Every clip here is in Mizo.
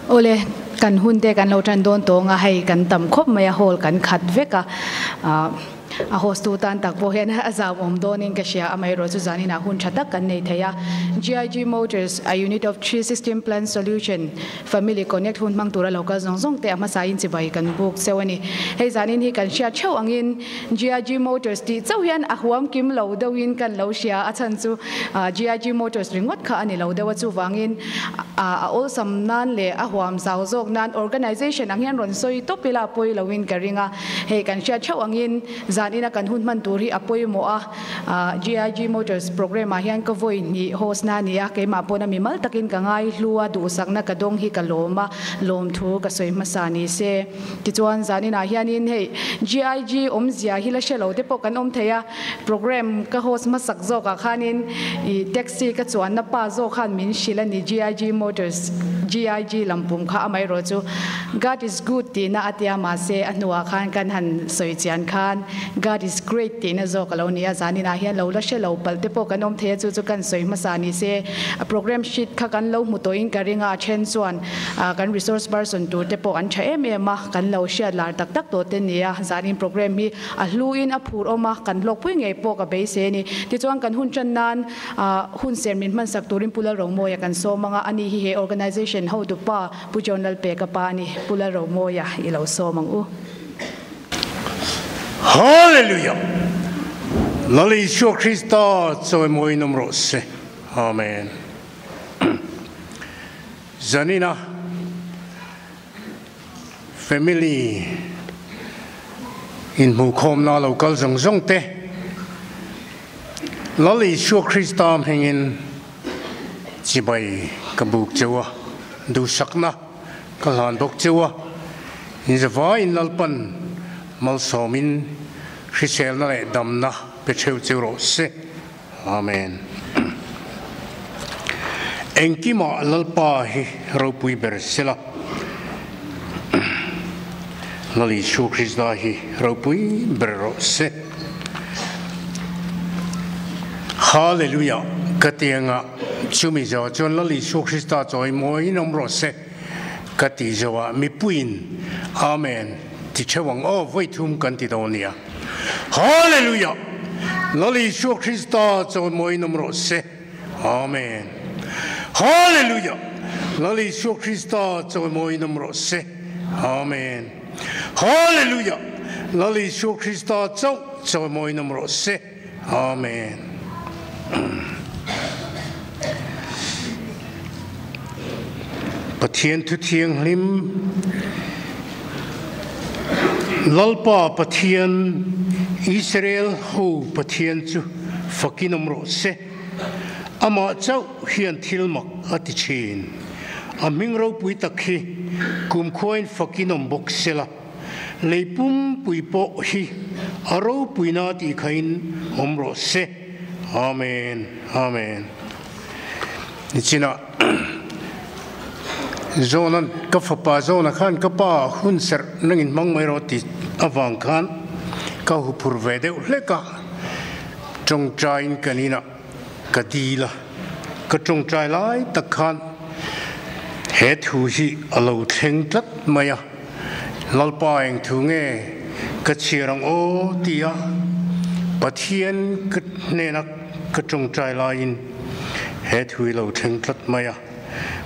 Awle, kan hun te kan lo tan dawn tawng a, hei kan tam khawp mai a, hall kan khat vek a. A host tu tan tak pawh hian a zau awm dawnin ka hria, amaherawhchu zaninah hun tha tak kan nei thei a. GIG Motors, a unit of Tree System Plan Solution, Family Connect hun hmang tura lo kal zawng zawng te a hmasain chibai kan buk cheu a ni. Hei zanin hi kan hriat theuh angin GIG Motors tih chauh hian a huam kim lo deuhin kan lo hria, a chhan chu GIG Motors ringawt kha a ni lo deuh a, chuvangin a awlsam nan leh a huam zau zawk nan organization ang hian rawn sawi tawp ila a pawi loin ka ring a. Hei kan hriat theuh angin zanina kan hun hman tur hi a pawimawh a, GIG Motors programme ah hian ka vawi hnih host na a ni a, keimah paw'n a mimal takin ka ngai hlu a, duhsakna ka dawng hi ka lawm a, lawmthu ka sawi hmasa ni se. Tichuan zaninah hianin hei GIG awmzia hi la hre lo te pawh kan awm thei a, programme ka host hmasak zawkah khanin ih taxi ka chuanna pa zawk khan min hrilh a ni GIG Motors GIG lampum kha amaherawh chu God is good tihna a tia mahse a hnuah khan kan han sawi chian khan God is great tihna zawk a lo ni a, zaninah hian lo la hre lo palh te pawh kan awm thei a chu chu kan sawi hmasa ni se a programme sheet kha kan lo hmu tawhin ka ring a, a then chuan kan resource person tur te pawh an tha em em a, kan lo hriat lar tak tak tawh te ni a, zanin programme hi A hluin a phur awm a, kan hlawkpui ngei pawh ka beisei a ni. Tichuan kan hun tan nan hun ser min hmansak turin Pu Lalromawia kan sawm ang a, ani hi he organisation hotupa Pu John Lalpeka pa a ni. Pu Lalromawia i lo sawm ang u. Hallelujah! Lal Isua Krista chawimawiin awm rawh se. Amen. Zanina Family inhmuhkhawmna lo kal zawng zawng te, Lal Isua Krista hmingin chibai ka buk cheu a, duhsakna ka hlan bawk cheu a, inzavaiin Lalpan malsawmin hriselna leh damna pe theuh cheu rawh se. Amen. Engkimah Lalpa hi ropui ber sela. Lal Isu Krista hi ropui ber rawh se. Hallelujah ka ti anga chumi zawh chuan Lal Isu Krista chawimawiin awm rawh se ka ti zawhah mipuiin Amen ti theuh ang aw vawi thum kan ti dawn nia. Hallelujah! Lal Isua Krista chawimawiin awm rawh se. Amen. Hallelujah! Lal Isua Krista chawimawiin awm rawh se. Amen. Hallelujah! Lal Isua Krista chauh chawimawiin awm rawh se. Amen. Pathian thu thianghlim Lalpa Pathian Israel ho Pathian chu fakin awm rawh se. Amah chauh hian thil mak a ti thin. A hming ropui tak hi kumkhuain fakin awm bawk sela. Lei pumpui pawh hi a ropuina tih khain awm rawh se. Amen. Amen. Nichinah Zawna ka fapa Zawna khan ka pa hun serh nangin hmang mai rawh tih avang khan ka huphur ve deuh hlek a, tawngtaiin kan inah ka dil a, ka tawngtai lai tak khan he thu hi a lo thleng tlat mai a, Lalpa eng thu nge ka chhiar ang aw tia Pathian ka hnena ka tawngtai laiin he thu hi lo thleng tlat mai a,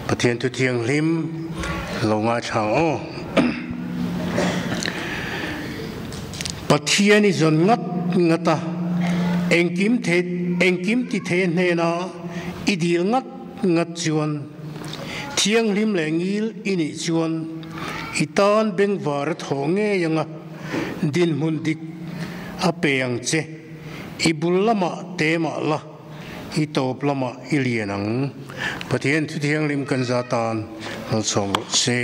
Pathian thu thianghlim lo ngaithla ang aw. Pathian i zawn ngat ngat a, engkim thei engkim ti thei hnena i dil ngat ngat chuan thianghlim leh ngil i nih chuan i tan bengvar a thawh ngei anga dinhmun dik a pe ang che, i bul lamah te mah la. I tawp lamah i lian ang. Pathian thu thianghlim kan za tan malsawm rawh se.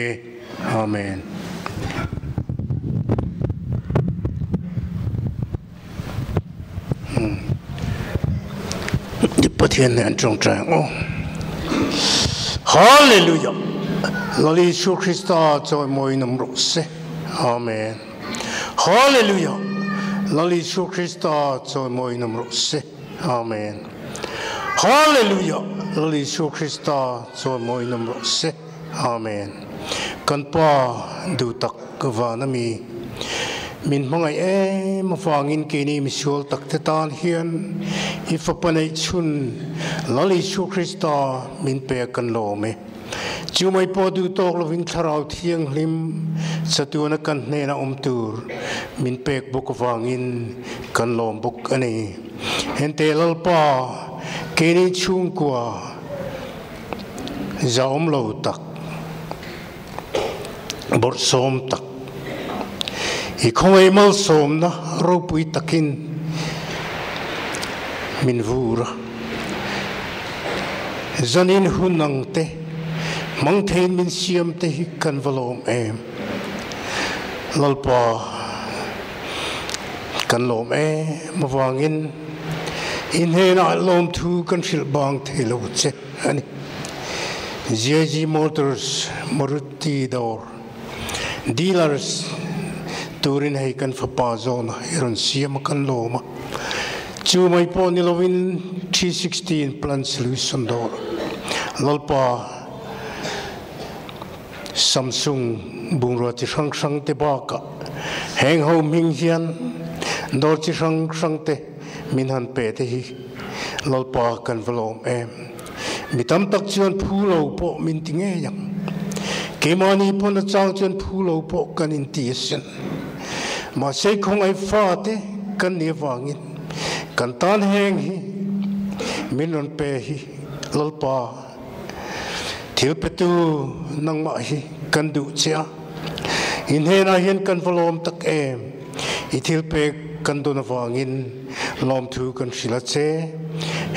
Amen. Pathian nen an tawngtai ang aw. Hallelujah. Lal Isu Krista chawimawiin awm rawh se. Amen. Hallelujah. Lal Isu Krista chawimawiin awm rawh se. Amen. Hallelujah. Lal Isu Krista chawimawiin awm rawh se. Amen. Kan Pa duhtak vana mi, min hmangaih em avangin keini misual takte tan hian i Fapa neih chhun Lal Isua Krista min pek kan lawm e. Chu mai pawh duh tawk lovin Thlarau Thianghlim chatuana kan hnena awm tur min pek bawk avangin kan lawm bawk a ni. Hente Lalpa, keini chhungkua zahawm lo tak, bawrhsawm tak, i khawngaih malsawmna ropui takin min vur a. Zanin hun ang te, hmang theiin min siam te hi kan va lawm em. Lalpa, kan lawm em avangin i hnenah lawmthu kan hrilh bang thei lo che a ni. GIG Motors Maruti dawr dealers turin hei kan fapa zawna i rawn siam a kan lawm a, chu mai pawh ni lovin 316 Plan Solution dawr Lalpa Samsung bungrua chi hrang hrang te bakah heng ho hming hian dawr chi hrang hrang te min han pe te hi Lalpa kan va lawm em. Mi tam tak chuan phu lo pawh min ti ngei ang. Keimahni pawn a chang chuan phu lo pawh kan inti asin. Mahse khawngaih fate kan nih avangin kan tan heng hi min rawn pe hi Lalpa Thil petu nangmah hi kan duh che a, i hnenah hian kan va lawm tak em? I thil pek kan dawn avangin lawmthu kan hrilh a che.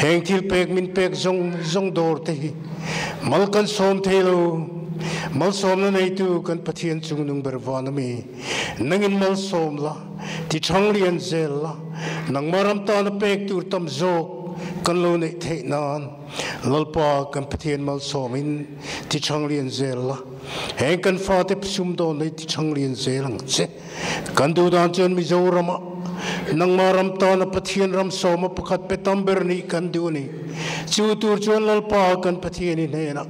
Heng thil pek min pek zawng zawng dawr te hi mal kan sawm thei lo. Malsawmna neitu kan Pathian chungnung ber van a mi. Nangin malsawm la, ti thang lian zel la, nangmah ram tana pek tur tam zawk kan lo neih theih nan. Lalpa kan Pathian malsawmin ti chang lian zel la, heng kan fate sumdawn nei ti chang lian zel ang che. Kan duh dan chuan Mizoram ah nangmah ram tana Pathian ram sawma pakhat pe tam ber nih kan duh a ni. Chu tur chuan Lalpa kan Pathian i hnenah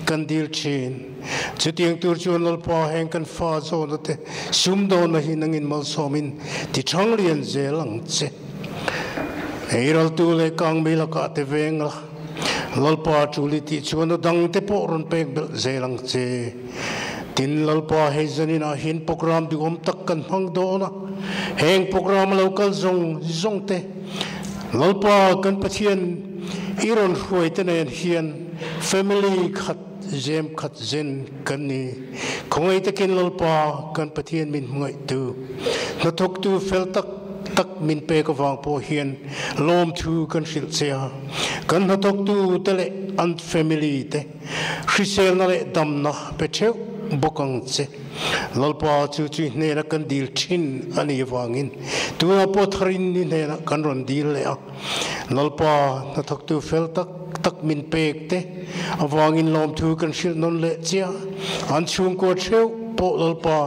kan dil thin. Chutiang tur chuan Lalpa heng kan fa zawna te sumdawnna hi nangin malsawmin ti chang lian zel ang che. Eiraltu leh kangmei lakah te veng la, Lalpa tul i tih chuan a dangte pawh rawn pek belh zel ang che. Tin, Lalpa hei zaninah hian program duhawm tak kan hmang dawn a, heng program a lo kal zawng zawng te Lalpa kan Pathian i rawn hruai te nen hian family khat zem khat zen kan ni. Khawngaih takin Lalpa kan Pathian min hmangaihtu, hnathawktu fel tak tak min pek avang pawh hian lawmthu kan hrilh che a. Kan hnathawktu te leh an family te hriselna leh damna pe theuh bawk ang che. Lalpa chu chui hnena kan dil thin a nih avangin tunah pawh tharin ni hnenah kan rawn dil leh a. Lalpa hnathawktu fel tak tak min pek te avangin lawmthu kan hrilh nawn leh chiah. An chhungkua theuh pawh Lalpa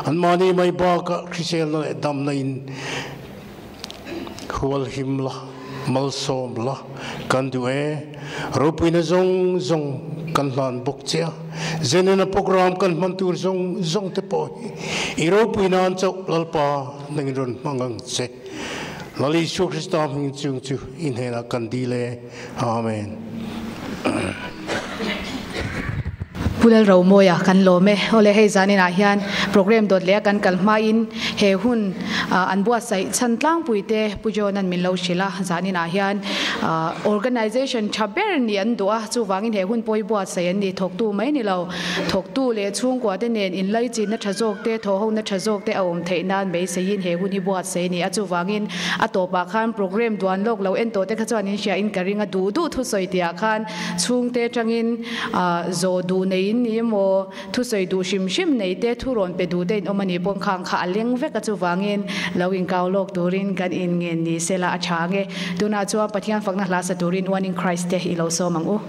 anmahni mai bakah hriselna leh damna in hual him la, malsawm la kan duh e. Ropuina zawng zawng kan hlan bawk che a, zenena program kan hman tur zawng zawng te pawh hi i ropui nan chauh Lalpa nangin rawn hmang ang che. Lal Isua Krista hming chung chu i hnenah kan dil e. Amen. Pu Lalromawia kan lawm e. Awle hei zaninah hian program dawt leh a kan kal hmain he hun an buatsaih chhan tlangpui te Pu John-a'n min lo hrilh a, zaninah hian organization tha ber nih an duh a, chuvangin he hun pawh hi buatsaih an ni thawktu mai ni lo. Thawktu leh chhungkua te nen inlaichinna tha zawk te, thawhhona tha zawk te a awm theih nan beiseiin he hun hi buatsaih a ni a. Chuvangin a tawpah khan program duan lawk lo en tawh te kha chuan in hria in ka ring a, duh duh thusawi tihah khan chhungte atangin zawh duh nei in ni emaw, thusawi duh hrim hrim nei te, thu rawn pe duh te in awm a nih pawh khang kha a leng vek a. Chuvangin lo inkau lawk turin kan inngen ni sela a tha ang e. Tunah chuan Pathian fakna hla sa turin One in Christ te i lo sawm ang u.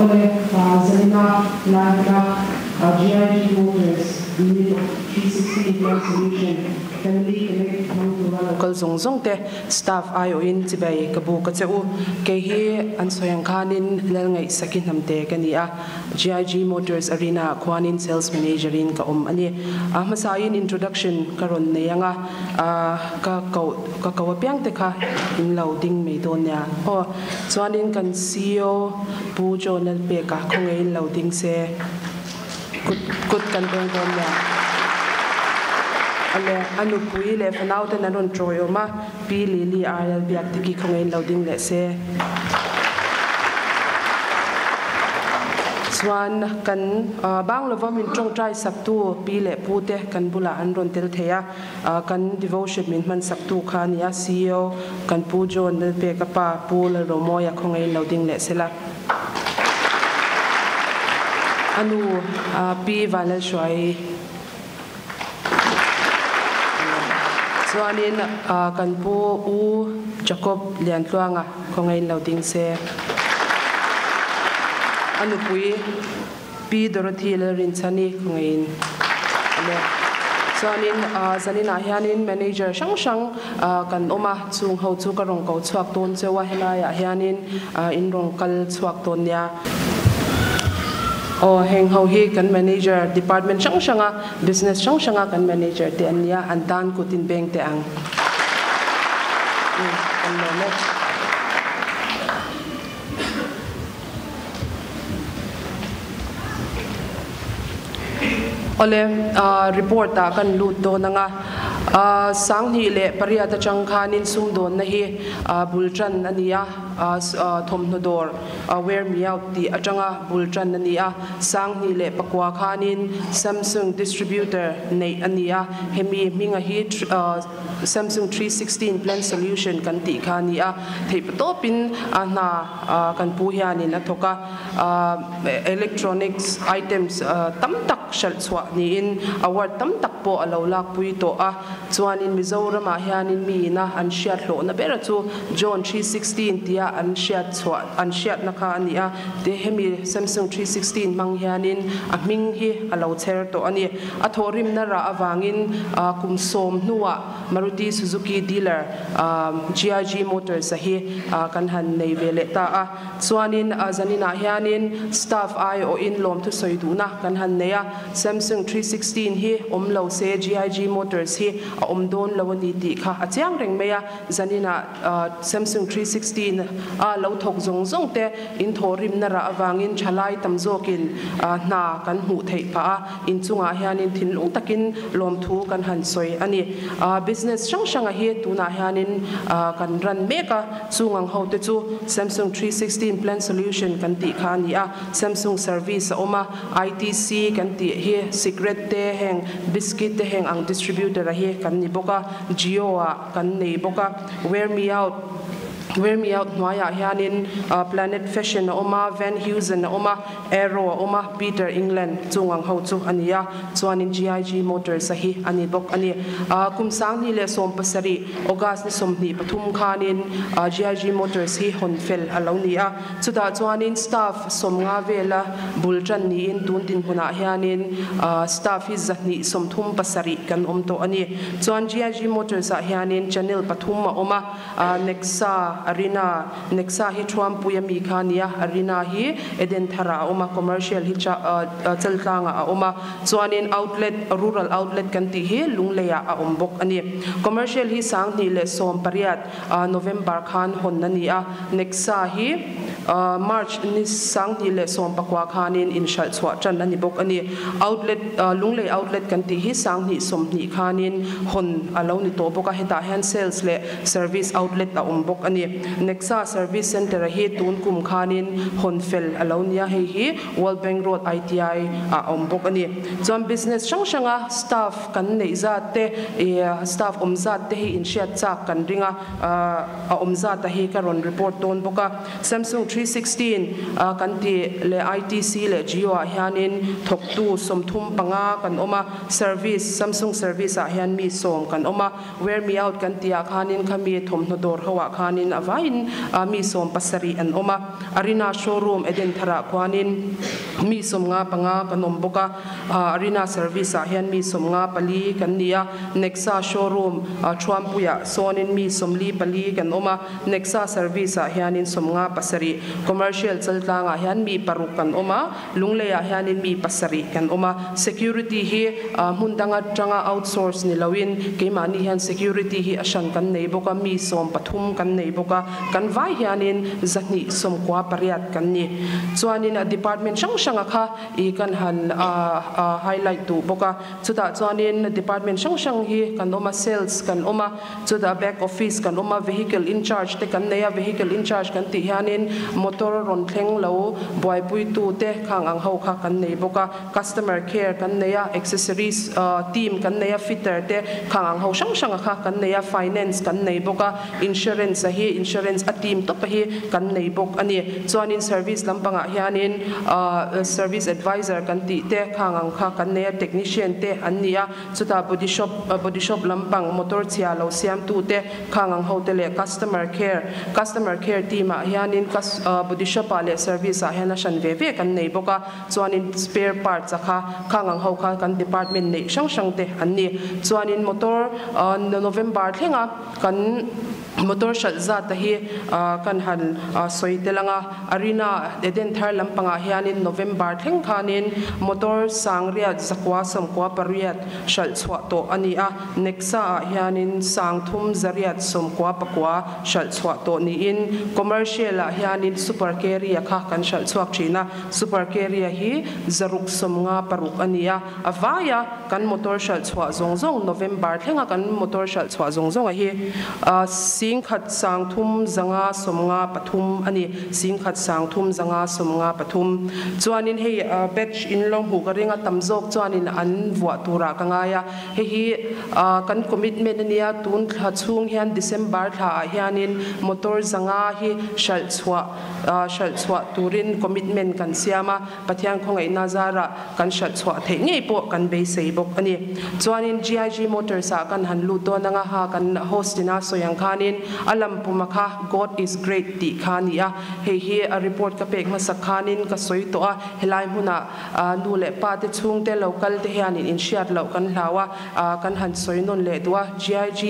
Awle, Zanina Laihna GIG Motors Unit of 360 Plan Solution Family Connect hmang tura lo kal zawng zawng te staff aiawhin chibai ka bu ka che u. Kei hi an sawi ang khanin Lalngaihsaki Hnamte ka ni a, GIG Motors Arena ah khuanin Sales Manager in ka awm a ni. A hmasain introduction ka rawn nei ang a, ka koh ka ko apiang te kha in lo ding mai dawn nia. Aw, chuanin kan ceo Pu John Lalpeka khawngaihin lo ding se, kut kut kan beng dawn nia. Ale, a nupui leh fanau ten an rawn tawiawm a, Pi Lily RL Biakdiki khawngaihin lo ding leh se. Chuan kan bang lova min tawngtai saktu pi leh pu te kan bulah an rawn tel thei a, kan devotion min hman saktu kha a ni a, ceo kan Pu John Lalpeka pa Pu Lalromawia khawngaihin lo ding leh sela. A nu Pi Vanlalhruaii. Chuanin kan pu U Jacob Liantluanga khawngaihin lo ding se. A nupui Pi Dorothy Lalrinchhani khawngaihin a le. Chuanin zaninah hianin manager hrang hrang kan awm a, chung ho chu ka rawn ko chhuak dawn cheu a, helaiah hianin in rawn kal chhuak dawn nia. Aw, heng ho hi kan manager department hrang hranga business hrang hranga kan manager te an nia, an tan kut in beng teh ang. Kan lawm e. Awle, report ah kan lut dawn anga, 2008 atang khanin sumdawnna hi bul tan a ni a, thawmhnaw dawr Wear Me Out tih atanga bul tan a ni a, 2009 khanin Samsung distributor neih a ni a, hemi hminga hi Samsung 316 Plan Solution kan tih kha a ni a, theihpatawpin a hna kan pu hianin a thawk a, electronics items tam tak hralh chhuah niin award tam tak pawh a lo lakpui tawh a. Chuanin Mizoramah hianin miina an hriat hlawhna bera chu John 3:16 tia an hriat chhuah an hriatna kha a ni a, te hemi Samsung 3:16 hmang hianin a hming hi a lo chher tawh a ni. A thawhrimna rah avangin kum sawm hnuah Maruti Suzuki dealer GIG Motors-a hi kan han nei ve leh ta a. Chuanin zaninah hianin staff aiawhin lawmthu sawi duhna kan han nei a, Samsung 316 hi awm lo se GIG Motors hi a awm dawn lo a ni tih kha a chiang reng mai a, zaninah Samsung 316 a lo thawk zawng zawng te in thawhrimna rah avangin thalai tam zawkin hna kan hmuh theih phah a, inchungah hianin thinlung takin lawmthu kan han sawi a ni. Business hrang hranga hi tunah hianin kan ran mek a. Chung ang ho te chu Samsung 316 Plan Solution kan tih kha a ni a, Samsung Service a awm a, ITC kan tih hi cigarette te heng biscuit te heng ang distributor a hi kan ni bawk a, Jio ah kan nei bawk a, Wear Me Out Wear Me Out hnuaiah hianin Planet Fashion a awm a, Van Heusen a awm a, Arrow a awm a, Peter England chung ang ho chu a ni a, chuanin GIG Motors a hi a ni bawk a ni. Kum 2017 August ni 23 khanin GIG Motors hi hawn fel a lo ni a, chutah chuanin staff 50 vela bul tan niin tun dinhmunah hianin staff hi 237 kan awm tawh a ni. Chuan GIG Motors ah hianin channel pathum a awm a, Nexa, Arena, Nexa hi Thuampui ami kha a ni a, Arena hi Eden Tharah a awm a, Commercial hi Chaltlangah a awm a, chuanin Outlet, Rural Outlet kan tih hi Lungleiah a awm bawk a ni. Commercial hi 2018 November khan hawn a ni a, Nexa hi March ni 2019 khanin inhralh chhuah tan a ni bawk a ni. Outlet, Lunglei Outlet kan tih hi 2020 khanin hawn a lo ni tawh bawk a, hetah hian Sales leh Service Outlet a awm bawk a ni. Nexa Service Centre hi tun kum khanin hawn fel a lo nia, hei hi World Bank Road ITI ah a awm bawk a ni. Chuan business hrang hranga staff kan neih zat te, staff awm zat te hi inhriat chak kan ring a, a awm zat a hi ka rawn report dawn bawk a. Samsung 316 kan tih leh ITC leh Jio ah hianin thawktu 35 kan awm a, service Samsung service ah hian mi 10 kan awm a, Wear Me Out kan tih ah khanin khami thawmhnaw dawr ho ah khanin a vaiin mi 17 an awm a, Arena showroom Eden thar ah khuanin mi 55 kan awm bawk a, Arena service ah hian mi 54 kan ni a, Nexa showroom Thuampui ah sawnin mi 44 kan awm a, Nexa service ah hianin 57, Commercial chaltlang ah hian mi 6 kan awm a, Lunglei ah hianin mi 7 kan awm a, Security hi hmun dang atanga outsource ni loin keimahni hian security hi a hran kan nei bawk a, mi 13 kan nei bawk a, kan vai hianin 198 kan ni. Chuanin department hrang hranga kha i kan han highlight duh bawk a, chutah chuanin department hrang hrang hi kan awm a, sales kan awm a, chutah back office kan awm a, vehicle in charge te kan nei a, vehicle in charge kan tih hianin motor rawn thleng lo buaipuitu te khang ang ho kha kan nei bawk a, customer care kan nei a, accessories team kan nei a, fitter te khang ang ho hrang hranga kha kan nei a, finance kan nei bawk a, insurance a hi insurance a team tawp a hi kan nei bawk a ni. Chuanin service lampangah hianin service advisor kan tih te khang ang kha kan nei a, technician te an ni a, chutah body shop body shop lampang motor chhia lo siamtu te khang ang ho te leh customer care customer care team ah hianin body shop ah leh service ah hian a hran ve ve kan nei bawk a, chuanin spare parts a kha khang ang ho kha kan department neih hrang hrang te an ni. Chuanin motor November thlenga kan motor hralh zat a hi kan han sawi tel ang a, Arena Eden thar lampangah hianin November thleng khanin motor 1198 hralh chhuah tawh a ni a, Nexa ah hianin 3199 hralh chhuah tawh niin Commercial ah hianin Super Carrier kha kan hralh chhuak thin a, Super Carrier hi 656 a ni a, a vaia kan motor hralh chhuah zawng zawng November thlenga kan motor hralh chhuah zawng zawng a hi 1353 a ni, 1353. Chuanin hei batch in lo hmuh ka ring a, tam zawk chuanin an vuah turah ka ngai a, hei hi kan commitment a nia, tun thla chhung hian December thla ah hianin motor 500 hi hralh chhuah hralh chhuah turin commitment kan siam a, Pathian khawngaihna zarah kan hralh chhuah theih ngei pawh kan beisei bawk a ni. Chuanin GIG Motors ah kan han lut dawn anga ha kan host ina sawi ang khanin a lam puma kha God is great tih kha a ni a, hei hi a report ka pek hmasak khanin ka sawi tawh a, helai hmunah nu leh pa te chhungte lo kal te hianin inhriat loh kan hlau a, kan han sawi nawn leh duh a, GIG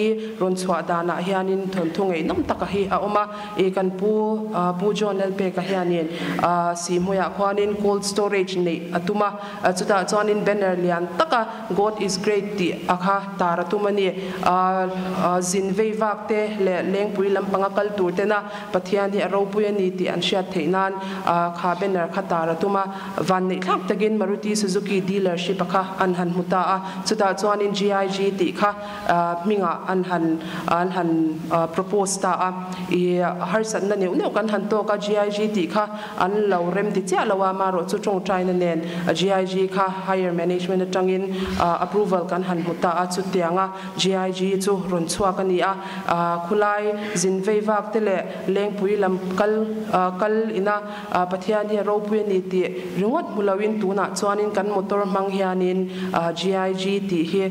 rawn chhuah danah hianin thawnthu ngeihnawm taka hi a awm a. I kan pu Pu John Lalpeka hianin Sihhmuiah khuanin cold storage neih a tum a, chutah chuanin banner lian taka God is great tih a kha tar a tum a ni. Zin vei vak te leh lengpui lampanga kal tur tena Pathian hi a ropui a ni tih an hriat theih nan kha banner kha tar a tum a. Vanneih thlak takin Maruti Suzuki dealership a kha an han hmu ta a, chutah chuanin GIG tih kha hmingah an han an han propose ta a, i harsatna neuh neuh kan han tawk a, GIG tih kha an lo rem ti chiah lo a, amaherawh chu tawngtaina nen GIG kha higher management atangin approval kan han hmu ta a, chutianga GIG chu rawn chhuak a ni a, khulai zin vei vak te leh lengpui lam kal kal ina Pathian hi a ropui a ni tih ringawt hmu loin tunah chuanin kan motor hmang hianin GIG tih hi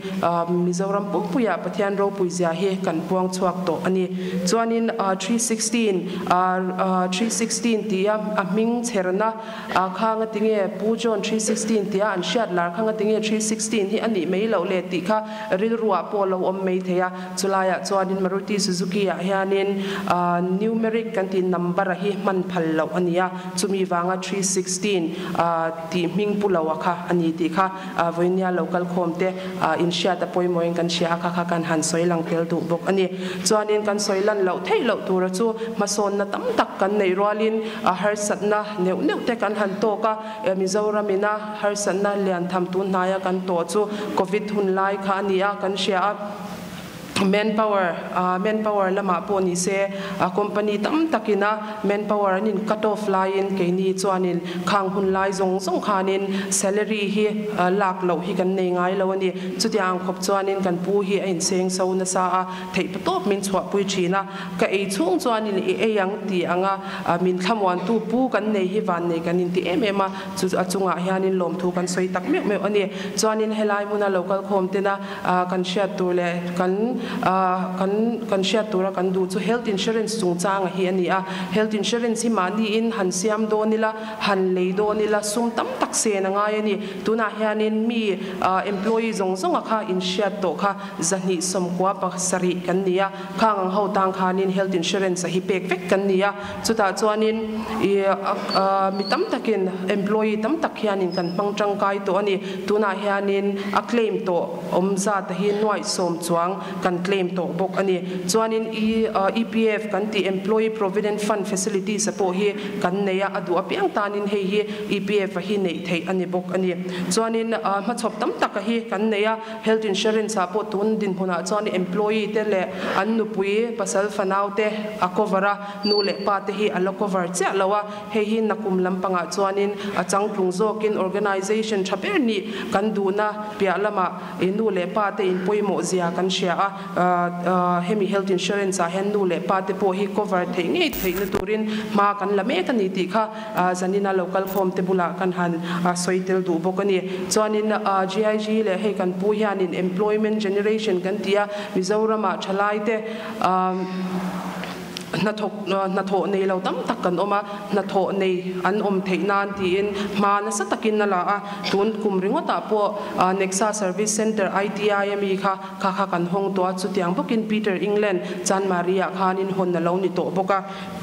Mizoram pumpuiah Pathian ropui zia hi kan puang chhuak tawh a ni. Chuanin 316 316 tia a hming chherna kha ngatinge Pu John 316 tia an hriat lar kha ngatinge 316 hi a nih mai loh le tih kha rilruah pawh lo awm mai thei a. Chulaiah chuanin Maruti Suzuki ah hianin numeric kan tih number a hi hman phal loh a ni a, chumi vanga 316 tih hming pu lo a kha a ni tih kha vawinia lo kal khawm te inhriat a pawimawhin kan hria a, kha kha kan han sawi lang tel duh bawk a ni. Chuanin kan sawi lan loh theih loh tura chu hmasawnna tam tak kan neih rualin harsatna neuh neuh te kan han tawk a, Mizoramina harsatna lian tham tun hnaia kan tawh chu Covid hun lai kha a ni a, kan hria a. Manpower, Manpower lamah pawh ni se, company tam takina manpower an in cut off laiin keini chuanin khang hun lai zawng zawng khanin salary hi lak loh hi kan nei ngai lo a ni. Chutiang khawp chuanin kan pu hi a inseng so nasa a, theih patawp min chhuahpui thin a, ka ei chhung chuanin i ei ang ti anga min thlamuantu pu kan nei hi van nei kan inti em em a, chu a chungah hianin lawmthu kan sawi tak meuh meuh a ni. Chuanin helai hmuna local khawm tena Kan hriat tur leh kan kan kan hriat tura kan duh chu health insurance chungchanga hi a ni a. Health insurance hi mahniin han siam dawn ila, han lei dawn ila sum tam tak sen a ngai a ni. Tunah hianin mi employee zawng zawnga kha inhriat tawh kha 290 pasarih kan ni a. Khang ang ho tang khanin health insurance a hi pek vek kan ni a. Chutah chuanin i mi tam takin employee tam tak hianin kan hmang tangkai tawh a ni. Tunah hianin a claim tawh awm zat a hi nuaih sawm chuang kan claim tawh bawk a ni. Chuanin i EPF kan tih Employee Provident Fund facilities a pawh hi kan nei a, a duh apiang tanin hei hi EPF a hi neih theih a ni bawk a ni. Chuanin hmachhawp tam tak a hi kan nei a. Health insurance ah pawh tun dinhmunah chuan employee te leh an nupui pasal fanau te a cover a, nu leh pa te hi a la cover chiah lo a, hei hi nakum lampangah chuanin a changtlung zawkin organization tha ber nih kan duhna piah lamah i nu leh pa te in pawimawh zia kan hria a, hemi health insurance ah hian nu leh pa te pawh hi cover theih ngei theihna turin hma kan la mek a ni tih kha Zanina lo kal khawm te bulah kan han sawi tel duh bawk a ni. Chuanin GIG leh hei kan pu hianin employment generation kan ti a, Mizoramah thalai te hnathawk hnathawh nei lo tam tak kan awm a, hnathawh nei an awm theih nan tiin hma nasa takin a la a, tun kum ringawtah pawh Nexa Service Centre ITI a mi kha kha kha kan hawng tawh a, chutiang bawkin Peter England Chanmari-ah khanin hawn a lo ni tawh bawk a.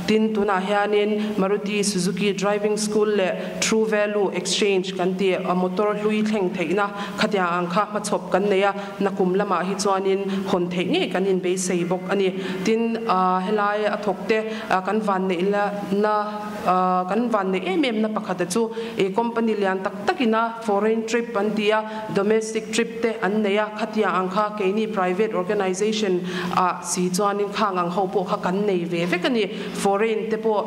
Tin, tunah hianin Maruti Suzuki Driving School leh True Value Exchange kan tih motor hlui thleng theihna khatiang ang kha hmachhawp kan nei a, nakum lamah hi chuanin hawn theih ngei kan inbeisei bawk a ni. Tin, helai a thawkte kan vanneih na kan vanneih em em na pakhata chu company lian tak takina foreign trip an ti a, domestic trip te an nei a, khatiang ang kha keini private organization ah si chuanin khang ang ho pawh kha kan nei ve vek a ni. Foreign te pawh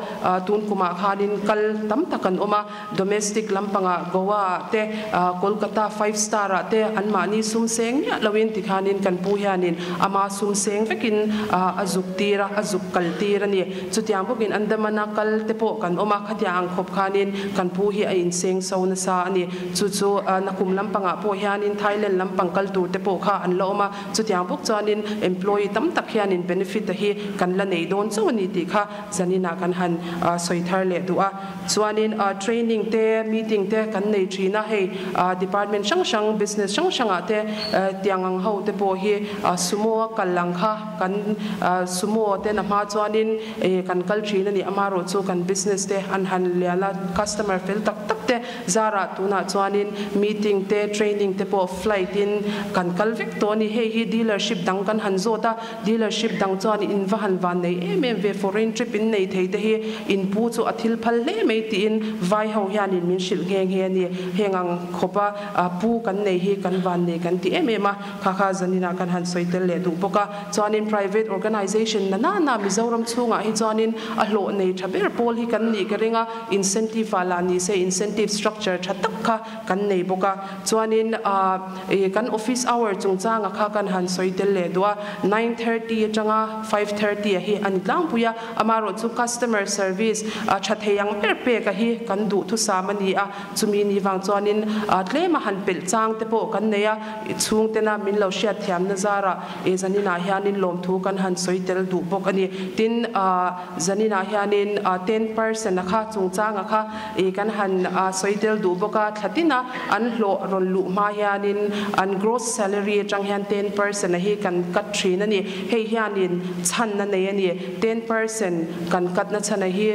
tun kumah khanin kal tam tak an awm a, domestic lampangah Goa ah te, Kolkata five star ah te anmahni sum seng miah loin tikhanin kan pu hianin ama sum seng vekin a zuk tir a, a zuk kal tir a ni. Chutiang bawkin Andaman-a kal te pawh kan awm a, khatiang ang khawp khanin kan pu hi a inseng so nasa a ni. Chu chu nakum lampangah pawh hianin Thailand lampang kal tur te pawh kha an la awm a, chutiang bawk chuanin employee tam tak hianin benefit a hi kan la nei dawn chauh a ni tih kha zaninah kan han sawi thar leh duh a. Chuanin training te, meeting te kan nei thin a, hei department hrang hrang, business hrang hrangah te tiang ang ho te pawh hi sumo a kal ang kha kan sumo ten a hma chuanin kan kal thin a ni. Amaherawhchu kan business te an han lian a, customer fel tak tak te zarah tunah chuanin meeting te, training te pawh flight in kan kal vek tawh a ni. Hei hi dealership dang kan han zawt a. Dealership dang chuan in va han van nei em em ve, foreign trip in nei thei te hi in pu chu a thil phal hle mai tiin vai ho hianin min hrilh nghe nghe a ni. Heng ang khawpa pu kan nei hi kan van nei kan ti em em a, kha kha zaninah kan han sawi tel leh duh bawk a. Chuanin private organization na nana Mizoram chhungah hi chuanin a hlawh nei tha ber pawl hi kan nih ka ring a, incentive ah lah ni se incentive structure tha tak kha kan nei bawk a. Chuanin kan office hour chungchanga kha kan han sawi tel leh duh a, 9:30 atanga 5:30 a hi a ni tlangpui a, amaherawh chu customer service tha thei ang ber pek a hi kan duhthusam a ni a, chumi ni vang chuanin tlema han pelh chang te pawh kan nei a, chhungtena min lo hriatthiamna zarah zaninah hianin lawmthu kan han sawi tel duh bawk a ni. Tin, zaninah hianin 10% a kha chungchanga kha I kan han sawi tel duh bawk a, thla tina an hlawh rawn luh hma hianin an gross salary atang hian 10% a hi kan cut thin a ni. Hei hianin chhanna nei a ni. 10% kan cut na chhan a hi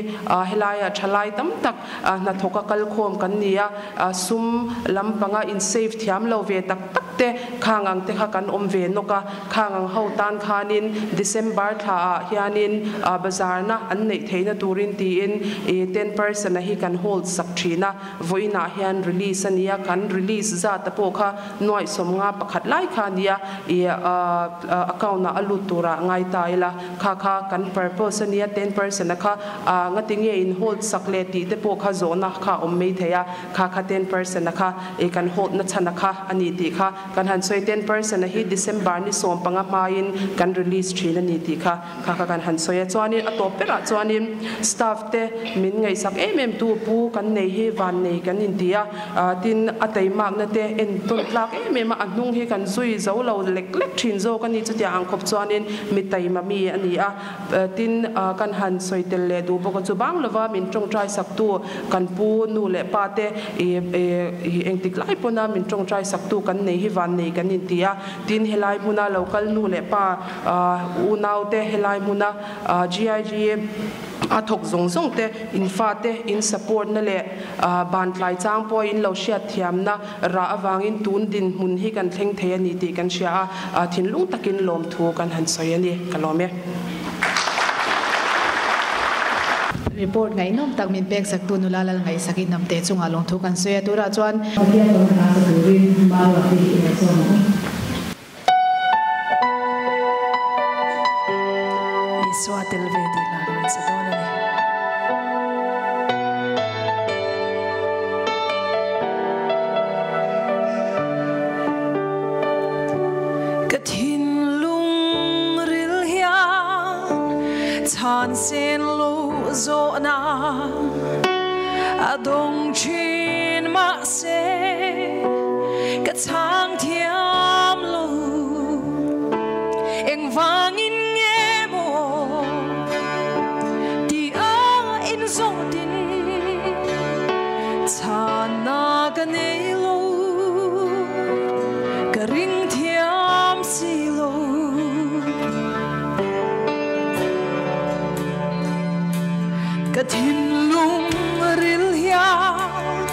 helaia thalai tam tak hnathawka kalkhawm kan ni a, sum lampanga in save thiam lo ve tak tak te khang ang te kha kan awm ve nawk a, khang ang ho tan khanin December thla ah hianin bazar na an neih theihna turin tiin 10% a hi kan hold sak thin a, vawiin ah hian release a nia, kan release zat a pawh kha nuaih sawmnga pakhat lai kha a nia, i account ah a lut turah ngai ta ila kha kha kan purpose a nia, 10% a kha ngatinge in hold sak leh tih te pawh kha zawhna kha a awm mai thei a. Kha kha 10% a kha i kan hold na chhan a kha a ni tih kha kan han sawi. 10% a hi December ni 15 hmain kan release thin a ni tih kha kha kha kan han sawi a. Chuanin a tawp berah chuanin staff te min ngaihsak em em tu pu kan nei hi van nei kan inti a, tin a teimakna te en tawn tlak em em a, a hnung hi kan zui zo lo lek lek thin zawk a ni. Chutiang ang khawp chuanin mi taima mi a ni a. Tin, kan han sawi tel leh duh bawk a, chu bang lova min tawngtai saktu kan pu nu leh pa te engtik lai pawna min tawngtai saktu kan nei hi van nei kan inti a. Tin, helai hmuna lo kal nu leh pa unau te, helai hmuna GIG a thawk zawng zawng te, in fate in support na leh ban tlai chang pawh in lo hriat thiamna rah avangin tun dinhmun hi kan thleng thei a ni tih kan hria a, thinlung takin lawmthu kan han sawi a ni. Ka lawm e. Report ngaihnawm tak min pek saktu nula lal ngaihsakin hnamte chungah lawmthu kan sawi a, turah chuan. Pathian tawng hna sa turin Maruati i ngaihsawn ang u. Isua tel ve tih hla kan rawn sa dawn a ni. Ka thinlung ril hian chhan sen lo zawhna a dawng thin mahse ka chhang thiam lo. Engvangin nge maw tih a inzawtin chhanna ka nei lo, ka ring thiam si lo. Ka thinlung ril hian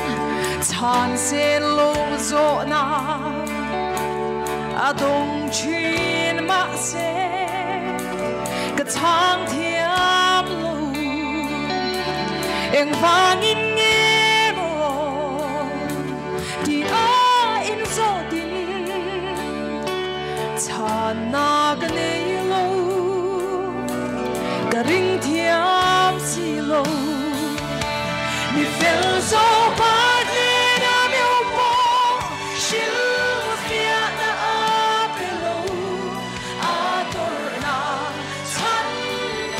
chhan sen lo zawhna a dawng thin mahse ka chhang thiam lo. Engvangin nge maw tih a inzawtin chhanna ka nei lo, ka ring thiam si lo. Mi fel zo pa hnena meu pawh hrilhfiahna a pe lo, a tawrhna chhan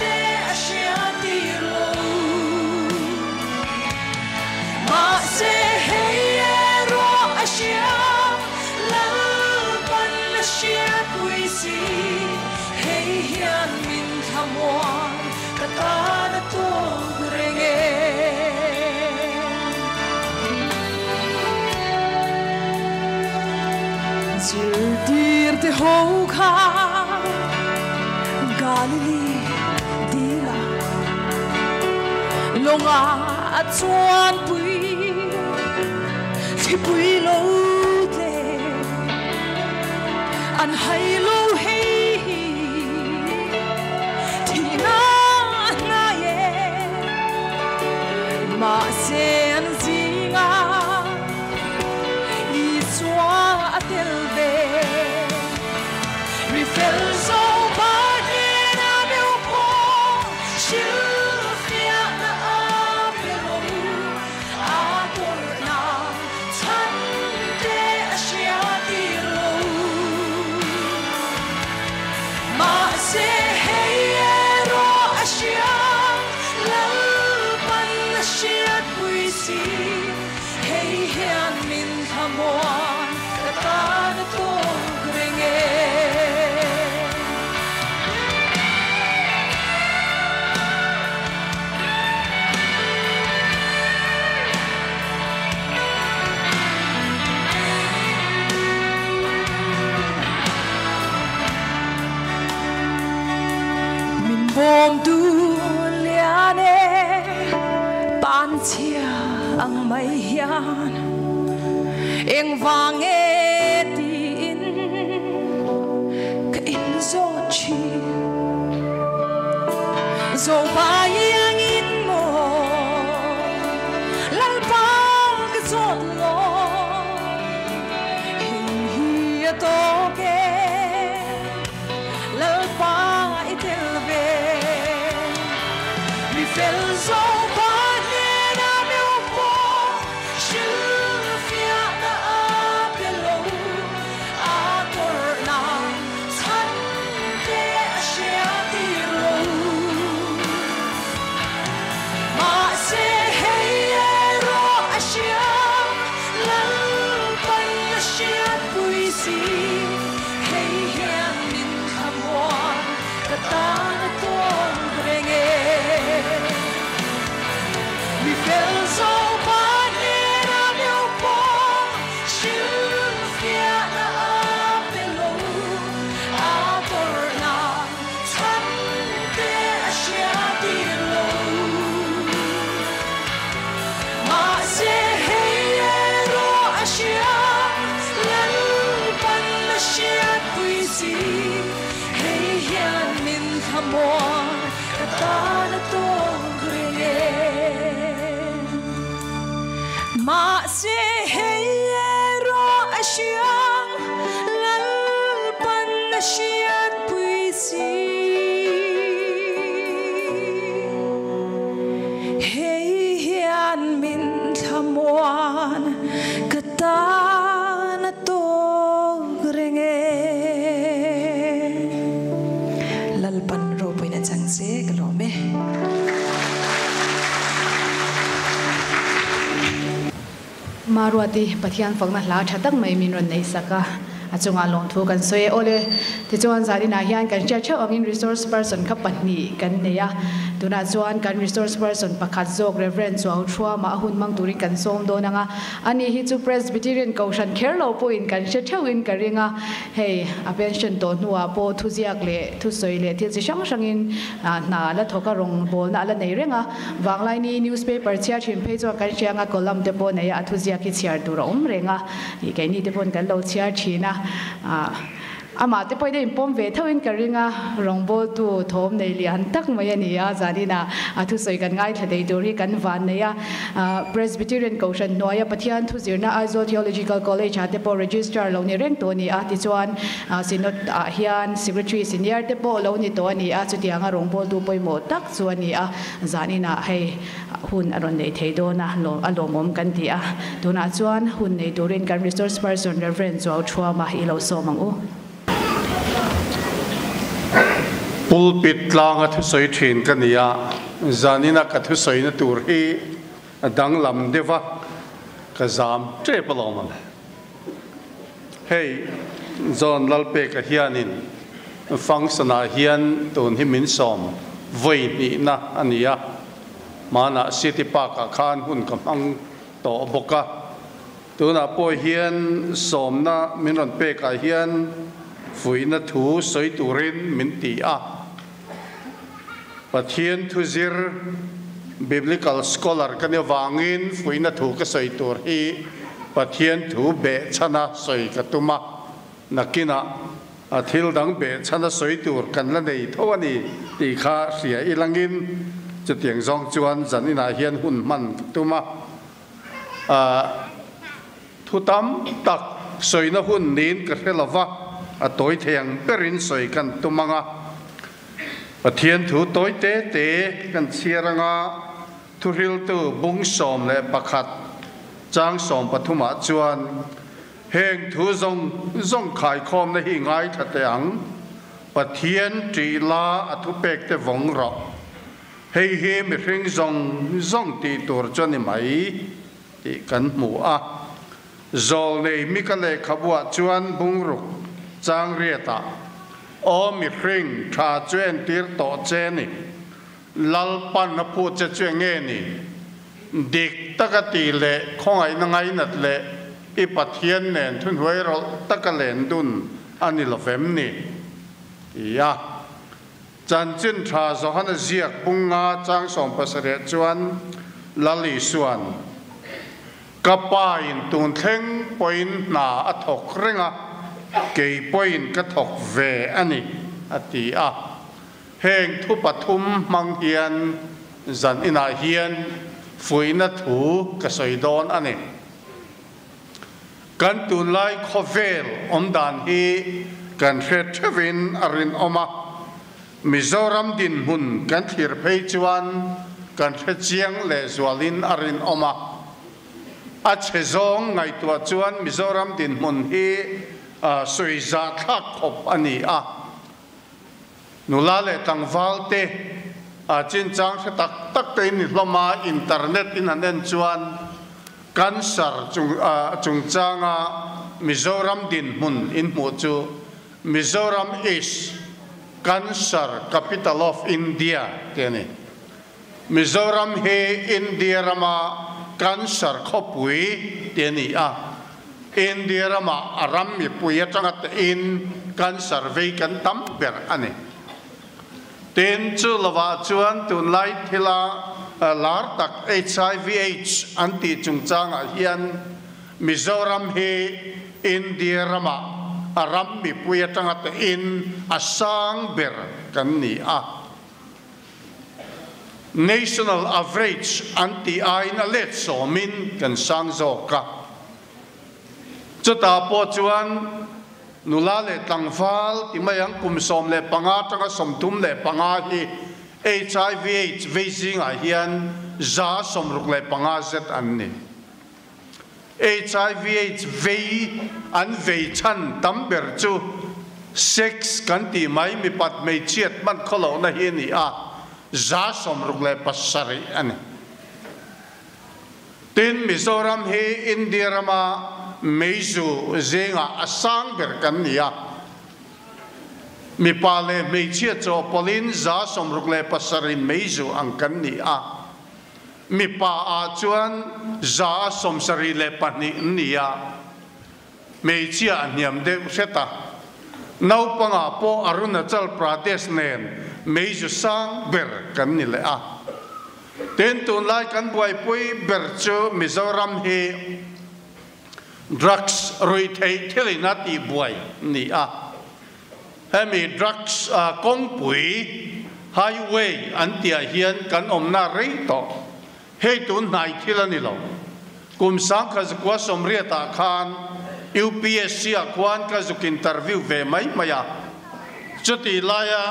te a hria tir lo. Mahse hei erawh a hria, Lalpan a hriatpui si, hei hian min thlamuan ka tan a tawk reng e. Zirtir te ho kha Galili dila lawnga a chuanpui thlipui lo tle an hai lo hei hi thihna a hnai e mahse an zinga Isua a tel ve. Mi fel zo pa hnena meu pawh hrilhfiahna a pe lo, a tawrhna chhan te a hria tir lo. Mahse hei erawh a hria, Lalpan a hriatpui si, hei hian min thlamuan ka tan a tawk reng e. Min bawmtu lian e, panchhia ang mai hian engvang e ti zo pa iangin mo Lalpa ka zawt lo Hei hi a tawk e Lalpa i tel ve Mi fel zo pa hnena meuh pawh hrilhfiahna a pe lo A tawrhna chhan te a hria tir lo. Mahse hei erawh a hria, Lalpan a hriatpui si. Hei hian min thlamuan, ka tan a tawng reng e. Mi fel zo pa hnena meuh pawh hrilhfiahna a pe lo. A tawrhna chhan te a hria tir lo. Mahse hei erawh a hria, Lalpan a hriatpui si. Hei hian min thlamuan, ka tan a tawk reng e. Mahse hei erawh a hria, Lalpan a hriatpui si. Hei hian min thlamuan, ka tan a tawk reng e. Lalpan ropuina chang se ka lawm e. Maruati, Pathian fakna hla tha tak mai min rawn neih sak a, a chungah lawmthu kan sawi e. Awle, tichuan zaninah hian kan hriat theuh angin resource person kha pahnih kan nei a, tunah chuan kan resource person pakhat zawk Rev. Chuau Thuama a hun hmang turin kan sawm dawn ang a, ani hi chu Presbyterian Kohhran kher lo pawhin kan hre theuhin ka ring a, hei a pension tawh hnuah pawh thuziak leh thusawi leh thil chi hrang hrangin hna a la thawk a, rawngbawlna a la nei reng a. Vanglaini newspaper chhiar thin phei chuan kan hria anga column te pawh nei a, a thuziak hi chhiar tur a awm reng a, ih keini te pawhin kan lo chhiar thin a, ah amah te pawhin a inpawm ve theuhin ka ring a, rawngbawltu thawm nei lian tak mai a ni a, zaninah a thusawi kan ngaithla thei tur hi kan van nei a, ah Presbyterian Kohhran hnuaia Pathian thuzirna Aizawl Theological College ah te pawh Registrar lo ni reng tawh a ni a, tichuan ah Synod ah hian Secretary Senior te pawh lo ni tawh a ni a, chutianga rawngbawltu pawimawh tak chu a ni a. Zaninah hei hun a rawn nei thei dawn a, a lawmawm kan ti a. Tunah chuan hun nei turin kan resource person Rev. Chuau Thuama i lo sawm ang u. Pulpit tlanga thusawi thin ka ni a, zanina ka thusawina tur hi a danglam deuh a, ka zam tep alawm ang. Hei John Lalpeka hianin function-ah hian tun hi min sawm vawi hnihna a ni a, hmanah City Park-ah khan hun ka hmang tawh bawk a, tunah pawh hian sawmna min rawn pekah hian fuihna thu sawi turin min ti a. Pathian thuzir, Biblical scholar, ka ni avangin fuihna thu ka sawi tur hi Pathian thu behchhana sawi ka tum a, nakinah a thil dang behchhana sawi tur kan la nei tho a ni tih kha hria ilangin chutiang zawng chuan zan inah hian hun hman ka tum a. Thu tam tak sawina hun niin ka hre lova, a tawi thei ang berin sawi kan tum ang a. Pathian thu tawi te te kan chhiar ang a, thuhriltu bung 11 chang 13ah chuan heng thu zawng zawng khaikhawmna hi ngaithla teh ang, Pathian ṭih la a thupek te vawng rawh. Hei hi mihring zawng zawng tih tur chu a ni mai. Tih kan hmu a. Zawlnei Mika lehkhabuah chuan bungruk chang riatah, Aw mihring, tha chu entir tawh che ni. Lalpan a phut che chu enge ni? Dik taka tih leh khawngaihna ngainat leh i Pathian nen thuhnuai rawlh taka len dun a ni lovem ni? Ti a. Chanchin tha Johana ziak bunga chang 17 chuan Lal Isuan, Ka pa in tun thleng pawhin hna a thawk reng a, kei pawhin ka thawk ve a ni, a ti a. Heng thu pathum hmang hian zan inah hian fuihna thu ka sawi dawn a ni. Kan tunlai khawvel awmdan hi kan hre theuhin a rinawm a, Mizoram dinhmun kan thlir phei chuan kan hre chiang lehzualin a rinawm a. A chhe zawng ngaihtuah chuan Mizoram dinhmun hi sawi zahthlak khawp a ni a. Nula leh tlangval te chinchang hre tak tak te in ni hlawm a, internet in han en chuan cancer chungchanga Mizoram dinhmun in hmuh chu Mizoram is Cancer Capital of India tih a ni. Mizoram hi India rama cancer khawpui tih a ni a, India rama a ram mipui atanga tein cancer vei kan tam ber a ni. Tin, chu lovah chuan tunlai thila lar tak HIV aids an tih chungchangah hian Mizoram hi India rama a ram mipui atanga tein a sang ber kan ni a. National average an tih aiin a let sawmin kan sang zawk a. Chutah pawh chuan nula leh tlangval ti mai ang kum 15 atanga 35 hi HIV aids vei zingah hian 65% zet an ni. HIV aids vei an vei chhan tam ber chu sex kan tih mai mipat hmeichhiat hman khawlohna hi a ni a, 67% a ni. Tin, Mizoram hi India rama meizu zingah a sang ber kan ni a, mipa leh hmeichhia chawhpawlhin 67% in meizu ang kan ni a. Mipa ah chuan 72% an ni a, hmeichhia a hniam deuh hret a. Naupangah pawh Arunachal Pradesh nen meizu sang ber kan ni leh a. Tin, tunlai kan buaipui ber chu Mizoram hi drugs ruihtheih thilin a tihbuai ni a. Hemi drugs kawngpui, highway, an tihah hian kan awmna rei tawh. Hei tun hnai thil a ni lo. Kum 1980 ah khan UPSC ah khuan ka zuk interview ve mai mai a. Chutih laia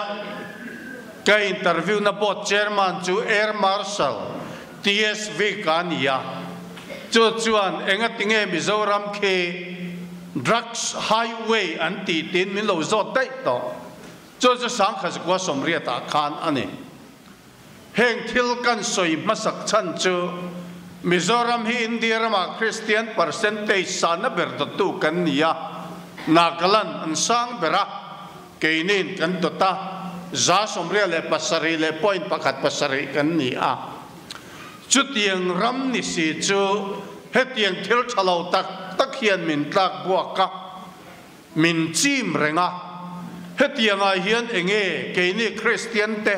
ka interview na board chairman chu Air Marshal TSV ka ni a. Chu chuan engatinge Mizoram khi Drugs highway an tih tiin min lo zawt daih tawh. Chu chu 1980 ah khan a ni. Heng thil kan sawi hmasak chhan chu Mizoram hi India ramah Kristian percentage sana ber dawttu kan ni a, Nagaland an sang ber a, keiniin kan dawt a, 87.17 kan ni a. Chutiang ram ni si chu hetiang thil tha lo tak tak hian min tlak buak a, min chim reng a. Hetiangah hian enge keini Kristian te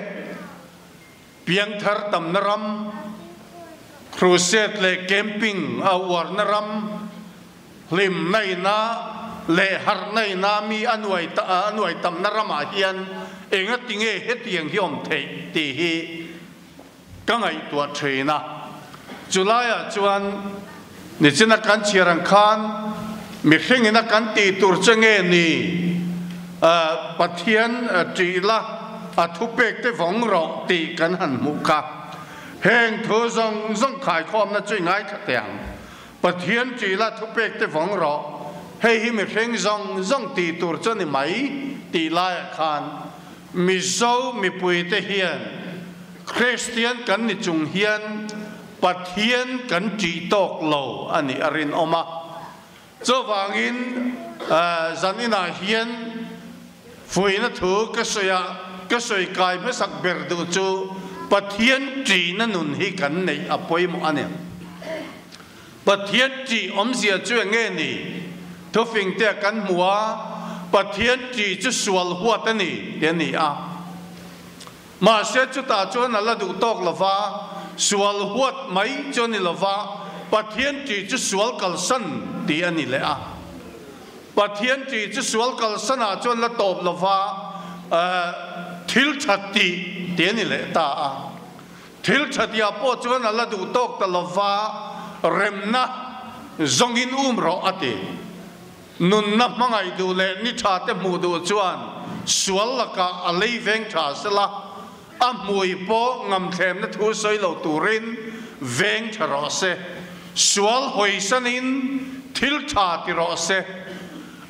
piangthar tamna ram, crusade leh camping a uarna ram, hlim naina leh harh naina mi a nuai a nuai tamna ramah hian enga tinge hetiang hi awm theih tih hi Ka ngaihtuah thin a, chulaiah chuan nichina kan chhiar ang khan mihringin a kan tih tur che nge ni? Pathian ṭih la, a thupek te vawng rawh tih kan han hmuh kha. Heng thu zawng zawng khaikhawmna chu i ngaithla teh ang. Pathian ṭih la, thupek te vawng rawh, hei hi mihring zawng zawng tih tur chu a ni mai tih laiah khan Mizo mipuite hian Kristian kan ni chung hian Pathian kan ṭih tawk lo a nih a rinawm a. Chuvangin zan inah hian fuihna thu ka sawi a, ka sawi kai hmasak ber duh chu Pathian ṭihna nun hi kan neih a pawimawh a ni. Pathian ṭih awmzia chu eng nge ni? Thufingtea kan hmu a, Pathian ṭih chu sual huat a ni tih a ni a. Mahse chutah chuan a la duh tawk lo va, sual huat mai chu a ni lo va, Pathian ṭih chu sual kalsan tih a ni leh a. Pathian ṭih chu sual kalsanah chuan la tawp lo va, Thil tha tih tih a ni leh ta a. Thil tha tihah pawh chuan a la duh tawk ta lova, remna zawngin um rawh a ti. Nunna hmangaih duh leh ni tha te hmuh duh chuan sual lakah a lei veng tha sela, a hmui pawh ngamthlemna thu sawi lo turin veng tha rawh se. Sual hawisanin thil tha ti rawh se,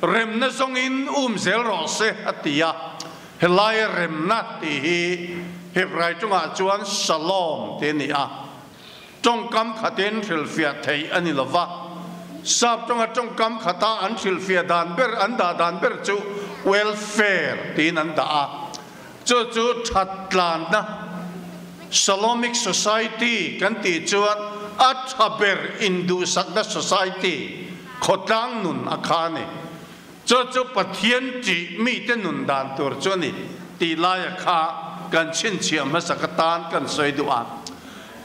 remna zawngin um zel rawh se, a ti a. Helaia remna tih hi Hebrai tawngah chuan shalom tih a ni a. Tawngkam khatin hrilhfiah theih a ni lo va, Sap tawnga tawngkam khata an hrilhfiah dan ber, an dah dan ber chu welfare tiin an dah a. Chu chu that tlanna, Shalomic Society kan tih chuan a tha ber induhsakna society, khawtlang nun a kha a ni. Chu chu Pathian tih mite nun dan tur chu a ni tih laia kha kan chhinchhiah hmasa ka tan kan sawi duh a.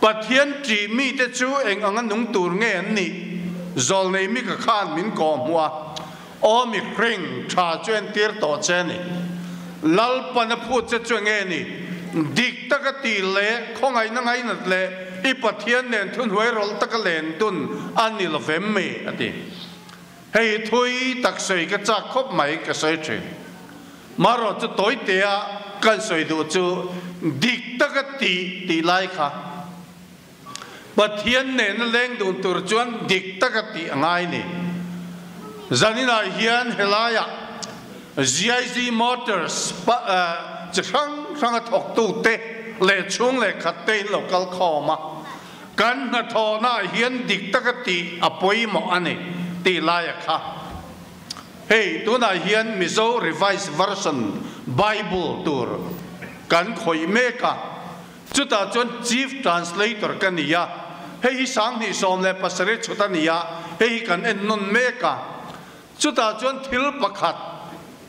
Pathian tih mite chu eng anga nung tur nge an nih? Zawlnei Mika khan min kawh hmuh a, Aw mi hring tha chu entir tawh che a ni. Lalpan a phut che chu enge ni? Dik taka tih leh khawngaihna ngainat leh i Pathian nen thuhnuai rawlh taka len dun a ni lo vem mi? a ti. Hei thui tak sawi ka chak khawp mai ka sawi thin. Marawh chu tawitea kan sawi duh chu dik taka tih tih lai kha Pathian nena leng dun tur chuan dik taka tih a ngai ni. Zaninah hian helaiah GIZ Motors chi hrang hranga thawktute leh chhung leh khatte in lo kal khawm a. Kan hnathawhnaah hian dik taka tih a pawimawh a ni tih laia kha. Hei, tunah hian Mizo Revised Version Bible tur kan khawih mek a, chutah chuan Chief Translator ka ni a, hei hi 2017 chhut a ni a, hei hi kan en nawn mek a, chutah chuan thil pakhat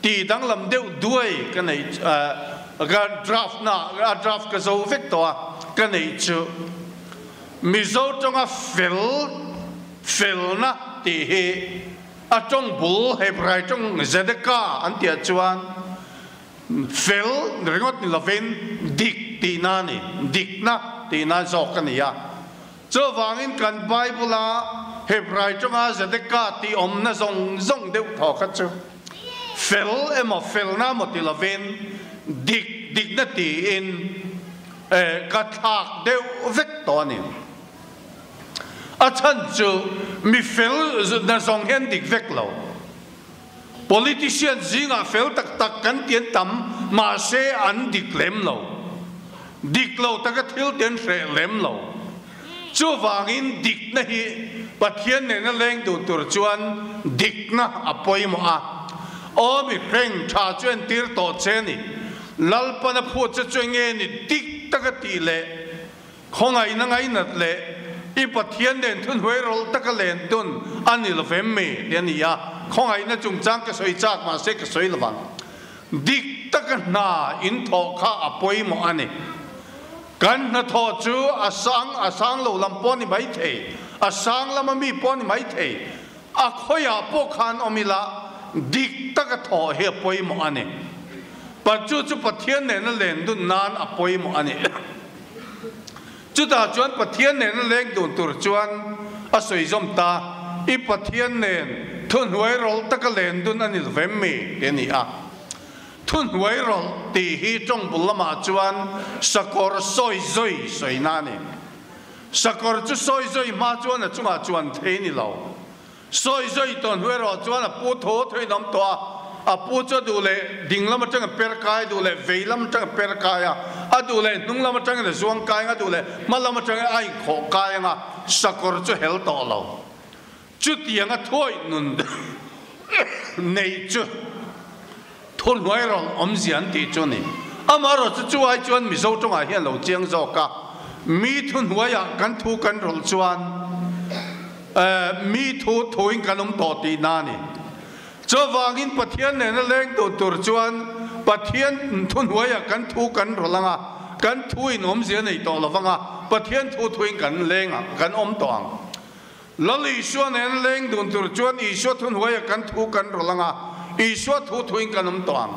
tih danglam deuh duai ka neih ka draft na a draft ka zo vek tawh a, ka neih chu Mizo tawnga fel felna tih hi a tawng bul Hebrai tawng Zedekah an tihah chuan fel ringawt ni lovin dik tihna a ni, dikna tihna zawk a ni a. Chuvangin kan Bible-a Hebrai tawnga Zedekah tih awmna zawng zawng deuh thaw kha chu fel emaw felna emaw ti lovin dik dikna tiin ka thlak deuh vek tawh a ni. A chhan chu mi fel na zawng hian dik vek lo. Politician zingah fel tak tak kan ti an tam, mahse an dik lem lo. Dik lo taka thil te an hreh lem lo. Chuvangin dikna hi Pathian nena leng duh tur chuan dikna a pawimawh a. Aw mi hreng tha chu entir tawh che ni. Lalpan a phut che chu enge ni dik taka tih leh Khawngaihna ngainat leh i Pathian nen thunhnuai rawlh taka len dun a ni lo vem mi ti a ni a, khawngaihna chungchang ka sawi chak mahse ka sawi lovang. Dik taka hna in thawh kha a pawimawh a ni. Kan hnathawh chu a sang a sang lo lam pawh a ni maithei, a sang lama mi pawh a ni maithei, a khawiah pawh khan awm ila dik taka thawh hi a pawimawh a ni. Chu chu Pathian nena len dun nan a pawimawh a ni. Chutah chuan Pathian nena leng dun tur chuan a sawi zawm ta, I Pathian nen thuhnuai rawlh taka len dun a ni lo vem mi? ti a ni a. Thuhnuai rawlh tih hi tawng bul lamah chuan sakawr sawi zawi sawina a ni. Sakawr chu sawi zawi hma chuan a chungah chuan thei ni lo. Sawi zawi tawh hnu erawh chuan a pu tho tho in a awm tawh a, a pu chu a duh leh ding lam atang a per kai, a duh leh vei lam atang a per kai a, a duh leh hnung lam atangin a zuang kai ang, a duh leh hma lam atangin a inkhawh kai ang a, sakawr chu hel tawh lo. Chutianga thuawih nun neih chu thuhnuai rawlh awmzia an tih chu a ni. Amaherawhchu chu ai chuan Mizo tawngah hian lo chiang zawk a, mi thuhnuaiah kan thu kan rawlh chuan mi thu thuin kan awm tawh tihna a ni. Chuvangin Pathian nena leng duh tur chuan Pathian thuhnuaiah kan thu kan rawlh ang a, kan thuin awmzia nei tawh lo vang a, Pathian thu thuin kan leng ang, kan awm tawh ang. Lal Isua nen leng dun tur chuan Isua thuhnuaiah kan thu kan rawlh ang a, Isua thu thuin kan awm tawh ang.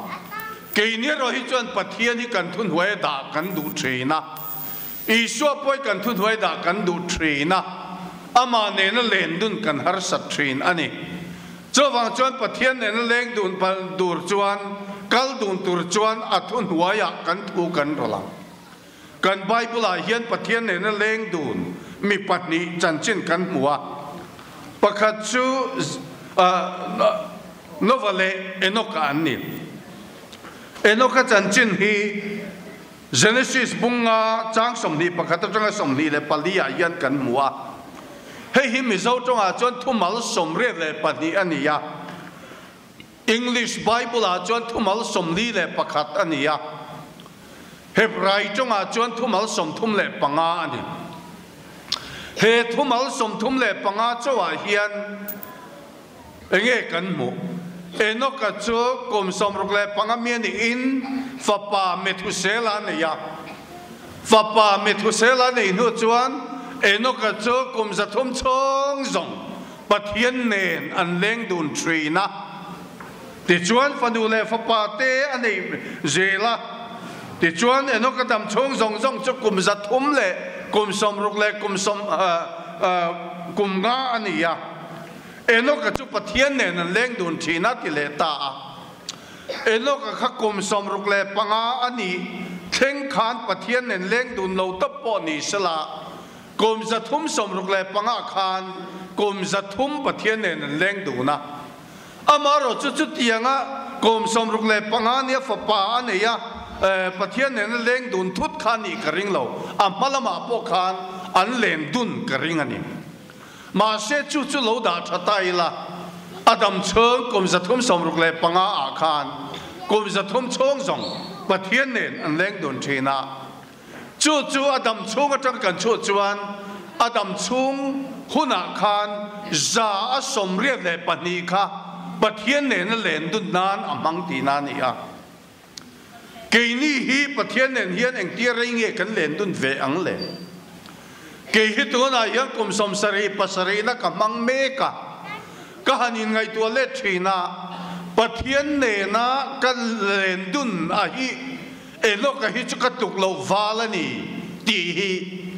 Keini erawh hi chuan Pathian hi kan thuhnuai a dah kan duh thin a, Isua pawh hi kan thuhnuai dah kan duh thin a, amah nena len dun kan harsat thin a ni. Chuvang chuan Pathian nena leng dun tur chuan, kal dun tur chuan a thuhnuaiah kan thu kan rawlh ang. Kan Bible-ah hian Pathian nena leng dun mi pahnih chanchin kan hmu a. Pakhat chu Nova leh Enoch-a an ni. Enoch-a chanchin hi Genesis bunga chang 21 atanga 24 ah hian kan hmu a. Hei hi Mizo tawngah chuan thumal 82 a ni a. English Bible-ah chuan thumal 41 a ni a, Hebrai tawngah chuan thumal 35 a ni. He thumal 35 chauhah hian enge kan hmuh? Enoka chu kum 65 mi a niin fapa Methusela a nei a. Fapa Methusela a neih hnu chuan Enoka chu kum 300 chhawng zawng Pathian nen an leng dun thin a, tichuan fanu leh fapa te a nei zel a. Tichuan Enoka dam chhung zawng zawng chu kum 300 leh kum 60 leh kum sawm kum nga a ni a. Enoka chu Pathian nen an leng dun thin a ti leh ta a. Enoka kha kum 65 a nih thleng khan Pathian nen leng dun lo tawp pawh ni sela, Kum 365 khan kum 300 Pathian nen an leng dun a. Amaherawh chu chutianga kum 65 nia fapa a nei a, Pathian nen a leng dun thut kha nih ka ring lo. A hma lamah pawh khan an len dun ka ring a ni. Mahse chu chu lo dah tha ta ila, a dam chhung kum 365 ah khan kum 300 chhung zawng Pathian nen an leng dun thin a. Chu chu a dam chhung atang kan chhuah chuan a dam chhung hunah khan 182 kha Pathian nena len dun nan a hmang tihna a ni a. Keini hi Pathian nen hian engtia rei nge kan len dun ve ang le? Kei hi tunah hian kum 77 na ka hmang mek a, ka han inngaihtuah let thin a, Pathian nena ka len dun a hi Enoka hi chu ka tluk loh val a ni tih hi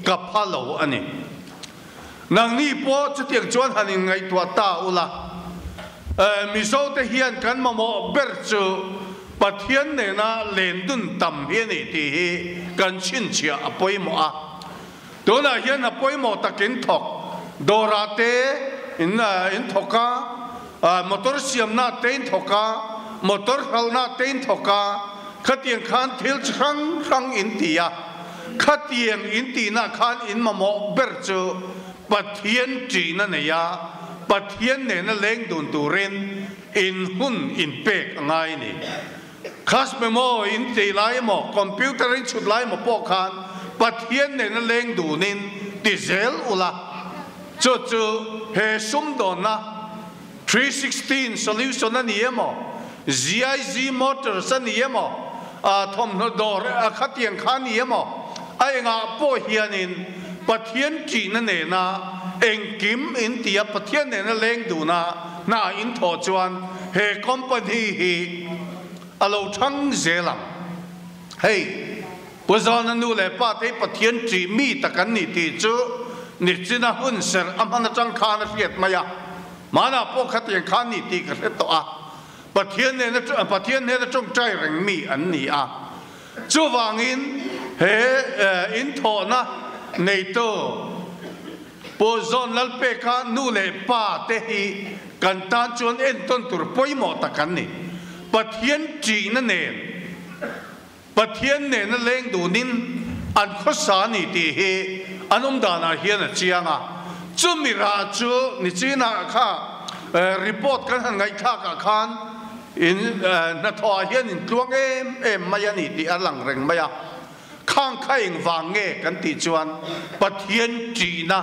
ka pha lo a ni. Nangni pawh chutiang chuan han inngaihtuah ta ula, Mizote hian kan mamawh ber chu Pathian nena len dun tam hi a ni tih hi kan chhinchhiah a pawimawh a. Tunah hian a pawimawh takin thawk dawrah te in thawk a, motor siamna te in thawk a, motor hralhna te in thawk a, khatiang khan thil chi hrang hrang in ti a, khatiang in tihna khan in mamawh ber chu Pathian ṭihna nei a, Pathian nena leng dun turin in hun in pek a ngai a ni. Class memo in tih lai emaw, computer in chhut lai emaw pawh khan Pathian nena leng dunin ti zel ula, chu chu he sumdawnna 316 solution a ni emaw, GIZ Motors a ni emaw, thawmhnaw dawr a khatiang kha a ni emaw, a engah pawh hianin Pathian ṭihna nena engkim in ti a, Pathian nena leng duna hna in thawh chuan he company hi a lo thang zel ang. Hei, Pu Zawna nu leh pa te hi Pathian ṭih mi tak an ni tih chu nichina hun serh a hman aṭang khan a hriat mai a. Hmanah pawh khatiang khan ni tih ka hre tawh a. Pathian nena Pathian hnena ṭawngṭai reng mi an ni a. Chuvangin he inthawhna neitu Pu Zawn Lalpeka nu leh pa te hi kan tan chuan entawn tur pawimawh tak an ni. Pathian ṭihna nen, Pathian nena leng dunin an khawsa a ni tih hi an awm danah hian a chiang a. Chumi rah chu nichinah kha report kan han ngaihthlakah khan in hnathawhah hian in tluang em em mai a ni tih a lang reng mai a. Khang kha engvang nge kan tih chuan Pathian ṭihna,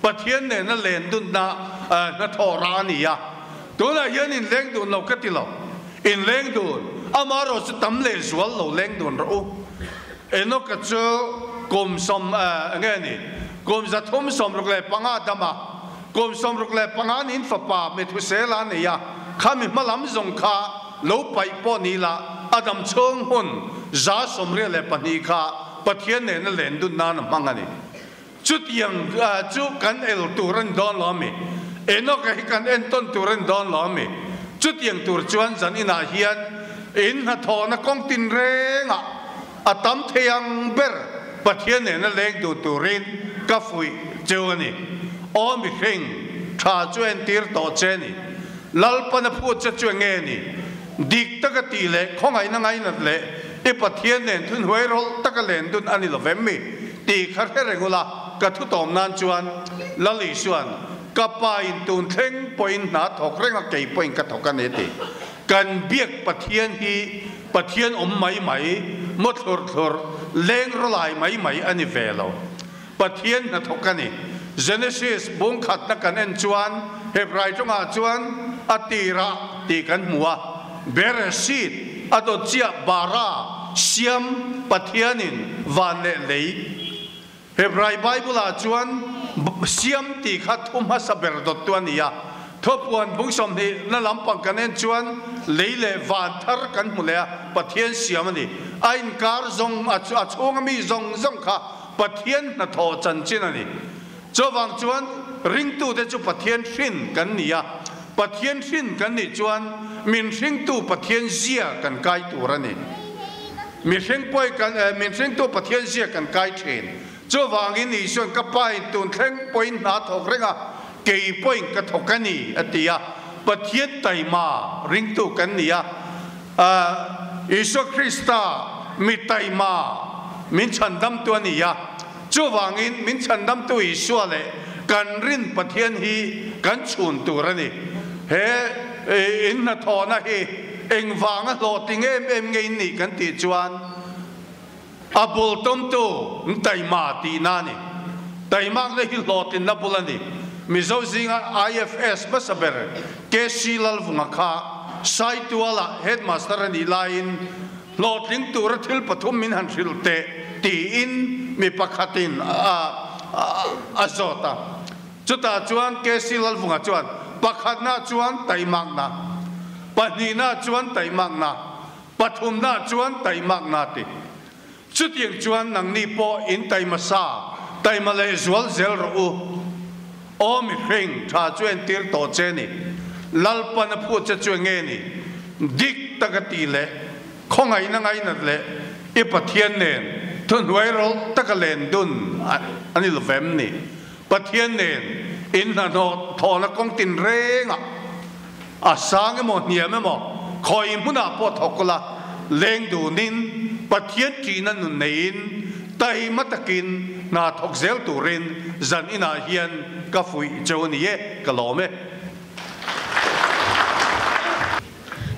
Pathian nena len dunna hnathawh rah a ni a. Tunah hian in leng dun lo ka ti lo, in leng dun, amaherawh chu tam leh zual lo leng dun rawh u. Enoka chu kum sawm enge a ni, kum 365 dam a, kum 65 niin fapa Methusela a nei a, khami hma lam zawng kha lo paih pawh ni la. A dam chhung hun 122 kha Pathian nena len dun nan a hmang a ni. Chutiang chu kan el tur a ni dawn lo ami? Enoch-a hi kan entawn tur a ni dawn lo ami? Chutiang tur chuan zan inah hian in hnathawhna kawng tinrengah a tam thei ang ber Pathian nena leng duh turin ka fuih cheu a ni. Aw mihring, tha chu entir tawh che a ni. Lalpan a phut che chu enge ni? Dik taka tih leh khawngaihna ngainat leh i Pathian nen thunhuai rawlh taka len dun a ni lo vem mi? Tih kha hre reng ula, ka thutawm nan chuan Lal Isuan, Ka pa in tun thleng pawhin hna thawk reng a, kei pawhin ka thawk a ni ti. Kan biak Pathian hi Pathian awm mai mai, maw thlur thlur, leng rawlai mai mai a ni ve lo. Pathian hnathawk a ni. Genesis bung khatna kan en chuan Hebrai tawngah chuan a tirah tih kan hmu a, Bereshit, a dawt chiah bara, siam, Pathianin van leh lei. Hebrai Bible-ah chuan siam tih kha thu hmasa ber dawttu a ni a. Thuapuan bung 20 na lampang kan en chuan lei leh van thar kan hmu leh a, Pathian siam a ni. A inkar zawng, a chhunga mi zawng zawng kha Pathian hnathawh chanchin a ni. Chuvang chuan ringtute chu Pathian hrin kan ni a, Pathian hrin kan nih chuan min hringtu Pathian zia kan kai tur a ni. Mihring pawi kan, min hringtu Pathian zia kan kai thin. Chuvangin Isuan ka pain tun thleng pawhin hna thawk reng a, kei pawhin ka thawk a ni, a ti a. Pathian taima ringtu kan ni a. Isua Krista mi taima min chhandamtu a ni a, chuvangin min chhandamtu Isua leh kan rin Pathian hi kan chhun tur a ni. He in hnathawhna hi engvanga hlawhtling em em nge in nih kan tih chuan a bul tumtu taima tihna a ni. Taimakna hi hlawhtlinna bul a ni. Mizo zinga IFS hmasa ber KC Lalvunga kha Saituala headmaster a nih laiin hlawhtling tura thil pathum min han hrilh teh tiin mi pakhatin a zawt a. Chutah chuan KC Lalvunga chuan pakhatna chuan taimakna, pahnihna chuan taimakna, Pathumna chuan taimakna ti. Chutiang chuan nangni pawh in taima sa, taima leh zual zel rawh u. Aw mihring, tha chu entir tawh che ni. Lalpan a phut che chu enge ni? Dik taka tih leh khawngaihna ngainat leh i Pathian nen thuhnuai rawlh taka len dun a ni lovem ni? Pathian nen in hnahnawh thawhna kawng tinrengah a sang emaw hniam emaw khawi hmunah pawh thawk ula, leng dunin Pathian ṭihna nun neiin taima takin hna thawk zel turin zan inah hian ka fuih cheu a ni e, ka lawm e.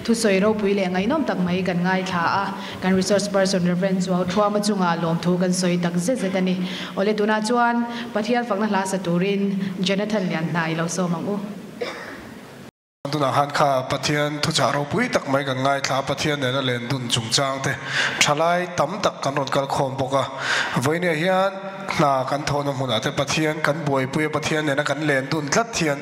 Thusawi ropui leh ngaihnawm tak mai kan ngaithla a, kan resource person Rev. Zuau Thuama chungah lawmthu kan sawi tak zet zet a ni. Awle tunah chuan Pathian fakna hla sa turin Jonathan Lianhna i lo sawm ang u. Tunah khan kha Pathian thuchah ropui tak mai kan ngaithla a, Pathian nena len dun chungchang te thalai tam tak kan rawn kal khawm bawk a. Vawinia hian hna kan thawhna hmunah te Pathian kan buaipui a, Pathian nena kan len dun tlat hian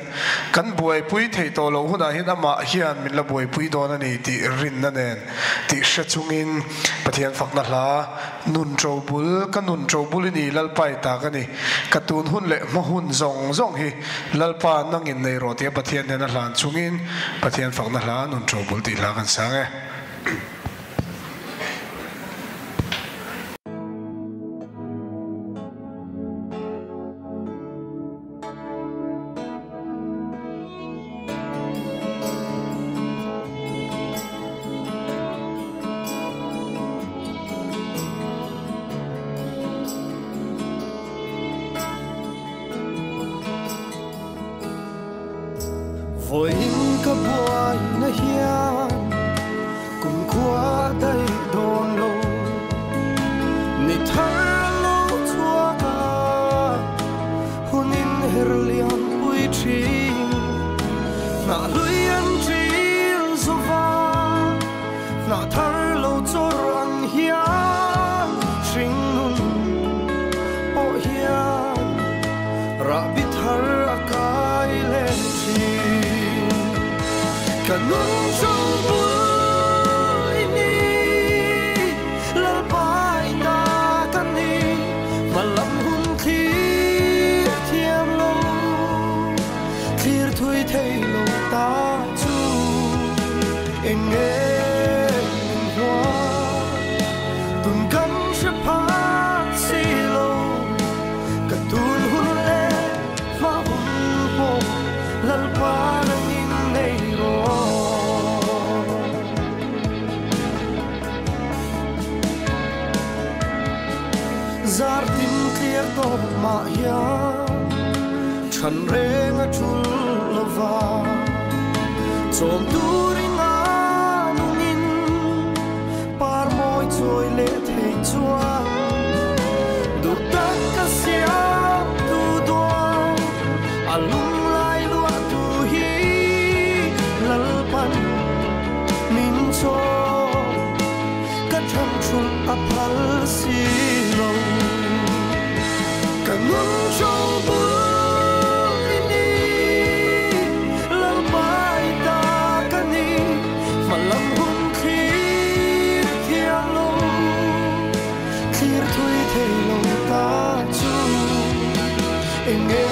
Kan buaipui theih tawh loh hunah hian amah hian min la buaipui dawn a ni tih rinna nen tih hre chungin Pathian fakna hla, Nun ṭo bul, ka nun ṭo bul i ni Lalpa i ta ka ni, ka tun hun leh hma hun zawng zawng hi Lalpa nangin nei rawh tia Pathian hnena hlan chungin Pathian fakna hla Nun ṭo bul tih hla kan sang e. Vawiin ka buaina hian kumkhua daih dawn lo ni thar a lo chhuak a. Hunin her lian pui thin, hnah hlui an ṭil zova, hnah thar lo chawr ang hian hringnun pawh hian rahbi thar a kai leh thin. Ka nun chawng bul i ni. Zar tin tliak tawp mah hian Chhan reng a tul lova Chawm turin a nungin Par mawi chawi leh thei chuan Duh tak ka siam tu dawn A lunglai luah tu hi Lalpan min chawm Ka chhan thul a phal si lo Ka nun cho bul i ni Lalpai ta ka ni Mà lam hun thlir thiam lo Thlir thui thei lo ta chu Eng nge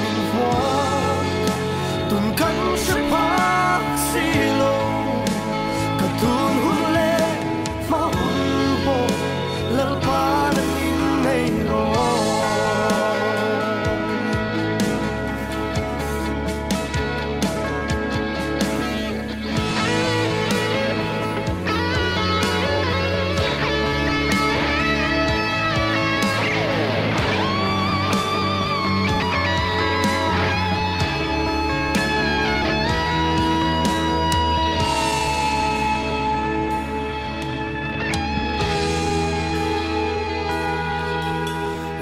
min hua Tun kan hre phak si lo Ka tun hun leh hma hun pawh Lalpa nangin nei rawh.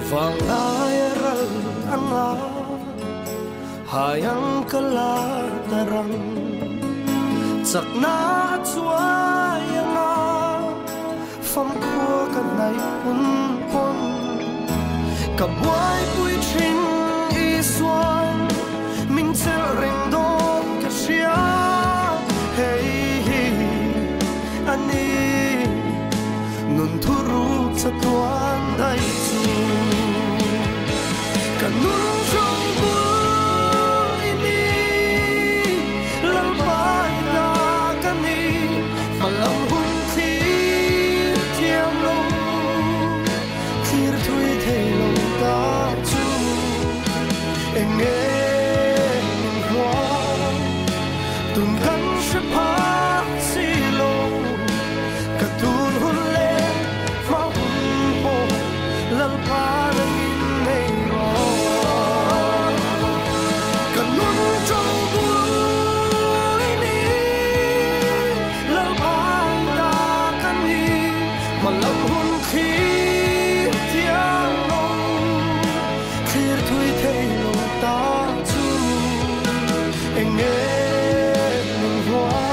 Vanglai a ral anga hai ang ka la tarang Chakna a chuai anga famkhua ka hnaih hun pawn Ka buaipui thin Isuan min chelh reng dawn ka hria Hei hi a ni nun thuruk chatuan daih chu Ka nun zo bul i ni Lalpai ta ka ni Hma lam hun thlir thiam lo Thlir thui thei lo ta chu Eng nge min hua Tun kan hre phak si lo Ka tun hun leh hma hun pawh Lalpa nangin nei rawh Ka nun to bul i ni Lalpa ta ka ni Hma lam hun thlir thiam lo Thlir thui thei lo ta chu Eng nge min hua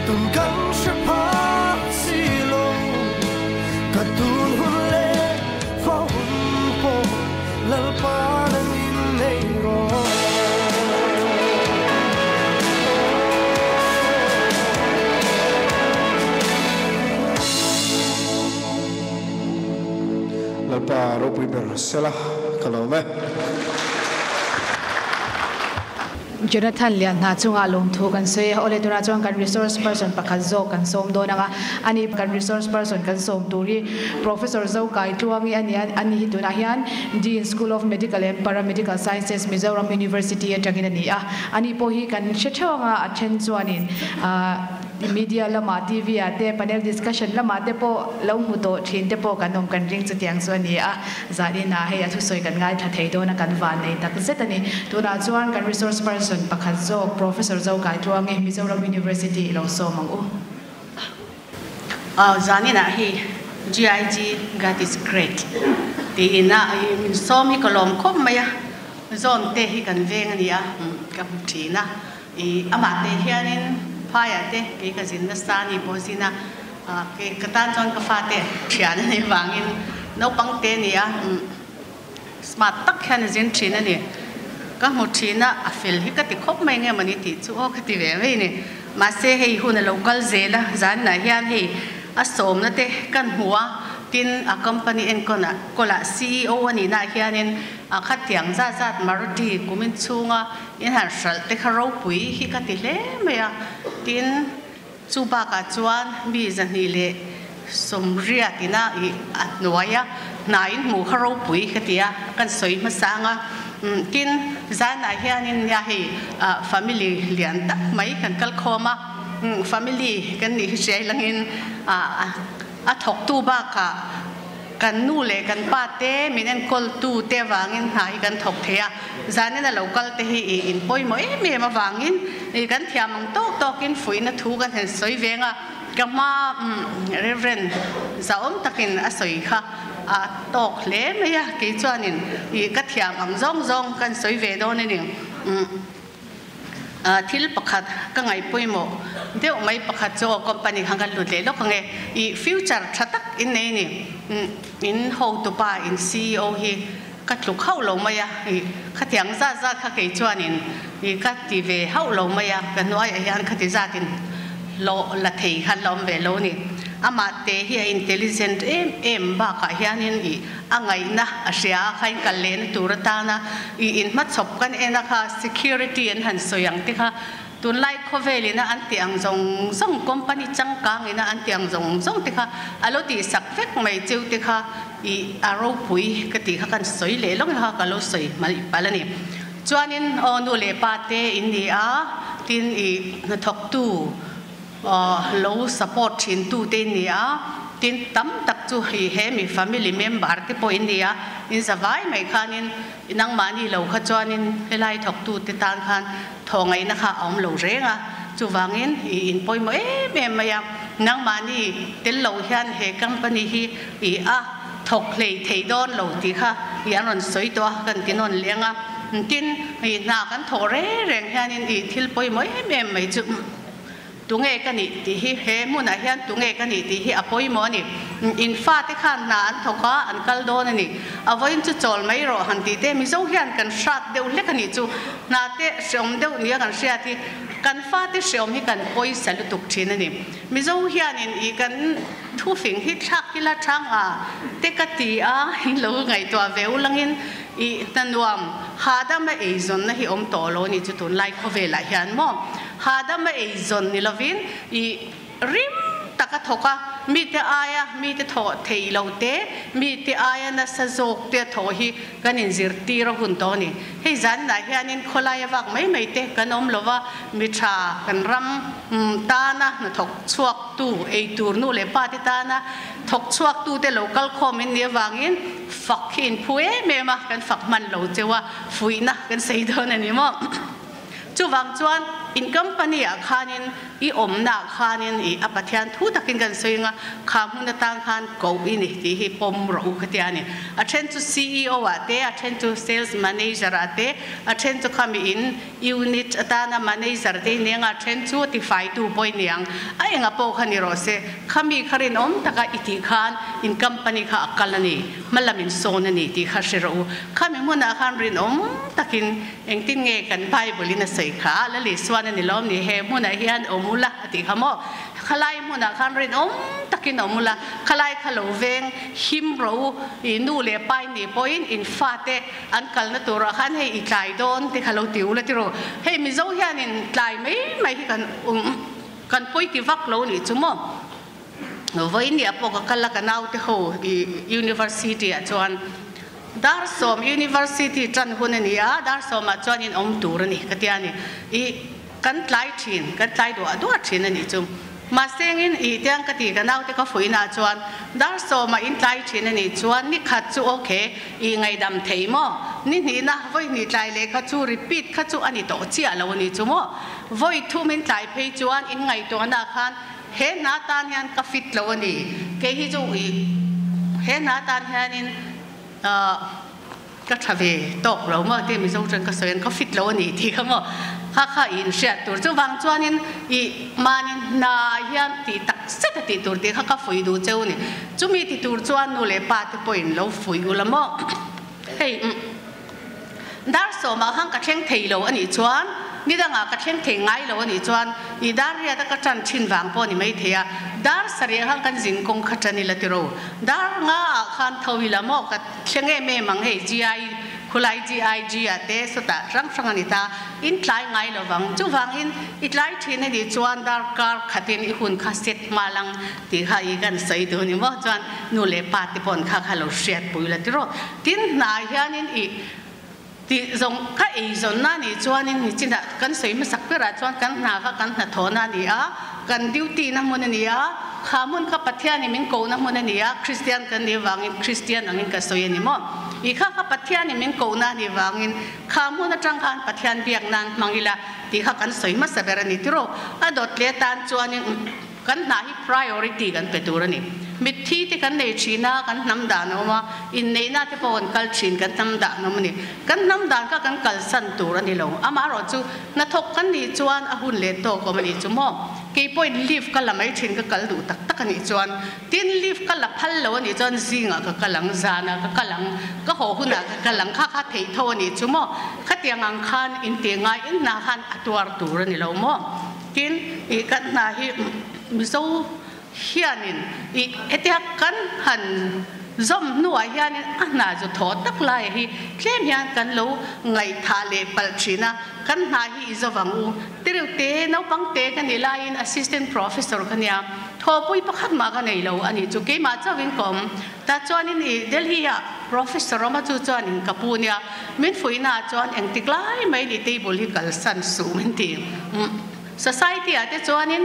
Tun kan hre phak si lo Ka tun hun leh hma hun pawh Lalpa nangin nei rawh. Lalpa ropui ber sela ka lawm e. Jonathan Lian hna chungah lawmthu kan sawi a, awle tunah chuan kan resource person pakhat zawk kan sawm dawn ang a, ani kan resource person kan sawm tur hi Professor Zokai Tluangi a ni a, ani hi tunah hian Dean School of Medical and Paramedical Sciences Mizoram University atangin a ni a, ani pawh hi kan hre theuh ang a, a then chuanin ahh Media lamah, TV ah te, panel discussion lamah te pawh lo hmu tawh thin te pawh kan awm kan ring chutiang chu a ni a. Zanin ah hei a thusawi kan ngaithla thei dawn a, kan van nei tak zet a ni. Tunah chuan kan resource person pakhat zawk Professor Zokai Tluangi, Mizoram University i lo sawm ang u. Aw, zanin ah hei GIG, God is Great, tiin a min sawm hi ka lawm khawp mai a, zawn te hi kan veng a ni a, ka hmu thin a. I amah te hianin phaiah te kei ka zin nasa a ni pawh zin a, kei ka tan chuan ka fate thian a nih vangin naupang te a ni a, smart tak hian a zin thin a ni. Ka hmu thin a, a fel hi ka ti khawp mai nge mawni tih chu aw ka ti ve mai a ni. Mahse hei hun a lo kal zel a, zanah hian hei a sawmna te kan hmu a, tin a company enkawnah kawlah ceo a nihnaah hianin a khatiang zat zat Maruti kumin chhunga In han hralh te kha ropui hi ka ti hle mai a, tin chu bakah chuan mi 280 ina ih a hnuai a hna in hmuh kha ropui ka ti a, kan sawi hmasa ang a, tin zanah hianin nia hei family lian tak mai kan kal khawm a, family kan nih hi hriai langin a thawktu bakah. Kan nu leh kan pa te min enkawl tu te avangin hna hi kan thawk thei a, zanin a lo kal te hi i in pawimawh em em avangin i kan thiam ang tawk tawkin fuihna thu kan han sawi veng a, ka hma Reverend zahawm takin a sawi kha a tawk hle mai a, kei chuanin i ka thiam ang zawng zawng kan sawi ve dawn a ni. Thil pakhat ka ngaihpawimawh deuh mai pakhat chu aw company khan kan lut leh lawk ang e. I future tha tak in nei a ni. In hotupa in ceo hi ka tluk hauh lo mai a, i khatiang zat zat kha kei chuanin i ka ti ve hauh lo mai a, ka hnuaiah hian khati zatin hlawh la thei khan la awm ve lo a ni. Amah te hi a intelligent em em bakah hianin i A ngaihna a hria a, kha in kal lehna tur atana i inhmachhawp kan en a kha security an han sawi ang te kha tunlai khawvel ina an tih ang zawng zawng company changkang ina an tih ang zawng zawng te kha a lo tihsak vek mai cheu te kha i a ropui ka tih kha kan sawi leh lawng kha ka lo sawi hmalh palh a ni. Chuanin aw nu leh pa te in ni a, tin i hnathawktu Lo support thin tu te in ni a, tin tam tak chu hei he mi family member te pawh in ni a, in za vai mai khanin nangmahni lo kha chuanin helai thawk tu te tan khan thaw ngaihna kha a awm lo reng a, chuvangin i in pawimawh em em mai a, nangmahni tel lo hian he company hi i a thawk hlei thei dawn lo tih kha i an rawn sawi tawh a, kan ti nawn leng a, tin i hna kan thawh reng reng hianin i thil pawimawh em em mai chu. Tunge ka nih tih hi he hmunah hian tunge ka nih tih hi a pawimawh a ni. In fate khan hna an thawk a, an kal dawn a ni. A vawiin chu chawl mai rawh han tih te Mizo hian kan hrat deuh hlek a nih chu. Hna te hreawm deuh nia kan hriat hi kan fate hreawm hi kan pawisa lutuk thin a ni. Mizo hianin i kan thufing hi thlak ila thang a te ka ti a, in lo ngaihtuah ve ulangin i hna nuam hahdama eizawnna hi awm tawh lo a nih chu tunlai khawvelah hian maw. Hahdam a eizawn ni lovin i rim tak a thawk a, mite aia mite thawh theih loh te, mite aia nasa zawk te a thawh hi kan inzirtir a hun tawh a ni. Hei zaninah hianin khawlaia vak mai mai te kan awm lova, mi tha kan ram tana hnathawk chhuaktu, eitur nu leh pa te tana thawk chhuaktu te lo kal khawm in nih avangin fak hi inphu em em a, kan fak hman lo cheu a, fuihna kan sawi dawn a ni maw? Chuvang chuan in company ah khanin i awmna ah khanin i a Pathian thu takin kan sawi anga kha hmun atang khan koh i ni tih hi pawm rawh u ka tia a ni. A then chu ceo ah te, a then chu sales manager ah te, a then chu khami in unit atana manager te i ni anga a then chu tifaitu pawh i ni ang. A enga pawh kha ni rawh se, khami kha rinawm taka i tih khan in company kha a kal a ni, hmalam in sawn a ni tih kha hre rawh u. Khami hmunah khan rinawm takin Engtin nge kan Bible in a sawi kha? Lal Isuan a ni lawm ni, he hmunah hian awm ula a tih kha maw? Khalai hmunah khan rinawm takin awm ula, khalai kha lo veng him rawh u, i nu leh pa in nih pawhin in fate an kalna turah khan hei i tlai dawn te kha lo ti ula ti rawh. Hei Mizo hianin tlai mai mai hi kan kan pawi ti vak lo nih chu maw? Vawinia pawh ka kal a, ka naute ho i University ah chuan Dar sawm University tan hun a ni a, dar sawmah chuan in awm tur a ni ka tia a ni. I kan tlai thin, kan tlai duah duah thin a nih chu. Mahse engin i tiang ka ti ka naute ka fuihna chuan dar sawmah in tlai thin a nih chuan ni khat chu ok i ngaihdam thei maw? Ni hnihna vawi hnih tlai leh kha chu repeat kha chu a ni tawh chiah lo a nih chu maw? Vawi thum in tlai phei chuan in ngaihtuahna khan He hna tan hian ka fit lo a ni. Kei hi chu i he hna tan hianin ka tha ve tawk lo maw tih Mizo chuan ka sawi ang, ka fit lo a ni tih kha maw kha kha i inhriat tur. Chuvang chuanin i mahni hna hian tih tak zet a tih tur tih kha ka fuih duh cheu a ni. Chumi ti tur chuan nu leh pa te pawhin lo fuih ula maw. Hei. Dar sawmah khan ka thleng thei lo a nih chuan, ni dangah ka thleng thei ngai lo a nih chuan i dar riata ka tan thin vang pawh a ni mai thei a, dar sarih khan kan zin kawng kha tan ila tiro, dar nga ah khan tho ila maw ka thleng em em ang hei GI khulai GIG ah te sawtah hrang hrang a ni ta, in tlai ngai lo vang, chuvangin i tlai thin a nih chuan dar kar khatin i hun kha set hma lang tih kha i kan sawi duh a ni maw, chuan nu leh pa te paw'n kha kha lo hriatpui la tiraw. Tin hnai hianin i tih zawng ka eizawnna nih chuanin nichinah kan sawi hmasak berah chuan kan hna kha kan hnathawhna a ni a, kan duty na hmun a ni a. Kha hmun kha Pathianin min kohna hmun a ni a, Kristian kan nih vangin Kristian angin ka sawi a ni maw? I kha kha Pathianin min kohna a nih vangin kha hmun atang khan Pathian biak nan hmang ila tih kha kan sawi hmasa ber a ni tiraw? A dawt leh atan chuanin kan hna hi priority kan pe tur a ni. Mitthi te kan nei thin a, kan hnam dan a awm a, inneihna te pawh kan kal thin, kan hnam dan a awm a ni. Kan hnam dan kha kan kalsan tur a ni lo. Amaherawhchu hnathawk kan nih chuan a hun leh tawk awm a nih chu maw? Kei pawhin lift ka la mai thin ka kal duh tak tak a nih chuan tin lift ka la phal lo a nih chuan zingah ka kal ang, zanah ka kal ang, ka haw hunah ka kal ang kha kha theih tho a nih chu maw? Khatiang ang khan intih ngai in hna khan a tuar tur a ni lo maw? Tin ih kan hna hi Mizo hianin ih hetia kan han zawm hnuah hianin a hna zu thaw tak lai hi tlem hian kan lo ngaihthah leh palh thin a, kan hna hi i zawng u. Tireu te, naupang te ka nih laiin assistant professor ka nia, thawhpui pakhat mah ka nei lo a nih chu, keimah chauhin ka awm. Tah chuanin i Delhi ah professor awm a, chu chuanin ka pu nia, min fuihna ah chuan engtik lai mai ni table hi kalsan suh min ti. Society ah te chuanin.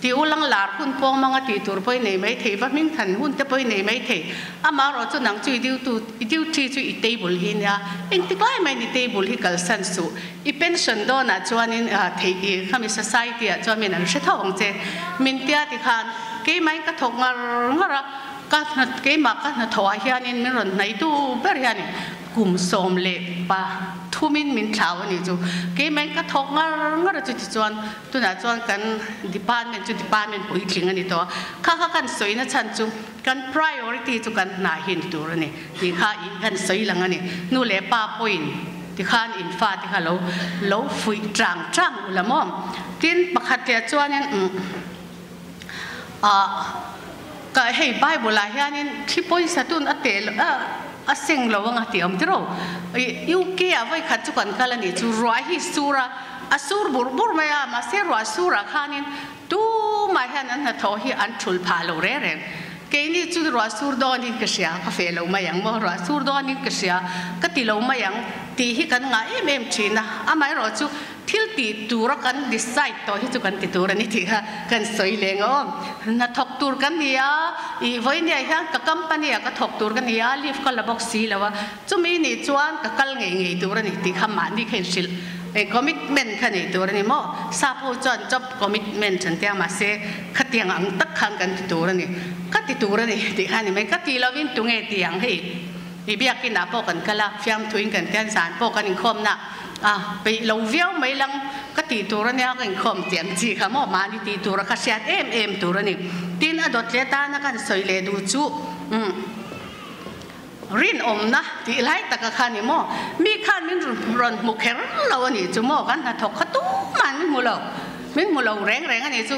Ti u lang lar hun pawng manga tih tur pawh i nei mai thei, va hming than hun te pawh i nei mai thei. Amaherawh chu nang chu i duty i duty chu i table hi nia, engtik lai maiin i table hi kalsan suh. I pension dawnah chuanin theih i khami society ah chuan min an hre tho ang che. Min tia tikhan keimahin ka thawk ngar ngar a, ka keimah ka hnathawh ah hianin min rawn hnaitu ber hianin Kum 13 in min thlau a nih chu. Keimah in ka thawk ngar ngar a chuti chuan tunah chuan kan department chu department puitling a ni tawh a. Kha kha kan sawina chhan chu kan priority chu kan hna hi ni tur a ni tih kha ih kan sawi lang a ni. Nu leh pa pawhin tikhan in fa te kha lo lo fuih chang chang u la maw. Tin pakhat leh chuanin umm ah ka hei bible ah hianin thli pawisa tun a tel a a seng lo anga tih awm tiraw ih UK ah vawi khat chu kan kal a nih chu ruah hi sur a a sur bur bur mai a mahse ruah sur ah khanin tumah hian an hnathawh hi an thul phah lo reng reng keini chu ruah sur dawnin ka hria ka feh lo mai ang maw ruah sur dawnin ka hria ka ti lo mai ang tih hi kan ngah em em thin a amaherawh chu Thil tih tura kan decide tawh hi chu kan ti tur a ni tih kha kan sawi leng a aw. Hna thawk tur kan ni a, ih vawinia hian ka company ah ka thawk tur ka ni a, leave ka la bawk si lo a, chumi nih chuan ka kal ngei ngei tur a ni tih kha mahni kha inhrilh commitment kha nei tur a ni maw. Sap ho chuan job commitment an tia mahse khatiang ang tak khan kan ti tur a ni, ka ti tur a ni tih kha a ni mai, ka ti lovin tunge ti ang hei. I biakin ah pawh kan kal a, fiamthuin kan tian zan pawh kan inkhawmna a peih lo viau mai lang ka tih tur a nia ka inkhawm tih ang chi kha maw mahni tih tura ka hriat em em tur a ni. Tin a dawt leh tana kan sawi leh duh chu umm rinawmna tih lai taka kha ni maw mi khan min rawn hmu kher lo a nih chu maw kan hnathawk kha tuman min hmu lo min hmu lo reng reng a nih chu.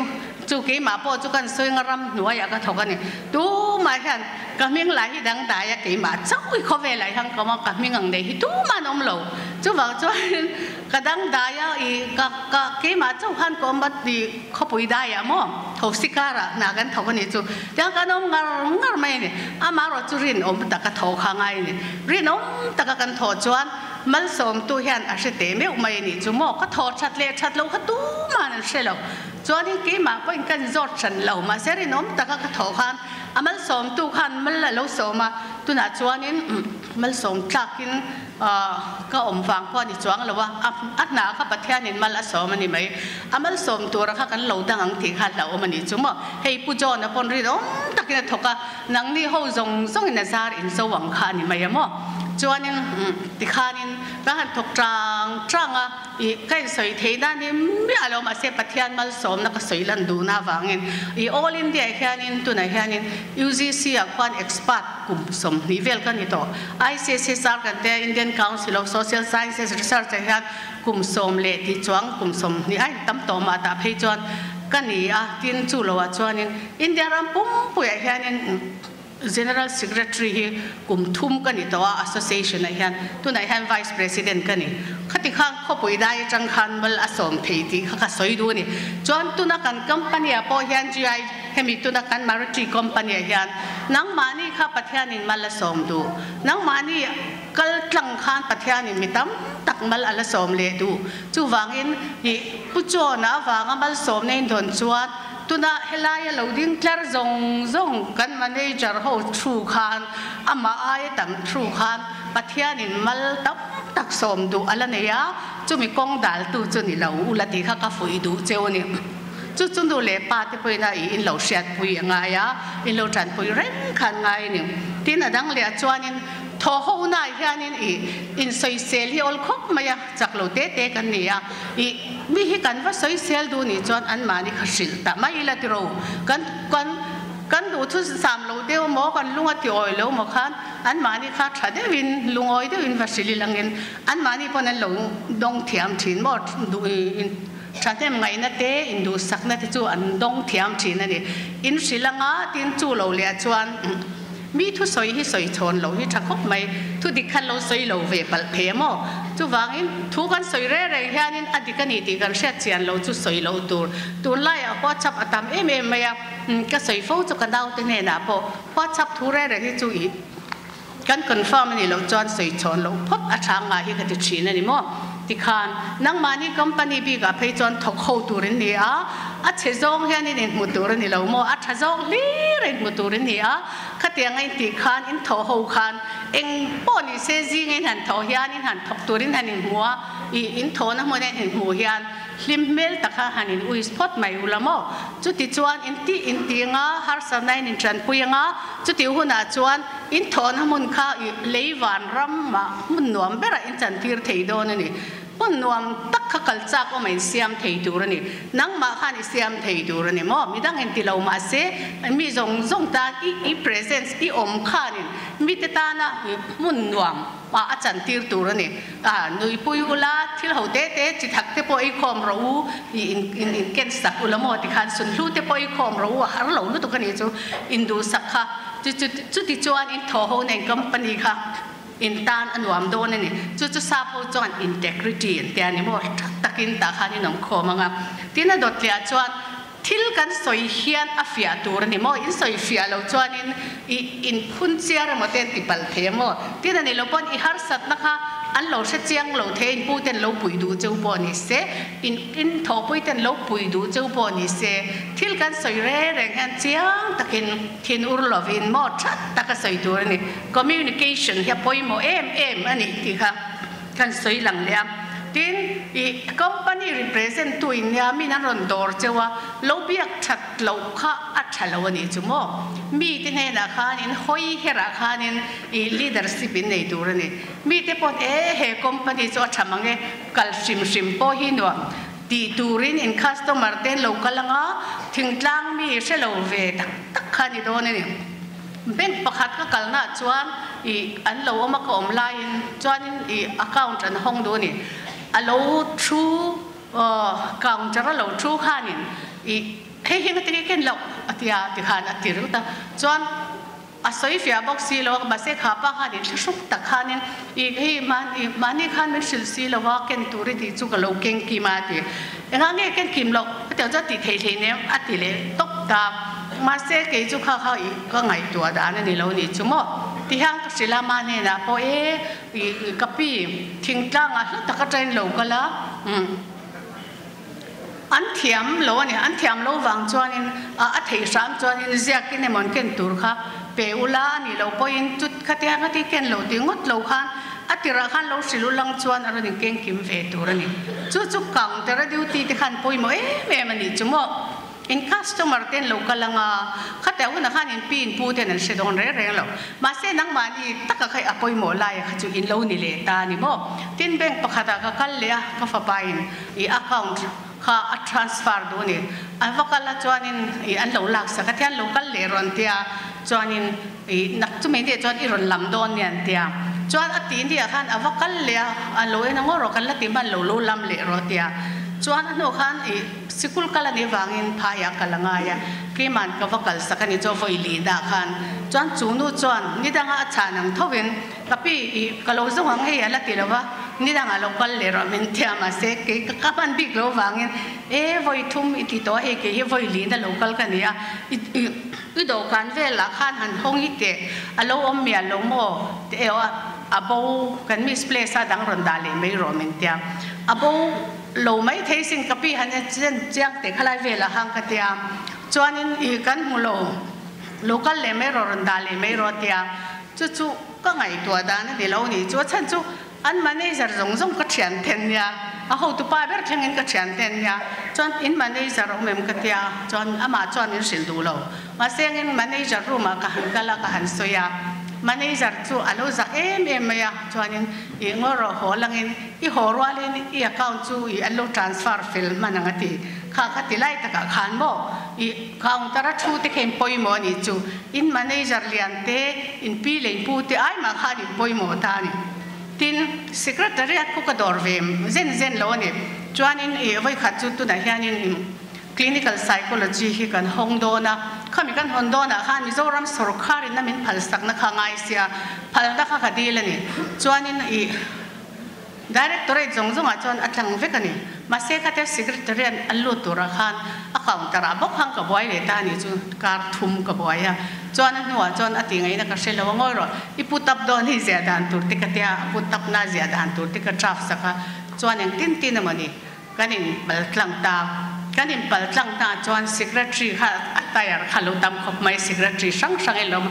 Chu keimah pawh chu kan sawi nga ram hnuaiah ka thawk a ni. Tumah hian ka hming lai hi dangdai a, keimah chauh hi khawvelah hian ka awm a, ka hming ang nei hi tumah an awm lo. Chuvang chuan ka dangdai a, ih ka ka keimah chauh khan ka awm a tih khawpui daiah maw thosi karah hna kan thawk a nih chu. Tiang kan awm ngar ngar mai a ni. Amaherawh chu rinawm taka thawh kha ngai a ni. Rinawm taka kan thawh chuan malsawmtu hian a hre teh meuh mai a nih chu maw. Ka thawh that leh that loh kha tumah an hre lo. Chuanin keimah pawhin ka inzawt hran lo, mahse rinawm taka ka thawh khan a malsawmtu khan mal a lo sawm a, tunah chuanin malsawm tlakin ka awm vang pawh a ni chuang lo a, a hna kha Pathianin mal a sawm a ni mai, a malsawm tura kha kan lo dang ang tih kha hlauhawm a ni chu maw. Hei Pu John-a pawn rinawm takin a thawk a, nangni ho zawng zawngin a zar inzo ang kha a ni mai a maw. Chuanin tikhanin ka han thawk chang chang a. I ka insawi thei dan hi miah lo mahse Pathian malsawmna ka sawi lan duhna avangin i All India hianin tunah hianin UGC ah khuan expert kum 20 vel ka ni tawh. ICSSR kan tia Indian Council of Social Sciences Research ah hian kum sawm leh tih chuang kum 20 a intam tawh mah tah phei chuan ka ni a tin chu loah chuanin India ram pumpuiah hianin General Secretary hi kum thum ka ni tawh a, Association ah hian tunah hian Vice President ka ni. Khati khan khawpui dai atang khan mal a sawm thei tih kha ka sawi duh a ni. Chuan tuna kan company ah pawh hian GI hemi tuna kan Maruti company ah hian nangmahni kha Pathianin mal a sawm duh. Nangmahni kal tlang khan Pathianin mi tam tak mal a la sawm leh duh. Chuvangin ih Pu Chawna avanga malsawmna in dawn chuan. Tuna helaia lo ding tlar zawng zawng kan manager ho thu khan amah aia tam thu khan Pathianin mal tam tak sawm duh a la nei a, chumi kawng daltu chu ni lo ula tih kha ka fuih duh cheu a ni. Chu chu nu leh pa te pawhin a ih in lo hriatpui a ngai a, in lo tanpui reng kha an ngai a ni. Tin a dang leh ah chuanin thaw ho naah hianin ih insawisel hi awl khawp mai a, chak lo te te kan ni a, ih mi hi kan va sawisel duh nih chuan anmahni kha hrilh ta mai ila tiro kan kan kan duh chu sam lo deuh maw kan lung a ti awi lo maw khan anmahni kha tha deuhin lungawi deuhin va hrilh ilangin anmahni pawn an lo dawng thiam thin maw duh in Thahnem ngaihna te, induhsakna te chu an dawng thiam thin a ni. In hrilh anga tin chu lo leh chuan mi thusawi hi sawi chhawn lo hi tha khawp mai. Thu dik khan lo sawi lo ve palh thei a maw? Chuvangin thu kan sawi reng reng hianin a dik a ni tih kan hriat chian lo chu sawi loh tur. Tunlaiah WhatsApp a tam em em mai a, ka sawi fo chu ka naute hnenah pawh WhatsApp thu reng reng hi chu ih Kan confirm a nih loh chuan sawi chhawn loh phawt a tha ngai hi ka ti thin a ni maw? Tikhan, nangmahni company bikah phei chuan thawk ho tur in ni a, a chhe zawng hian in inhmu tur a ni lo maw? A tha zawng hlir a inhmu tur in ni a, khatiang a intih khan in thawh ho khan eng pawh ni se zinga in han thawh hian in han thawk tur in han inhmu a, ih in thawhna hmun a in inhmuh hian Hlim hmel taka han in uis phawt mai ula maw? Chuti chuan in tih in tih anga harsatna in intanpui anga, chuti hunah chuan in thawhna hmun kha i lei van ram mah hmun nuam berah in chantir thei dawn a ni. Hmun nuam tak kha kal chak awm a in siam thei tur a ni. Nangmah khan i siam thei tur a ni maw? Midang in ti lo mahse mi zawng zawng tan i i presence i awm khanin mite tana hmun nuam ah a chantir tur a ni. A nuipui ula, thil ho te te chi thak te pawh ei khawm rawh u, i in in in ken sak ula maw tikhan sunhlu te pawh ei khawm rawh u, a har lo lutuk a nih chu, in duhsak kha chu chu chuti chuan in thaw ho nen company kha in tan a nuam dawn a ni. Chu chu sap ho chuan integrity an tia a ni maw, tha takin tah khan in awm khawm ang a. Tin a dawtliah chuan Thil kan sawi hian a fiah tur a ni maw? In sawi fiah lo chuanin i inphun chiar emaw te an ti palh thei a maw? Tin a ni lo pawn i harsatna kha an lo hre chiang lo thei a, in pu ten lo pui duh cheu pawh ni se, in in thawhpui ten lo pui duh cheu pawh ni se, thil kan sawi reng reng hian chiang takin thin ur lovin maw that taka sawi tur a ni. Communication hi a pawimawh em em a ni tih kha. Kan sawi lang leh a, tin i company represent tu in nia min an rawn dawr cheu a, lo biak that loh kha a tha lo a nih chu maw? Mi te hnenah khan in hawi herah khan in i leadership in nei tur a ni. Mi te pawh e he company chu a tha mang e, kal hrim hrim pawh hi nuam tih turin in customer te an lo kal anga thingtlang mi hre lo ve tak tak kha a ni dawn a ni. Bank pakhat ka kalnaah chuan ih an lo awm a ka awm laiin chuanin ih account an hawng duh a ni. A lo thu counter a lo thu khanin ih hei hi engati nge ken loh a ti a tikhan a ti ringawt a. Chuan a sawi fiah bawk si lo a mahse kha pa khanin thlahruk tak khanin ih hei mahni khan min hrilh si lo a ken tur i tih chu ka lo keng kim a a ti. Engah nge ken kim loh a tih ang chuan tih theih hleinem a ti leh tawp ta. Mahse kei chu kha kha ih ka ngaihtuah dan a ni lo nih chu maw? Ti hian ka hrilh a, mah hnenah pawh e ih ka pi thingtlangah hla tak atangin lo kal a, umm an thiam lo a ni, an thiam lo vang chuanin a theih hram chuanin ziakin emaw an ken tur kha pe ula a nih loh pawhin chut khatia ngati ken lo tih ngawt lo khan a tirah khan lo hrilh u lang chuan a rawn inkengkim ve tur a ni. Chu chu counter a duty te khan pawimawh em em a nih chu maw? In customer ten lo kal anga khatiang hunah khan in pi in pu ten an hre dawn reng reng lo. Mahse nangmahni taka kha a pawimawh laia kha chu in lo ni leh ta a ni maw? Tin bank pakhatah ka kal leh a, ka fapa in i account kha a transfer duh a ni. An va kal a chuanin i an lo laksak a, thian lo kal leh rawn tia chuanin i nak chumi nia chuan i rawn lam dawn nia an tia. Chuan a tih nia khan a va kal leh a, a lo en a ngaw rawh kan la ti hman lo lo lam leh rawh tia. Chuan a hnuah khan i sikul kal a nih vangin phaiah kal a ngai a, keiman ka va kalsak a ni chu a vawi lihna khan. Chuan chu nu chuan nidanga a chhan ang thovin Ka pi i ka lo zawng ang hei a la ti lo va, nidangah lo kal leh rawh min tia mahse kei ka hman bik lo vangin e vawi thum i ti tawh a hei kei hi vawi lihna lo kal ka ni a, i i dawhkan velah khan han hawng i teh a lo awm mial lo maw ti ew a a bo kan misplace a dang rawn dah leh mai rawh min tia a bo lo mai thei sin ka pi han en chiang teh khalai velah khan ka tia. Chuanin i kan hmu lo, lo kal leh mai rawh, rawn dah leh mai rawh a ti a. Chu chu ka ngaihtuah dan a ni lo ni. Chu a chhan chu an manager zawng zawng ka thian ten nia, a hotupa ber thlengin ka thian ten nia. Chuan in manager awm em ka tia, chuan amah chuan min hrilh duh lo. Mahse engin manager room ah ka han kal a, ka han sawi a. Manager chu a lo zak em em mai a, chuanin i ngaw rawh haw langin i haw rualin i account chu i an lo transfer fel hman ang a ti. Kha kha ti lai takah khan maw i counter a thu te kha in pawimawh a nih chu, in manager lian te, in pi leh in pu te ai mah khan in pawimawh ta a ni. Tin, secretariat khu ka dawr ve zen zen lo a ni. Chuanin i vawikhat chu tunah hianin clinical psychology hi kan hawng dawn a, khami kan hawn dawnah khan Mizoram sawrkharin a min phalsakna kha ngai sia, phalna kha ka dil a ni. Chuanin i. Directorate zawng zawngah chuan a tlang vek a ni. Mahse khatia Secretariat an lut turah khan a counter ah bawk khan ka buai leh ta a nih chu, kar thum ka buai a. Chuan a hnuah chuan a tih ngaihna ka hre lo a, ngawi rawh, i put up dawn hi ziah dan tur te ka tia, a put up na ziah dan tur te ka draft sak a, chuan engtin tin emaw ni kan in pal tlang ta. Kan in pal tlang hna chuan Secretary kha a tire kha lo tam khawp mai, Secretary hrang hrang in lo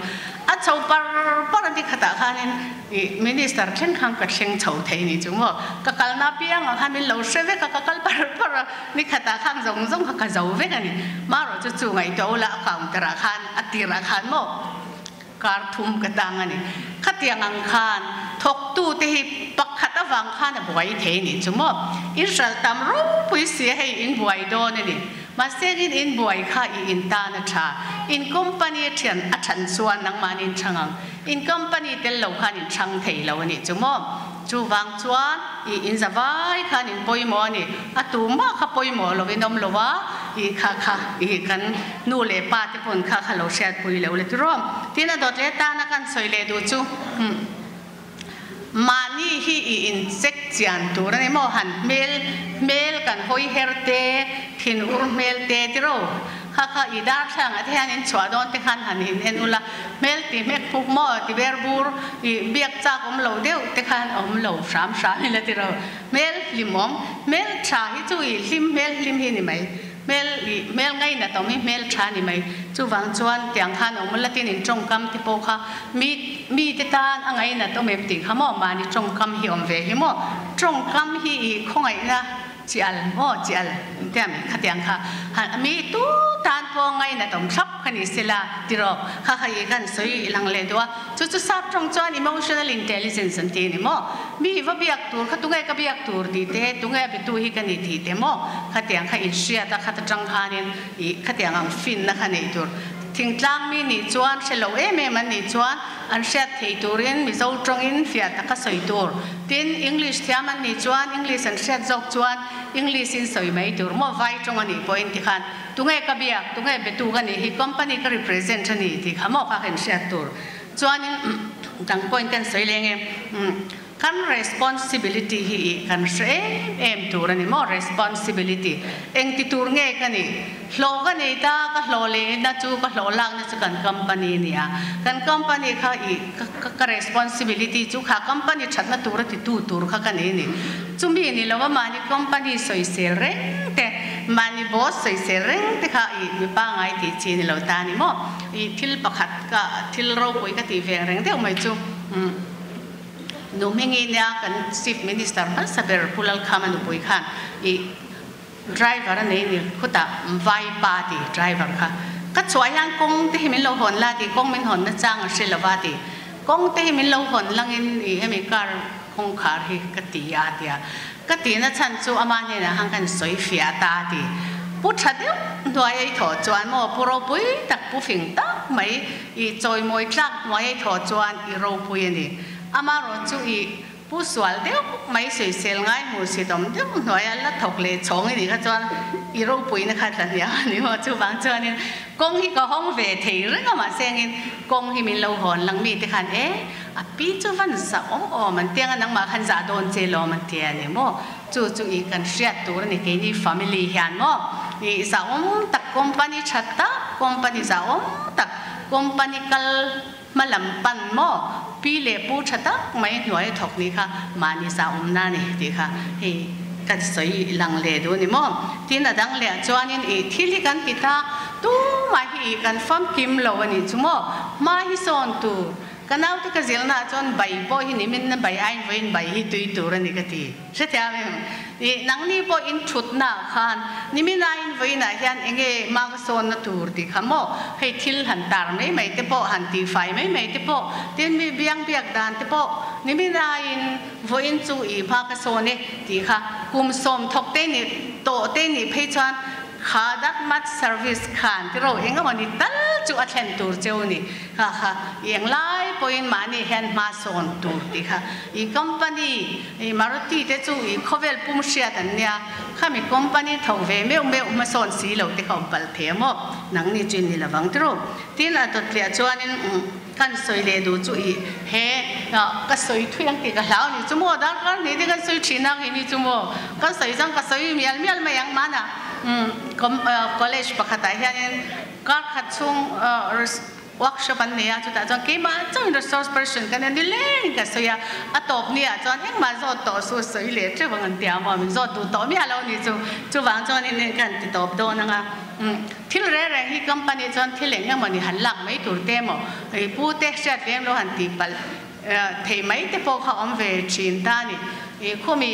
a chho par par a ni khatah khanin Ih, Minister thleng khan ka thleng chho thei ni chu maw? Ka kalna apiangah khan min lo hre vek a, ka kal par par a, ni khatah khan zawng zawng kha ka zo vek a ni. Marawh chu chu ngaihtuah ula a counter ah khan a tirah khan maw kar thum ka tang a ni. Khatiang ang khan thawktu te hi pakhat avang khan a buai thei ni chu maw? In hralh tam ropui si a hei in buai dawn a ni. Mahse in in buai kha i in tan a tha. In company a thian a than chuan nangmahni in chhang ang. In company tel lo khan in chhang thei lo a nih chu maw? Chuvang chuan i in za vai khan in pawimawh a ni. A tu mah kha pawimawh lo in awm lo a, i kha kha i kan nu leh pa te pawn kha kha lo hriatpui lo le tiraw? Tin a dawt leh tana kan sawi leh duh chu umm mahni hi i in check chian tur a ni maw? Han hmel hmel kan hawi her te, thin ur hmel te tiraw? Kha kha i darthlangah te hian in chhuah dawn te khan han in en ula. Hmel ti hmek puk maw ti ber bur i biak chak awm lo deuh te khan awm lo hram hram ila ti ro. Hmel hlim awm, hmel tha hi chu i hlim hmel hlim hi ni mai. Hmel i hmel ngainat awm hi hmel tha ni mai. Chuvang chuan tiang khan awm ula tin in tawngkam te pawh kha mi mi te tan a ngainat awm em tih kha maw mahni tawngkam hi awm ve hi maw. Tawngkam hi i khawngaihna Chi al maw chi al tia mi khatiang kha han mi tu tan pawh ngainat awm thlap kha ni sela tiraw kha kha i kan sawi lang leh duh a chu chu sap tawng chuan emotional intelligence an ti a ni maw mi va biak tur kha tunge ka biak tur tih te tunge a bitu hi ka ni tih te maw khatiang kha inhriat a khat atang khanin i khatiang ang finna kha neih tur thingtlang mi nih chuan hre lo em em an nih chuan An hriat thei turin Mizo tawngin fiah taka sawi tur. Tin, English thiam an nih chuan English an hriat zawk chuan English in sawi mai tur maw vai tawng a nih pawhin tikhan tunge ka biak, tunge betu ka nih hi, company ka represent a ni tih kha maw kha kan hriat tur. Chuanin dang pawhin kan sawi leng e. Kan responsibility hi ih kan hre em em tur a ni maw? Responsibility eng ti tur nge ka nih? Hlawh ka nei ta, ka hlawh lehna chu ka hlawh lakna chu kan company a ni a. Kan company kha ih ka responsibility chu kha company thatna tura titu tur kha ka nei a ni. Chumi ni lo a mahni company sawisel reng te, mahni boss sawisel reng te kha ih mi pangngai tih chi ni lo ta a ni maw? Ih thil pakhat ka thil ropui ka tih veng reng deuh mai chu. Nu Hmingi nia kan Chief Minister hmasa ber Pu Lalkhama nupui khan i driver a nei ni khutah Vai pa ti driver kha ka chhuah hian kawng te hi min lo hawn la ti kawng min hawn na chang a hre lova ti kawng te hi min lo hawn langin i hemi car kawngkhar hi ka ti a tia ka tihna chhan chu ama hnenah khan kan sawi fiah ta ti pu tha deuh hnuai a i thawh chuan maw pu ropui tak pu fing tak mai I chawimawi tlak hnuai ei thaw chuan i ropui a ni. Amarawh chu i pu sual deuh mai sawisel ngai hmuh sit awm deuh hnuaia la thawk leh chhawng i nih kha chuan i ropuina kha tla hniam a ni maw. Chuvang chuanin kawng hi ka hawng ve thei reng a mahse engin kawng hi min lo hawn lang mi te khan e a pi chu van zah awm awm an tiang a nangmah khan zah dawn che lawm an ti a ni maw. Chu chu i kan hriat tur a ni keini family hian maw i zahawm tak company tha tak company zahawm tak company kal hma lam pan maw pi leh pu tha tak mai hnuai a thawk ni kha mahni zahawmna a ni tih kha hei kan sawi lang leh duh a ni maw? Tin a dang leh ah chuanin i thil hi kan ti ta tumah hi i kan famkim lo a nih chu maw? Hma hi sawn tur ka naute ka zilna ah chuan bai pawh hi nimin na bai aiin vawiin bai hi tui tur a ni ka ti. Hrethiam em? I nangni pawh in thutna ah khan nimin aiin vawiin ah hian enge hma ka sawnna tur tih kha maw? Hei thil han tar mai mai te pawh, han tihfai mai mai te pawh, tin mi biang biak dan te pawh nimin aiin vawiin chu i hma ka sawn e tih kha kum sawm thawk te nih tawh te nih phei chuan Kha that much service khan tiraw eng emaw ni tal chu a thlen tur cheu ni. Kha kha i eng lai pawhin mahni hian hma sawn tur tih kha i company i Maruti te chu i khawvel pum hriat an nia. Khami company tho ve meuh meuh hmasawn si lo te kha awm palh thei a maw? Nangni chu in ni lovang tiraw? Tin a dawtliah chuanin kan sawi leh duh chu i he ka sawi thui ang tih ka hlau ni chu maw darkar hnih te kan sawi thin ang ini chu maw kan sawi chuan ka sawi mial mial mai ang mahna college pakhatah hianin kar khat chhung workshop an nei a chutah chuan keimah chauhin resource person ka nia nileng ka sawi a a tawp ni ah chuan engmah zawt tawh su sawi leh teuh ang an ti a maw min zawt duh tawh miah lo ni chu chuvang chuanin kan ti tawp dawn ang a. Thil reng reng hi company chuan thil eng emaw ni han lak mai tur te emaw i pu te hriat lem lo han tih palh thei mai te pawh kha awm ve thin ta a ni. I khumi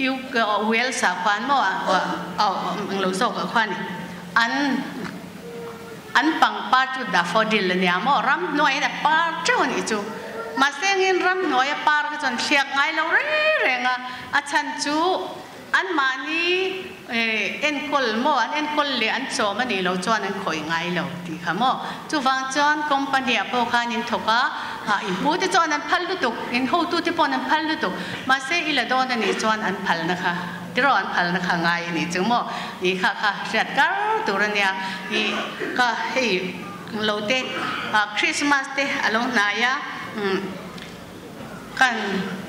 UK Wales ah khuan maw ang lo zawk ah khuan an an pangpar chu daffodil a nia maw ramhnuaiin a par teuh a nih chu. Mahse engin ramhnuaia par kha chuan thliak ngai lo reng reng a, a chhan chu Anmahni enkawl maw, an enkawl leh an chawm a nih loh chuan an khawih ngai lo tih kha maw. Chuvang chuan company ah pawh khan in thawk a, in pu te chuan an phal lutuk, in hotu te paw'n an phal lutuk. Mahse i la dawn a nih chuan an phalna kha tiraw an phalna kha ngai a nih chu maw. Ih kha kha hriat kar tur a nia. Ih ka hei lo te Christmas te a lo hnai a. Kan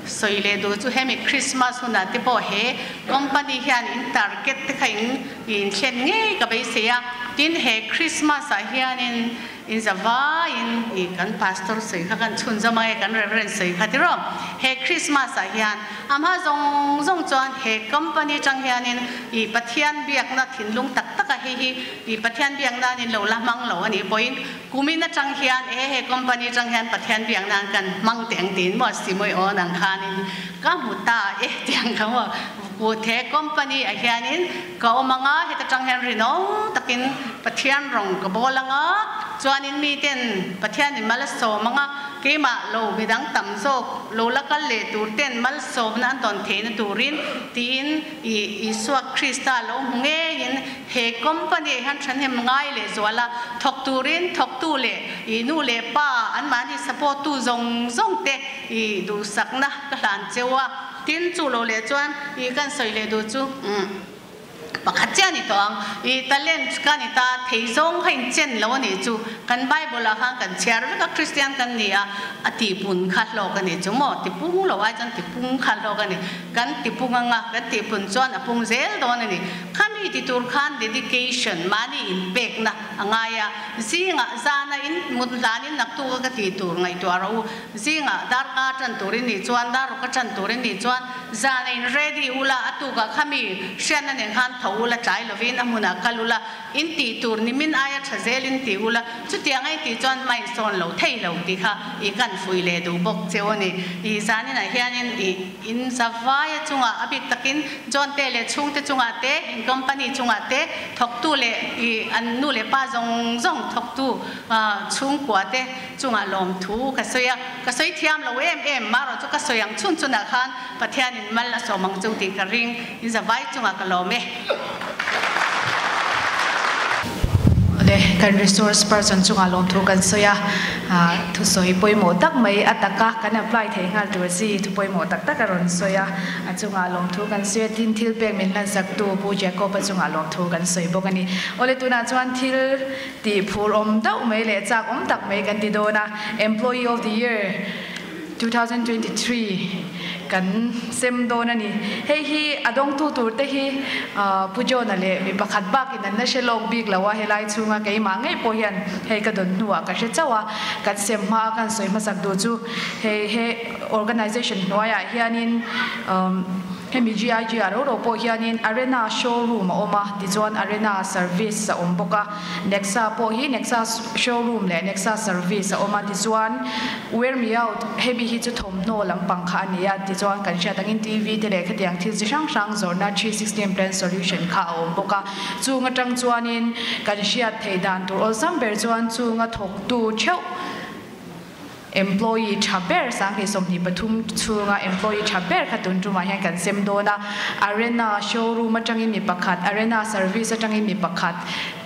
sawi leh duh chu hemi Christmas hunah te pawh he company hian in target te kha in inthlen ngei ka beisei a, tin he Christmas ah hianin in za vaiin i kan pastor sawi kha kan chhunzawm ang e kan reverend sawi kha tiraw he Christmas ah hian a hma zawng zawng chuan he company atang hianin i Pathian biakna thinlung tak tak a hei hi i Pathian biakna an in lo la hmang lo a nih pawhin Kumin atang hian he he company atang hian Pathian biak nan kan hmang teh ang tiin maw Simoi awn ang khanin ka hmu ta e tiang kha maw kut he company ah hianin ka awm anga heta tang hian rinawm takin Pathian rawng ka bawl anga chuanin miten Pathianin mal a sawm anga keimah lo midang tam zawk lo la kal leh tur ten malsawmna an dawn theihna turin tiin i Isua Krista lo hmu ngeiin He company ah hian thahnem ngai leh zual a, thawk turin thawktu leh i nu leh pa anmahni support tu zawng zawng te i duhsakna ka hlan cheu a, tin chu lo leh chuan i kan sawi leh duh chu pakhat chiah a ni tawh ang, i talent ka ni ta thei zawng kha in chen lo a nih chu, kan bible ah khan kan chhiar vek a Christian kan ni a, a tihpun kha hlawk a nih chu maw, tipung lo ai chuan tipung kha hlawk a ni, kan tipung anga kan tihpun chuan a pung zel dawn a ni. Khami ti tur khan dedication, mahni inpekna a ngai a, zingah zana in mut hlanin naktuk a ka ti tur ngaihtuah rawh u, zingah darka tan tur in nih chuan daruk a tan tur in nih chuan zana in ready ula a tukah khami hriatna nen khan tho ula tlai lovin a hmunah kal ula in tih tur nimin aia tha zel in ti ula chutiang a in tih chuan hma in sawn lo thei lo tih kha i kan fuih leh duh bawk cheu a ni. I zaninah hianin i. In zavaia chungah a bik takin John te leh chhungte chungah te, in company chungah te, thawktu leh i an nu leh pa zawng zawng thawktu chhungkua te chungah lawmthu ka sawi a. Ka sawi thiam lo em em, marawh chu ka sawi ang chhun chhunah khan Pathianin mal a sawm ang chu tih ka ring. In zavai chungah ka lawm e. Awle, kan resource person chungah lawmthu kan sawi a, thusawi pawimawh tak mai a taka kan apply theih nghal tur chi thu pawimawh tak tak a rawn sawi a, a chungah lawmthu kan sawi a, tin thil pek min hlansak tu Pu Jacob-a chungah lawmthu kan sawi bawk a ni. Awle, tunah chuan thil tih phur awm deuh mai leh chak awm tak mai kan ti dawn a, Employee of the Year, 2023 kan sem dawn a ni. Hei hi a dawngtu tur te hi Pu John-a leh mi pakhat bakin an la hre lawk bik lo a, helai chhunga keimah ngei pawh hian hei ka dawn hnuah ka hre chauh a, kan sem hma a kan sawi hmasak duh chu hei he organization hnuaiah hianin. Hemi GIG ah ro ro pawh hianin Arena Showroom a awm a, tichuan Arena Service a awm bawk a. Nexa pawh hi Nexa Showroom leh Nexa Service a awm a, tichuan Wear Me Out hemi hi chu thawmhnaw lampang kha a ni a, tichuan kan hriat angin TV te leh khatiang thil chi hrang hrang zawrhna 360 Plan Solution kha a awm bawk a. Chung atang chuanin kan hriat theih dan tur awlsam ber chuan chunga thawktu theuh Employee tha ber 2023 chhunga employee tha ber kha tun tumah hian kan sem dawn a, Arena showroom atangin mi pakhat, Arena service atangin mi pakhat,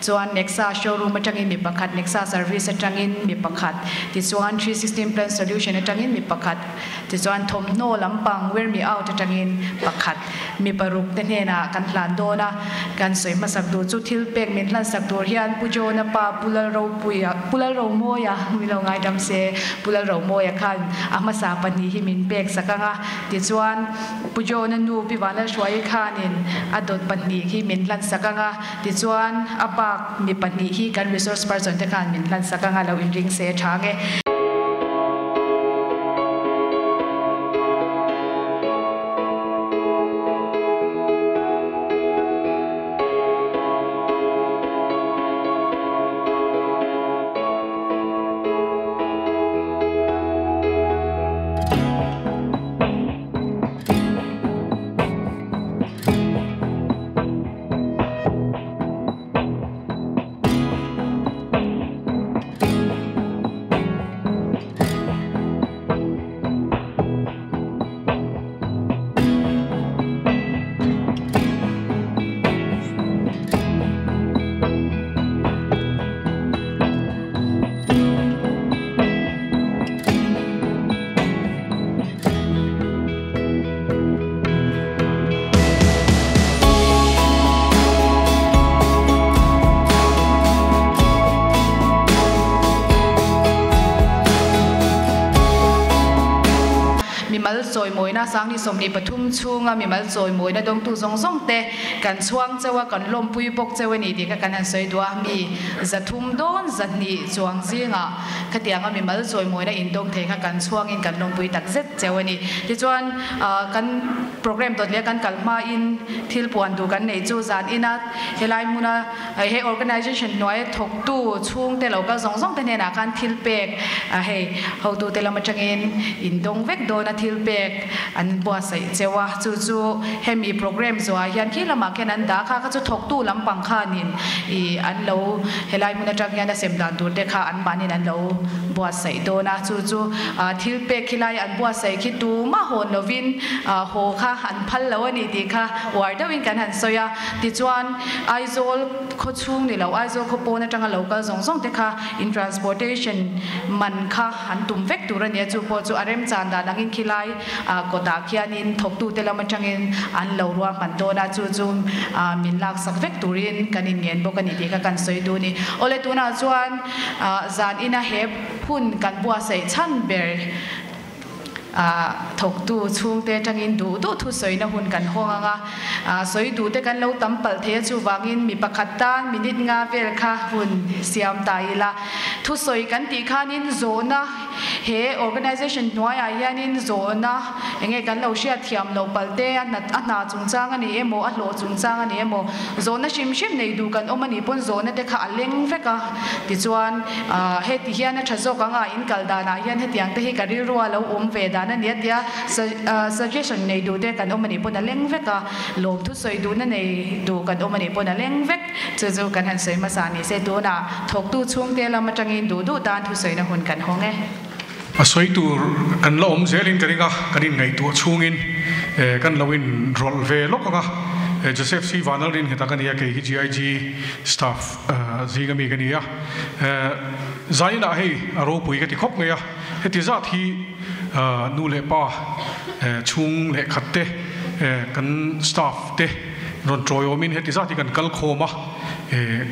chuan Nexa showroom atangin mi pakhat, Nexa service atangin mi pakhat, tichuan 316 Plan Solution atangin mi pakhat, tichuan thawmhnaw lampang Wear Me Out atangin pakhat. Mi paruk te hnenah kan hlan dawn a, kan sawi hmasak duh chu thil pek min hlansak tur hian Pu John-a pa Pu Lalropuia, Pu Lalromawia, mi lo ngaidam se, Pu Lalromawia khan a hmasa pahnih hi min pek sak ang a, tichuan Pu John-a nu Pi Vanlalhruaii khanin a dawt pahnih hi min hlansak ang a, tichuan a bak mi pahnih hi kan resource person te khan min hlansak ang a, lo inring se tha ang e. Mimal chawimawina 2023 chhunga mimal chawimawina dawngtu zawng zawng te kan chhuang cheu a, kan lawmpui bawk cheu a ni tih kha kan han sawi duh a. Mi 300 dawn 200 chuang zingah khatianga mimal chawimawina indawng thei kha kan chhuangin kan lawmpui tak zet cheu a ni. Tichuan kan program dawt leh kan kal hmain thil puan duh kan neih chu zan ina helai hmuna He organization hnuaia thawktu chhungte lo kal zawng zawng te hnenah khan thil pek hei hotute lam atangin in dawng vek dawn a thil pek an buatsaih cheu a, chu chu hemi program zawhah hian khi lamah khian an dah kha kha chu thawktu lampang khanin ih an lo helai hmun atang hian a sem dan tur te kha an mahnin an lo buatsaih dawn a, chu chu thil pek khilai an buatsaih khi tumah hawn lovin haw kha an phal lo a ni tih kha uar deuhin kan han sawi a, tichuan. Aizawl khaw chhung ni lo, Aizawl khaw pawn atanga lo kal zawng zawng te kha in transportation man kha an tum vek tur a nia, chu pawh chu a remchan dan angin khilai kawtah khianin thawktute lam atangin an lo ruahman dawn a, chu chu min laksak vek turin kan inngen bawk a ni tih kha kan sawi duh a ni. Awle tunah chuan zan ina he hun kan buatsaih chhan ber. Thawktu chhungte atangin duh duh thusawina hun kan hawng ang a, sawi duhte kan lo tam palh thei a, chuvangin mi pakhat tan minute nga vel kha hun siam ta ila. Thusawi kan tih khanin zawhna he organization hnuaiah hianin zawhna enge kan lo hriat thiam loh palh te, a hna chungchang a ni emaw, a hlawh chungchang a ni emaw, zawhna hrim hrim nei duh kan awm a nih pawn zawhna te kha a leng vek a. Tichuan, heti hian a tha zawk ang a, in kal danah hian hetiang te hi ka rilrua lo awm ve dan a ni a tia suggestion nei duh te kan awm a nih pawn a leng vek a, lawmthu sawi duhna nei duh kan awm a nih pawn a leng vek. Chu chu kan han sawi hmasa ni se, tunah thawktu chhungte lam atangin duh duh tan thusawina hun kan hawng e. A sawi tur kan la awm zelin ka ring a, kan inngaihtuah chhungin kan lo inrawlh ve lawk ang a. Joseph C. Vanlalrin nghet ang a ni a, kei hi GIG staff zinga mi ka ni a. Zainah hei a ropui ka ti khawp mai a, heti zat hi nu leh pa chhung leh khat te kan staff te rawn tawiawmin heti zat hi kan kal khawm a,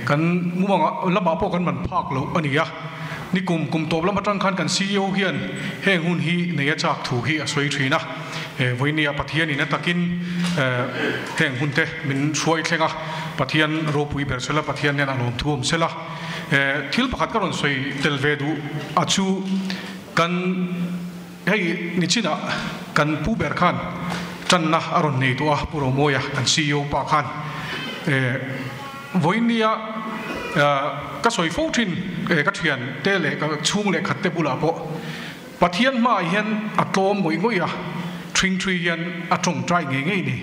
kan mumangah lamah pawh kan man phak loh a ni a. Ni kum kum tawp lam atang khan kan ceo hian heng hun hi nei a chak thu hi a sawi thin a, vawinia Pathianin a takin heng hun te min hruai thleng a, Pathian ropui ber sela, Pathian hian a lawmthu awm sela. Thil pakhat ka rawn sawi tel ve duh a chu kan hei nichinah kan pu ber khan. Tanna a rawn nei tawh a, Pu Romawia kan CEO pa khan vawinia ka sawi fo thin ka thian te leh ka chhung leh khat te bulah pawh Pathian hmaah hian a tlawm ngawih ngawih a, thringthri hian a tawngtai ngei ngei ni.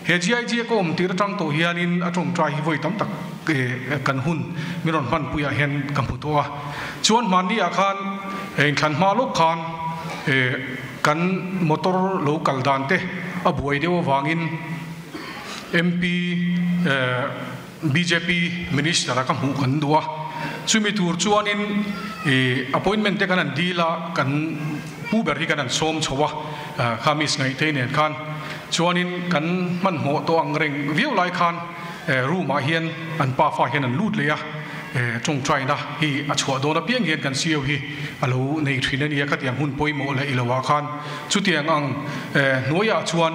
He GIG a ka awm tir atang tawh hianin a tawngtai hi vawi tam tak kan hun min rawn hmanpuiah hian ka hmu tawh a. Chuan hmanni ah khan inthlan hma lawk khan Kan motor lo kal dan te a buai deuh avangin MP bjp minister a ka hmuh kan duh a, chumi tur chuanin appointment te kan han dil a, kan pu ber hi kan han sawm chho a, kha miss Ngaihtei nen khan chuanin kan hmanhmawh tawh ang reng viau lai khan room ah hian an pafa hian an lut leh a. Tawngtaina hi a chhuah dawn apiang hian kan CEO hi a lo nei thin a nia, khatiang hun pawimawh leh i lo ah khan chutiang ang hnuaiah chuan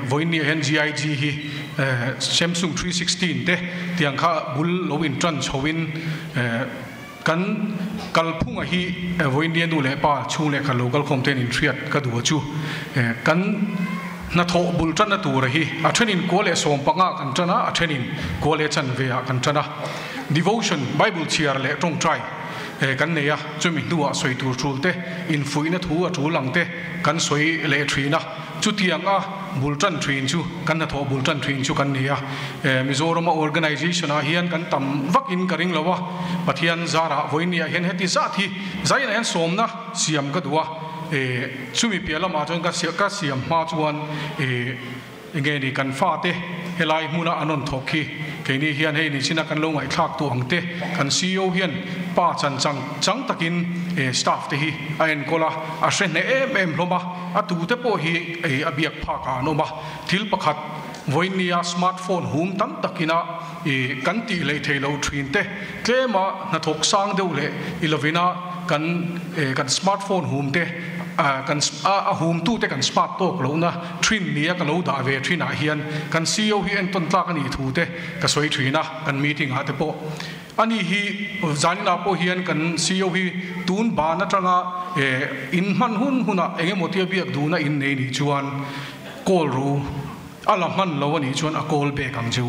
vawiinniah hian GIG hi Samsung 316 te tiang kha bul lo in tan chhoin kan kalphunga hi vawiinnia nu leh pa chhung leh khat lo kalkhawm ten inhriat ka duh a chu kan Hnathawh bul tanna tura hi a thenin kua leh sawmpangah kan tan a, a thenin kua leh chanve ah kan tan a. Devotion, Bible chhiar leh tawngtai kan nei a, chumi hnuah sawi tur tul te, infuihna thu a tul ang te kan sawi leh thin a. Chutiang a bul tan thin chu kan hnathawh bul tan thin chu kan ni a. Mizorama organization ah hian kan tam vakin ka ring lo a, Pathian zarah vawinia hian heti zat hi zainah hian sawmna siam ka duh a. Chumi piah lamah chuan ka ka siam hma chuan ih enge ni kan fate helai hmuna an rawn thawk hi keini hian hei ni china kan lo ngaihthlak tu ang te kan CEO hian pa chan chang chang takin ih staff te hi a enkawl a, a hre hneh em em hlawm a, a tute pawh hi ih a biak phak ah an awm a, thil pakhat vawinia smartphone hum tam takina ih kan tih leh thei lo thin te tlema hnathawk sang deuh leh i lovina kan kan smartphone hum te kan a hum tu te kan smart tawk lohna thin nia ka lo dah ve thin ah hian kan CEO hi entawn tlak a nih thu te ka sawi thin a kan meeting ah te pawh ani hi zanin ah pawh hian kan CEO hi tun ban atanga in hman hun hunah engemaw tia biak duhna in nei nih chuan call ru a la hman lo a nih chuan a call back ang chu.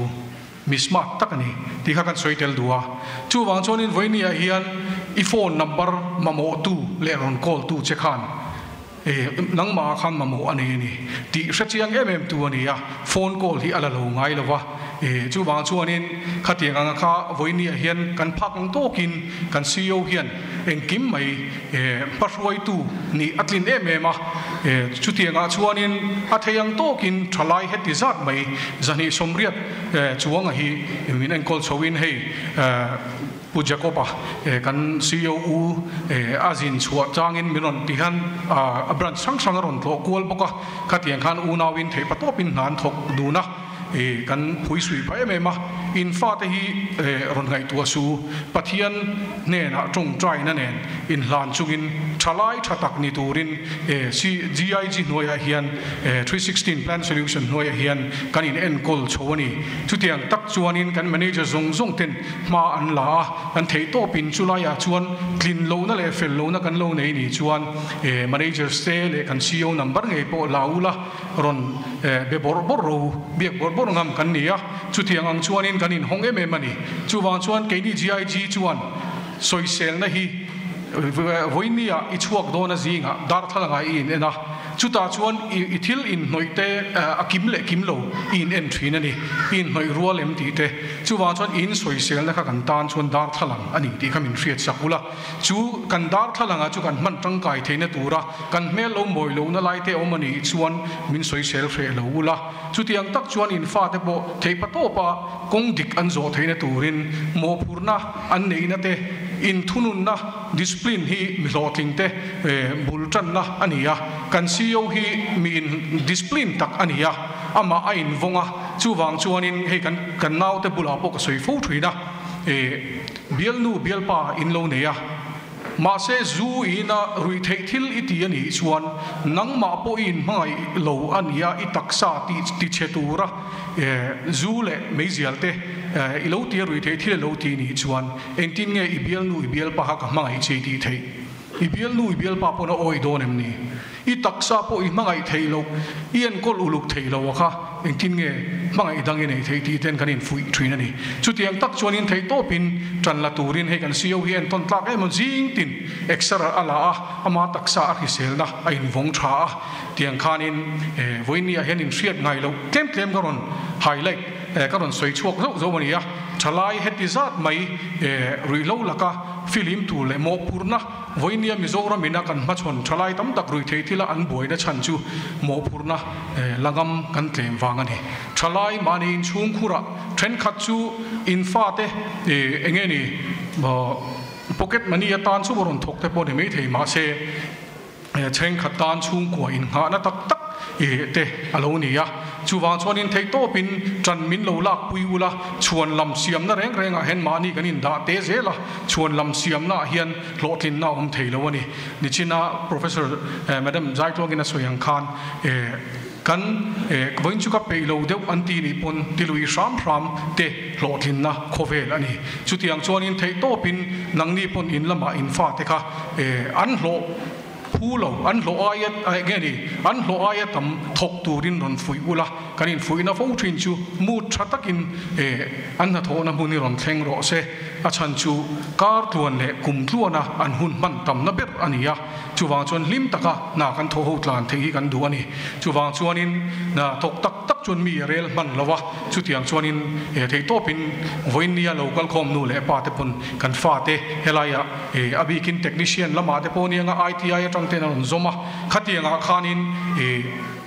Mi smart tak a ni tih kha kan sawi tel duh a. Chuvang chuanin vawinia hian i phone number mamawh tu leh rawn call tu che khan eh nangmah ah khan mamawh a nei a ni tih hre chiang em em tu a ni a, phone call hi a la lo ngai lo va. Eh chuvang chuanin khatiang anga kha vawinia hian kan phak ang tawkin kan CEO hian engkim mai eh hmahruaitu nih a tlin em em a. Eh chutiangah chuanin a thei ang tawkin thalai heti zat mai zahnih sawmriat Chuanga hi min enkawl chhoin hei Pu Jacob-a kan CEO u a zin chhuah changin min rawn ti hian a branch hrang hrang a rawn tlawh kual bawk a, khatiang khan unauin theih patawpin hna an thawk dun a, kan phui suih pah em em a, in fate hi rawn ngaihtuah su, Pathian hnenah tawngtaina nen inhlan chungin thalai tha tak ni turin GIG hnuaiah hian 316 Plan Solution hnuaiah hian kan in enkawl chho a ni. Chutiang tak chuanin kan manager zawng zawng ten hma an la a, kan theih tawpin chulaiah chuan tlin lohna leh fel lohna kan lo nei ni chuan managers te leh kan CEO number ngei pawh la ula rawn be bawrh bawrh ro biak bawrh bawrh ngam kan ni a. Chutiang ang chuanin kan inhawng em em a ni. Chuvang chuan keini GIG chuan sawiselna hi vawinia i chhuak dawn a zingah darthlalang ah i in en a, chutah chuan i thil inhnawih te a kim leh kim lo i in en thin a ni, i inhnawih rual em tih te. Chuvang chuan in sawiselna kha kan tan chuan darthlalang a ni tih kha min hriat sak ula. Chu kan darthlalang ah chu kan hman tangkai theihna tura kan hmel lo mawi lohna lai te awm a nih chuan min sawisel hreh lo ula. Chutiang tak chuan in fate pawh theihpa tawpa kawng dik an zawh theihna turin mawhphurhna an neihna te, inthununna, discipline, hi mi hlawhtling te bul tanna a ni a. Kan CEO hi mi in discipline tak a ni a, amah a invawng a, chuvang chuanin hei kan kan naute bulah pawh ka sawi fo thin a, bialnu bialpa in lo nei a. Mahse, zu ina ruih theih thil i ti a nih chuan nangmah pawh i inhmangaih lo a nia, i taksa ti ti chhe tura zu leh meizial te i lo tia ruih theih thil i lo ti nih chuan engtin nge i bialnu i bialpa kha ka hmangaih che i tih theih? I bialnu i bialpa pawn a awih dawn em ni? I taksa pawh i hmangaih theih loh, i enkawl uluk theih loh a kha engtin nge hmangaih dang i nei theih tih ten kan infuih thin a ni. Chutiang tak chuan in theih tawpin tan la turin hei kan CEO hi entawn tlak em aw zing tin exer a la a, ama taksa a hriselna a invawng tha a, tiang khanin vawiin ah hian inhriat ngai loh tlem tlem ka rawn highlight ka rawn sawi chhuak zauh zauh a ni a, thalai heti zat mai ruihhlo laka filim tur leh mawhphurhna Vawinia Mizoram ina kan hmachhawn thalai tam tak ruihtheih thila an buaina chhan chu mawhphurhna la ngam kan tlem vang a ni. Thalai mahni inchhungkhurah thenkhat chu in fate eng nge ni pocket money atan chu rawn thawk te pawh ni maithei mahse thenkhat tan chhungkua innghahna tak tak te a lo ni a. Chuvang chuanin theihtawpin ṭan min lo lakpui ula, chhuan lam siamna reng rengah hian mahni kan indah te zel a, chhuan lam siamnaah hian hlawhtlinna a awm thei lo a ni. Nichina Professor Madam Zaitluangin a sawi ang khan kan vawiin chu ka peih lo deuh an ti nih pawn tilui hram hram te hlawhtlinna khawvel a ni. Chutiang chuanin theihtawpin nangni pawn in lamah in fate kha an hlawh Phu lo, an hlawh aia eng nge ni, an hlawh aia tam thawk turin rawn fuih ula, kan infuihna fo thin chu mut tha takin an hnathawhna hmun hi rawn thleng rawh se. A chhan chu kar tluan leh kum tluana an hun hman tamna ber a ni a, chuvang chuan hlim taka hna kan thawh ho tlan theih hi kan duh a ni. Chuvang chuanin hna thawk tak tak chuan mi a rel hman lo a, chutiang chuanin theihtawpin vawiinnia lo kalkhawm nu leh pa te pawn kan fate helaiah E, a bikin technician lamah te pawh nia nga ITI atang ten a rawn zawm a, khatiangah khanin e,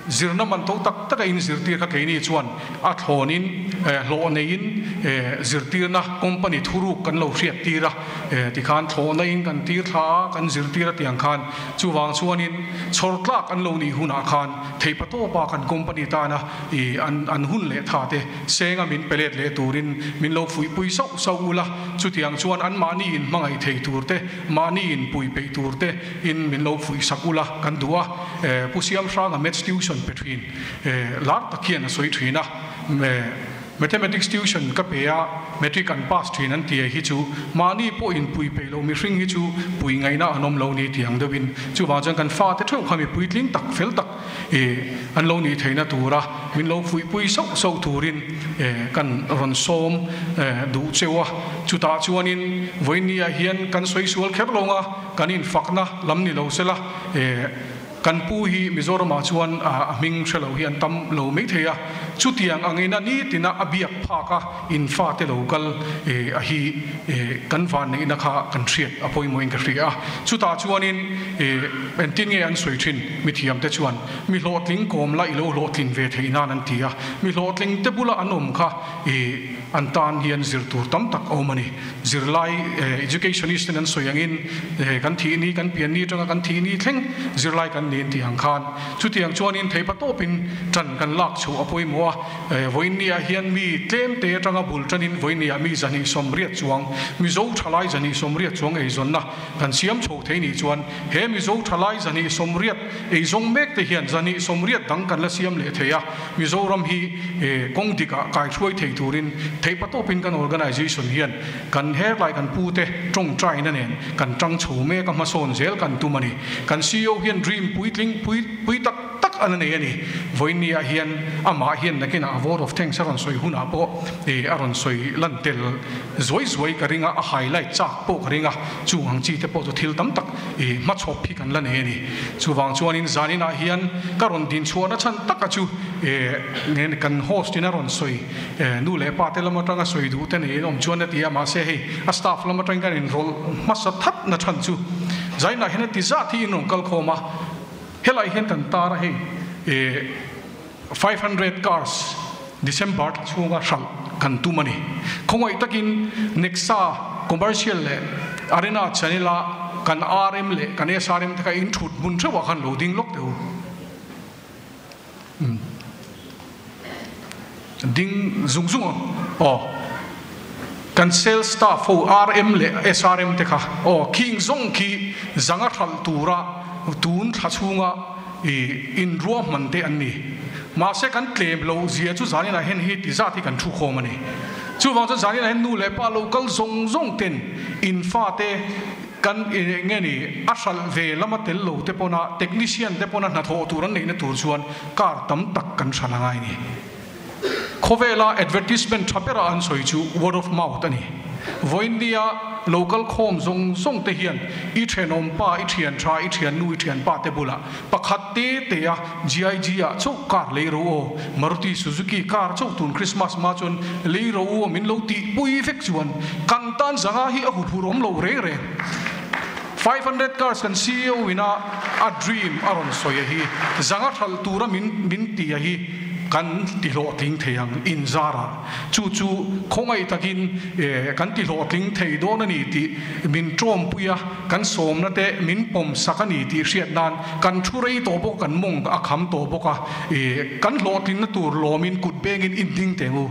zirna man to tak taka in zirtir kha keini chuan a thlawnin e, hlawh neiin e, zirtirna company thuruk kan lo hriat tir a, e, tikhan thlawhna in kan tir thla a, kan zirtir a tiang khan chuvang chuanin chhawr tlak an lo nih hunah khan theihpa tawpa kan company tana e, an an hun leh tha te senga min pe let leh turin min lo fuihpui sauh sauh ula. Chutiang chuan anmahni in hmangaih thei tur te, mahni in pui peih tur te in min lo fuih sak ula kan duh a. Pu Siamhranga Maths Tuition pe thin lar tak hian a sawi thin a. Mathematics Tuition ka pe a, Matric an pass thin an ti hi chu mahni pawh in pui peih loh mihring hi chu pui ngaihna an awm lo ni tih ang deuhin. Chuvang chuan kan fate theuh kha mi puitling tak fel tak an lo nih theihna tura min lo fuihpui sauh sauh turin kan rawn sawm duh cheu a. Chutah chuanin vawinia hian kan sawi sual kher lo nga, kan infakna lam ni lo sela, kan pu hi Mizoramah chuan a hming hre lo hi an tam lo mai thei a. Chutiang angina nitina a biak phak a in fate lo kal a hi kan vanneihna kha kan hriat a pawimawhin ka hria a. Chutah chuanin engtin nge an sawi thin? Mithiamte chuan mi hlawhtling kawm la i lo hlawhtlin ve theih nan an ti a. Mi hlawhtlingte bula an awm kha an tan hian zir tur tam tak a awm a ni. Zirlai educationist ten an sawi angin kan thih ni, kan pian ni atanga kan thih ni thleng zirlai kan ni an tih ang khan chutiang chuanin theihpa tawpin tan kan lak chhuah a pawimawh a. Vawiinniah hian mi tlemte atanga bul tanin vawiinniah mi 280 chuang Mizo thalai 280 chuang eizawnna kan siam chho thei nih chuan he Mizo thalai 280 eizawng mek te hian 280 dang kan la siam leh thei a, Mizoram hi kawng dikah kaihruai thei turin theihpatawpin kan organisation hian kan herlai kan pute tawngtaina nen kan tang chho mek a hmasawn zel kan tum a ni. Kan CEO hian dream puitling pui pui tak tak an a nei a ni. Vawiinniah hian amah hian nakinah a vote of thanks a rawn sawi hunah pawh a rawn sawi lan tel zuai zuai ka ring a, a highlight chak pawh ka ring a, chung ang chi te pawh chu thil tam tak hmachhawp hi kan la nei a ni. Chuvang chuanin zaninah hian ka rawn din chhuahna chhan taka chu kan host in a rawn sawi nu leh pa te lam atanga sawi duh te neiin awm chuan a ti a, mahse hei a staff lam atangin kan inrawlh hmasa that na chhan chu zaninah hian a ti zat hi in rawn kal khawm a, helai hian kan tar a hei 500 cars December thla chhunga hralh kan tum a ni. Khawngaih takin Nexa commercial leh Arena channel a kan RM leh kan SRM te kha in thut hmun theuh ah khan lo ding lawk teh u. Ding zung zung ang aw. Kan sales staff ho RM leh SRM te kha aw khing zawng khi zanga hralh tura tun thla chhunga I inruahman te an ni. Mahse kan tlem lo zia chu zaninah hian hi ti zat hi kan thu khawm a ni. Chuvang chuan zaninah hian nu leh pa lo kal zawng zawng ten in fate Kan nge ni a hralh ve lama tel lo te pawna technician te pawna hnathawh tur an neihna tur chuan car tam tak kan hralh a ngai ni. Khawvela advertisement tha bera an sawi chu word of mouth a ni. Vawiinnia local khawm zawng zawng te hian i thenawm pa, i thian tha, i thian nu, i thian pa te bulah pakhat te te a GIG ah chauh car lei ro aw, Maruti Suzuki car chauh tun Christmas hma chuan lei ro u aw min lo tih pui vek chuan kan tan zanga hi a huphurh awm lo reng reng. 500 cars kan CEO ina a dream a rawn sawi a hi zanga hralh tura min min ti a hi kan ti hlawhtling thei ang inzar ah chu chu khawngaih takin kan ti hlawhtling thei dawn a ni tih min tawmpui a kan sawmna te min pawm sak a ni tih hriat nan kan thu rei tawh bawk kan mawng a kham tawh bawk a kan hlawhtlinna tur lawmin kut bengin in ding teng u.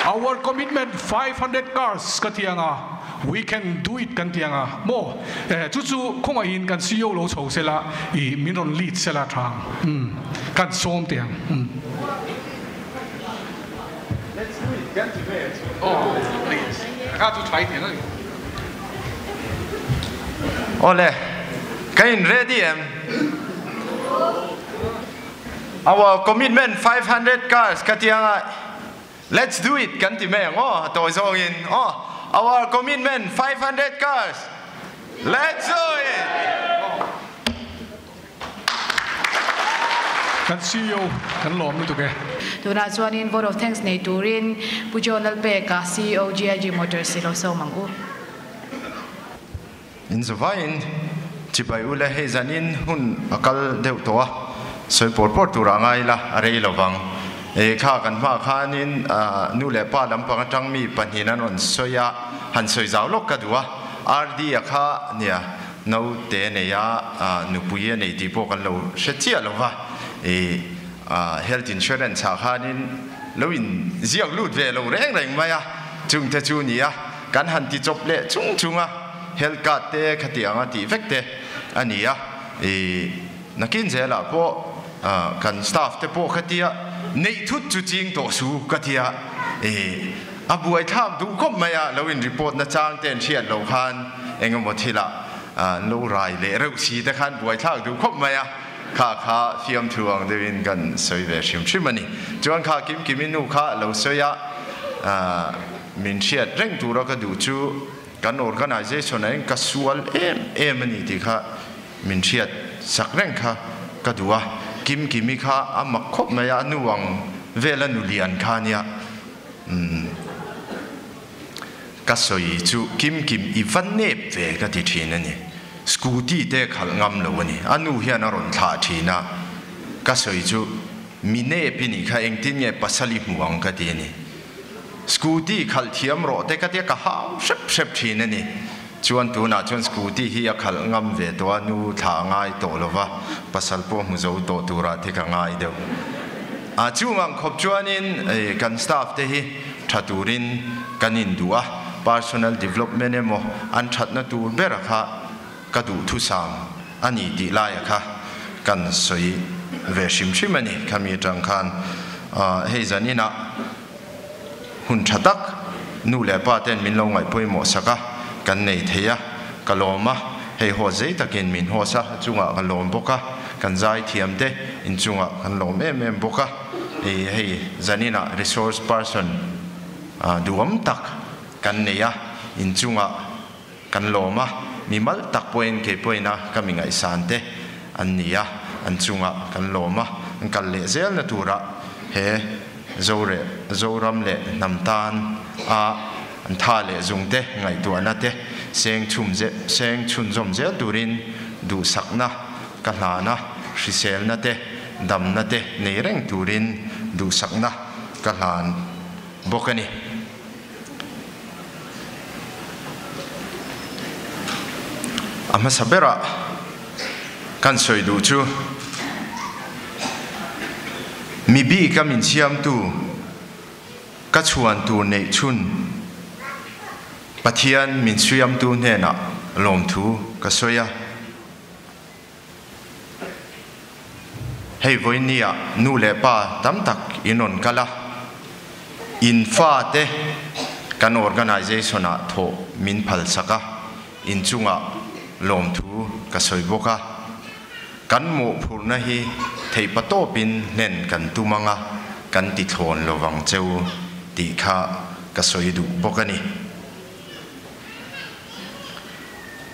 Our commitment 500 cars ka ti ang a. We can do it kan ti ang a maw? Eh chu chu khawngaihin kan CEO lo chho sela i min rawn lead sela tha ang umm kan sawm teh ang umm. Let's do it kan ti ve chu. Oh please kha chu tha i ti ang a ni. Awle ka in ready em? Our commitment 500 cars ka ti ang a. Let's do it kan ti mai ang aw, a tawi zawngin aw. Our commitment 500 cars, let's do it! Kan CEO kan lawm lutuk e. Tunah chuanin vote of thanks nei turin Pu John Lalpeka, CEO GIG Motors i lo sawm ang u. In zavaiin chibai u le hei zanin hun a kal deuh tawh a, sawi pawr pawr turah ngai ila a rei lovang. E kha kan hmaah khanin nu leh pa lampang atang mi pahnihin an rawn sawi a, han sawi zau lawk ka duh a, RD a kha nia naute nei a, nupui a nei tih pawh kan lo hre chiah lo va, e health insurance ah khanin lo in ziak lut ve lo reng reng mai a, chungte chu nia. Kan han ti chawp leh chung chung a, health card te khati anga tih vek te a ni a, i nakin zelah pawh kan staff te pawh khatia neih thut chu ching tawh su ka tia, i a buaithlak duh khawp mai a, lo in report na chang te an hriat loh khan eng emaw thilah an lo rai leh reuh si te khan buaithlak duh khawp mai a, kha kha fiamthu ang deuhin kan sawi ve hrim hrim a ni. Chuan kha Kimkimi nu kha lo sawi a. Min hriat reng tura ka duh chu kan organisation ah hian ka sual em em a ni tih kha min hriat sak reng kha ka duh a, Kim Kimi kha a mak khawp mai a, a nu ang vel a nu lian kha ania umm ka sawi chu Kim Kim i va nep ve ka ti thin a ni, scooty te khalh ngam lo a ni, a nu hian a rawn thlah thin a, ka sawi chu mi nep i nih kha engtin nge pasal i hmu ang ka ti a ni. Scooty khalh thiam rawh te ka tia ka hau hrep hrep thin a ni. Chuan tunah chuan scooty hi a khalh ngam ve tawh a, nu thla a ngai tawh lo va, pasal pawh hmu zo tawh turah te ka ngai deuh. A chung ang khawp chuanin kan staff te hi tha turin kan induh a, personal development emaw an thatna tur bera kha ka duhthusam a ni tih laia kha kan sawi ve hrim hrim a ni. Khami atang khan hei zaninah hun tha tak nu leh pa ten min lo ngaih pawimawh sak a, kan nei thei a, ka lawm a, hei haw zei takin min haws a, a chungah ka lawm bawk a, kan zai thiam te inchungah kan lawm em em bawk a, hei zaninah resource person duhawm tak kan nei a, inchungah Kan lawm a, mi mal tak pawhin kei pawhin a ka mi ngaihsan te an ni a, an chungah kan lawm a, an kal leh zelna turah he Zore, Zoram leh hnam tan a an tha leh zung te ngaihtuahna te seng chhum ze, seng chhunzawm zel turin duhsakna ka hlan a, hriselna te, damna te nei reng turin duhsakna ka hlan bawk a ni. A hmasa berah kan sawi duh chu mi bik a min siamtu ka chhuan tur neih chhun Pathian min siamtu hnenah lawmthu ka sawi a. Hei vawinia nu leh pa tam tak in rawn kal a, in fate kan organisation ah thawh min phal sak a. inchungah lawmthu ka sawi bawk a. Kan mawhphurhna hi theihpatawpin hlen kan tum ang a, kan ti thlawn lovang cheu tih kha ka sawi duh bawk a ni.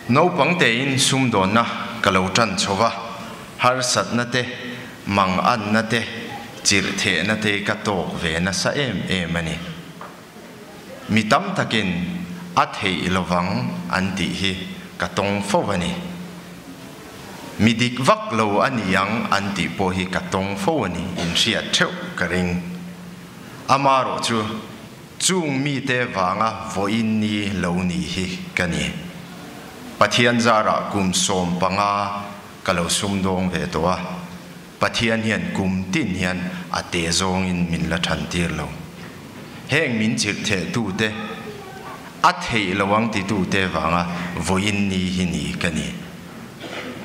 Naupang tein sumdawnna ka lo tan chho va, harsatna te, manganna te, chirhthehna te ka tawk ve nasa em em a ni. Mi tam takin a theih lovang an tih hi ka tawng fo a ni. Mi dik vak lo a ni ang an tih pawh hi ka tawng fo a ni, inhriat theuh ka ring. Amarawh chu Chung mite vanga vawiin ni lo ni hi ka ni. Pathian zarah kum 15 ka lo sumdawng ve tawh a, Pathian hian kum tin hian a te zawngin min la than tir lo. Heng min chirh theh tute, a theih lo ang titute vanga vawiin ni hi ni ka ni.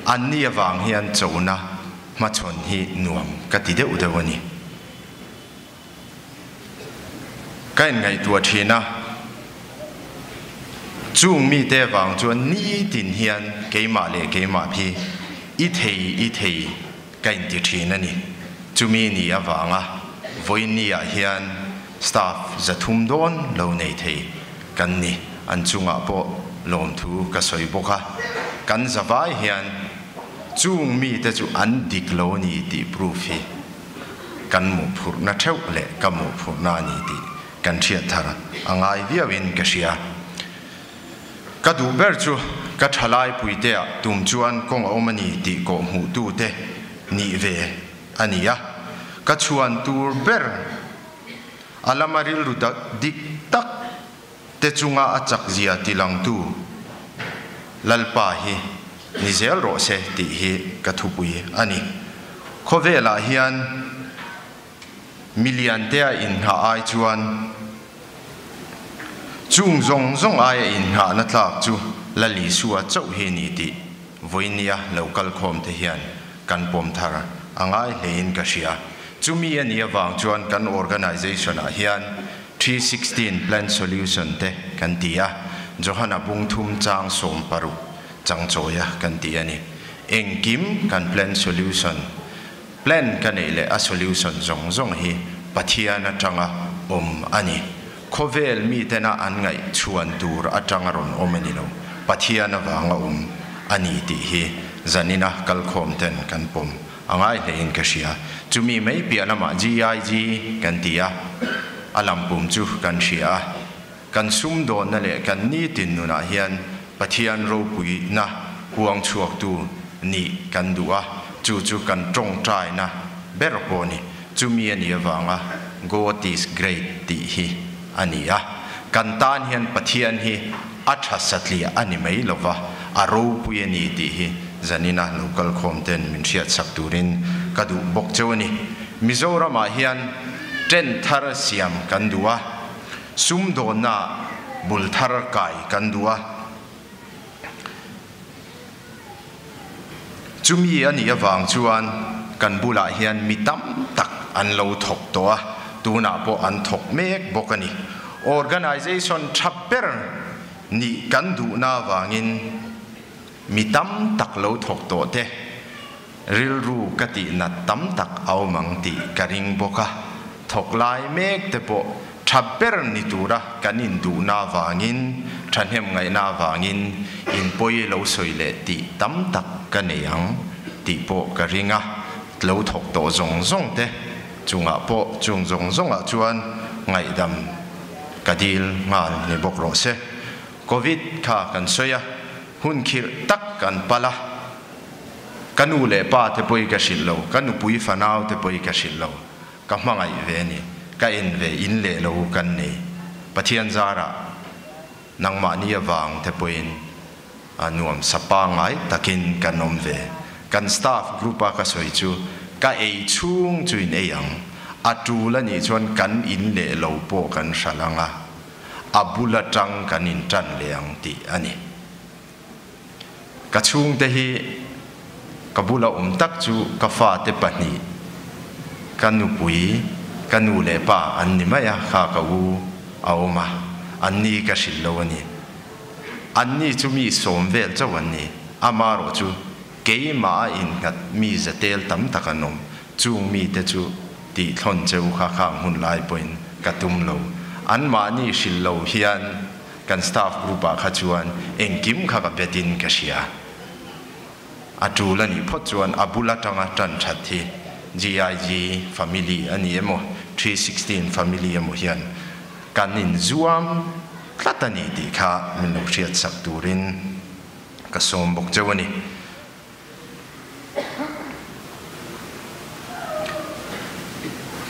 Anni avang hian chona hmachhawn hi nuam ka ti deuh deuh a ni. Ka inngaihtuah thin a, chung mite vang chuan nitin hian keimah leh keimah hi i thei i thei ka inti thin a ni. Chumi ni avanga vawiinniah hian staff 300 dawn lo nei thei kan ni. An chungah pawh lawmthu ka sawi bawk a, kan zavai hian chung mite chu an dik lo ni tih proof hi Kan mawhphurhna theuh leh ka mawhphurhna a ni tih kan hriat thar a ngai viauin ka hria. Ka duh ber chu ka thalai puitea tum chuan kawng a awm a ni tih kawh hmuhtute nih ve a ni a. Ka chhuan tur ber a lama rilru dik tak te chunga a chakzia tilangtu Lalpa hi ni zel rawh se tih hi ka thupui a ni. Khawvelah hian milian tea inngah ai chuan chung zawng zawng aia inngahna tlak chu Lal Isua chauh hi ni tih vawinia lo kal khawm te hian kan pawm thar a ngai hlein ka hria. Chumi a nih avang chuan kan organisation ah hian 316 Plan Solution te kan ti a, Johana bung thum chang 16 chang chawia kan ti a ni. Engkim kan plan solution, plan ka neih leh a solution zawng zawng hi Pathian atanga awm a ni. Khawvel mitena an ngaih chhuan tur atanga rawn awm a ni lo, Pathian avanga awm a ni tih hi zanina kalkhawm ten kan pawm a ngai hlein ka hria. Chumi mai piah lamah GIG kan ti a, a lampum chu kan hria a. Kan sumdawnna leh kan nitin nunah hian Pathian ropuina huang chhuaktu nih kan duh a, chu chu kan tawngtaina ber pawh a ni. Chumi a nih avanga God is great tih hi a ni a. Kan tan hian Pathian hi a tha satliah a ni mai lova, a ropui a ni tih hi zanina lo kalkhawm ten min hriatsak turin ka duh bawk cheu a ni. Mizoramah hian tent thar siam kan duh a, sumdawnna bul thar kai kan duh a. Chumi a nih avang chuan kan bulah hian mi tam tak an lo thawk tawh a, tunah pawh an thawk mek bawk a ni. Organisation tha ber nih kan duhna avangin mi tam tak lo thawk tawh te rilru ka tihnat tam tak a awm ang tih ka ring bawk a, thawk lai mek te pawh tha ber ni tura kan induhna avangin, thahnem ngaihna avangin inpawi lo sawi leh tih tam tak ka nei ang tih pawh ka ring a, lo thawk tawh zawng zawng te chungah pawh chung zawng zawngah chuan ngaihdam ka dil nghal ni bawk rawh se. Covid kha kan sawi a, hun khirh tak kan pal a, ka nu leh pa te pawhi ka hrilh lo, ka nupui fanau te pawhi ka hrilh lo. Ka hmangaih ve a ni. Ka en ve in leh lo kan nei. Pathian zarah nangmahni avang te pawhin a nuam sa pangngai takin kan awm ve. Kan staff group a ka sawi chu ka ei chhung chu in ei ang. A tul a nih chuan kan in leh lo pawh kan hralh ang a, a bul atang kan in tan leh ang tih a ni. Ka chhungte hi ka bula awm tak chu ka fate pahnih, ka nupui, ka nu leh pa an ni mai a, kha ka u a awm a, an ni ka hrilh lo a ni. Anni chu mi sawm vel chauh an ni. Amaherawhchu, keimah a innghat mi zatel tam tak an awm. Chung mite chu tihthlawn che u kha khang hun lai pawhin ka tum lo. Anmahni hrilh lo hian kan staff group ah kha chuan engkim kha ka betin ka hria. A tul a nih phawt chuan a bul atanga tan that hi GIG family a ni emaw, 316 family emaw hian kan inzuam tlat a ni tih kha min lo hriatsak turin ka sawm bawk cheu a ni.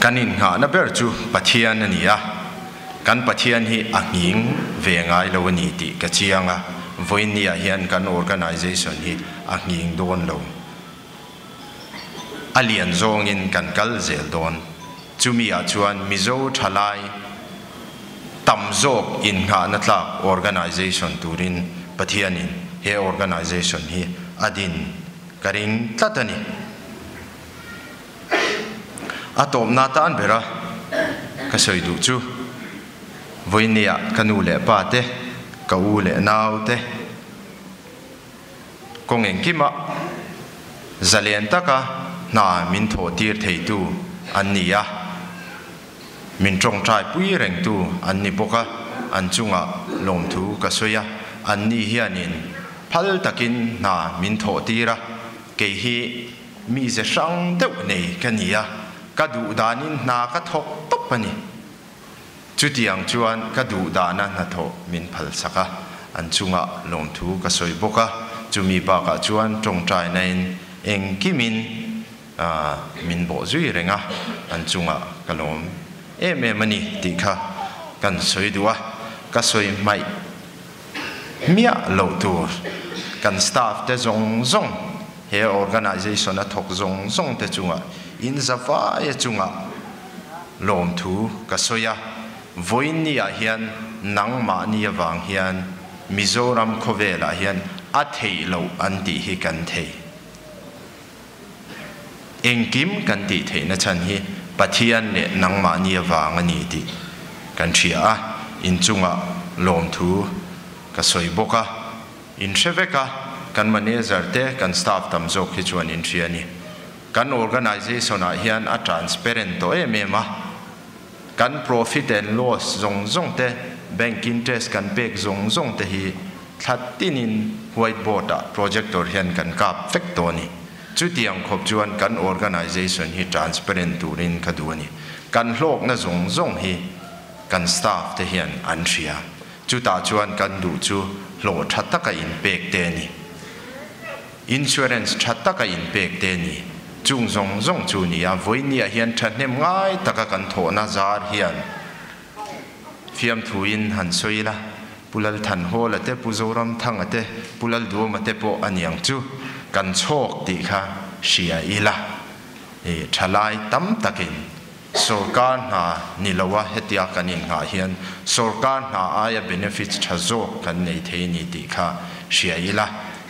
Kan innghahna ber chu Pathian a ni a, kan Pathian hi a nghing ve ngai lo a ni tih ka chiang a, vawiinniah hian kan organisation hi a nghing dawn lo. A lian zawngin kan kal zel dawn. Chumi ah chuan Mizo thalai tam zawk innghahna tlak organisation turin Pathianin he organisation hi a din ka ring tlat a ni. A tawpna tan bera ka sawi duh chu vawinia ka nu leh pa te, ka u leh nau te, Kawng engkimah zalen taka hna min thawh tir theitu an ni a, min tawngtai pui rengtu an ni bawk a, an chungah lawmthu ka sawi a, anni hianin phal takin hna min thawh tir a, kei hi mi ze hrang deuh nei ka ni a, ka duh danin hna ka thawk tawp a ni. Chutiang chuan ka duh dahna hnathawh min phalsak a, an chungah lawmthu ka sawi bawk a, chumi bakah chuan tawngtainain engkimin min bawh zui reng a, an chungah ka lawm em em a ni tih kha kan sawi duh a, ka sawi hmaih miah loh tur kan staff te zawng zawng he organisation a thawk zawng zawng te chungah in zavaia chungah Lawmthu ka sawi a, vawiinniah hian nangmahni avang hian Mizoram khawvelah hian a theih loh an tih hi kan thei. Engkim kan tih theihna chhan hi Pathian leh nangmahni avang a ni tih kan hria a, inchungah lawmthu ka sawi bawk a. In hre vek a, kan manager te, kan staff tam zawk hi chuan in hria a ni. Kan organisation ah hian a transparent tawh em em a, kan profit and loss zawng zawng te, bank interest kan pek zawng zawng te hi thla tinin white board ah projector hian kan kap vek tawh a ni. Chutiang khawp chuan kan organisation hi transparent turin ka duh a ni. Kan hlawkna zawng zawng hi kan staff te hian an hria. Chutah chuan kan duh chu hlawh tha taka inpek te a ni. Insurance tha taka inpek te ni. Chung zawng zawng chu ni a, vawinia hian thahnem ngai taka kan thawhna zar hian fiamthuin han sawi ila, Pu Lalthanhawla te, Pu Zoramthanga te, Pu Lalduama te pawh a niang chu kan chhawk tih kha hria ila. Thalai tam takin Sorkar hna ni loa hetia kan innghah hian sorkar hna aia benefits tha zawk kan nei thei ni tih kha hria ila,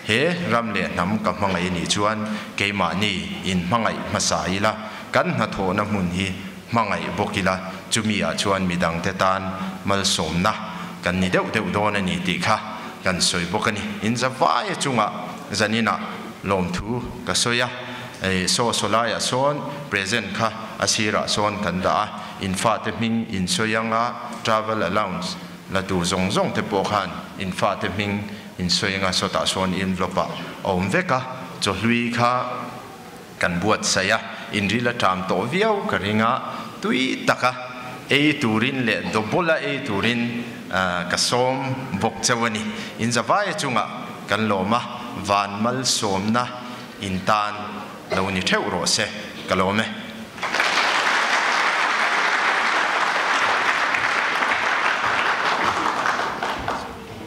he ram leh hnam ka hmangaih nih chuan keimahni inhmangaih hmasa ila, kan hnathawhna hmun hi hmangaih bawk ila, chumi ah chuan midangte tan malsawmna kan ni deuh deuh dawn a ni tih kha kan sawi bawk a ni. Inzavaia chungah zaninah lawmthu ka sawi a. Ei, saw sawlaiah sawn present kha a sirah sawn kan dah a, in fate hming in sawi anga travel allowance la tur zawng zawng te pawh khan in fate hming in sawi anga sawtah sawn envelope ah a awm vek a, chawhlui kha kan buatsaih a, in ril a ṭam tawh viau ka ring a, tui taka ei turin leh double a ei turin ka sawm bawk cheu a ni. In zavaia chungah kan lawm a, van malsawmna In tan lo ni theuh rawh se, ka lawm e.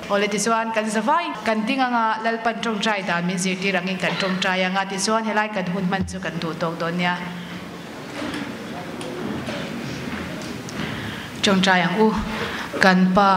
Awle tichuan kan zavai kan ding anga Lalpan tawngtai dan min zirtir angin kan tawngtai anga tichuan helai kan hun hman chu kan duh tawk dawn nia. Tawngtai ang u, kan Pa.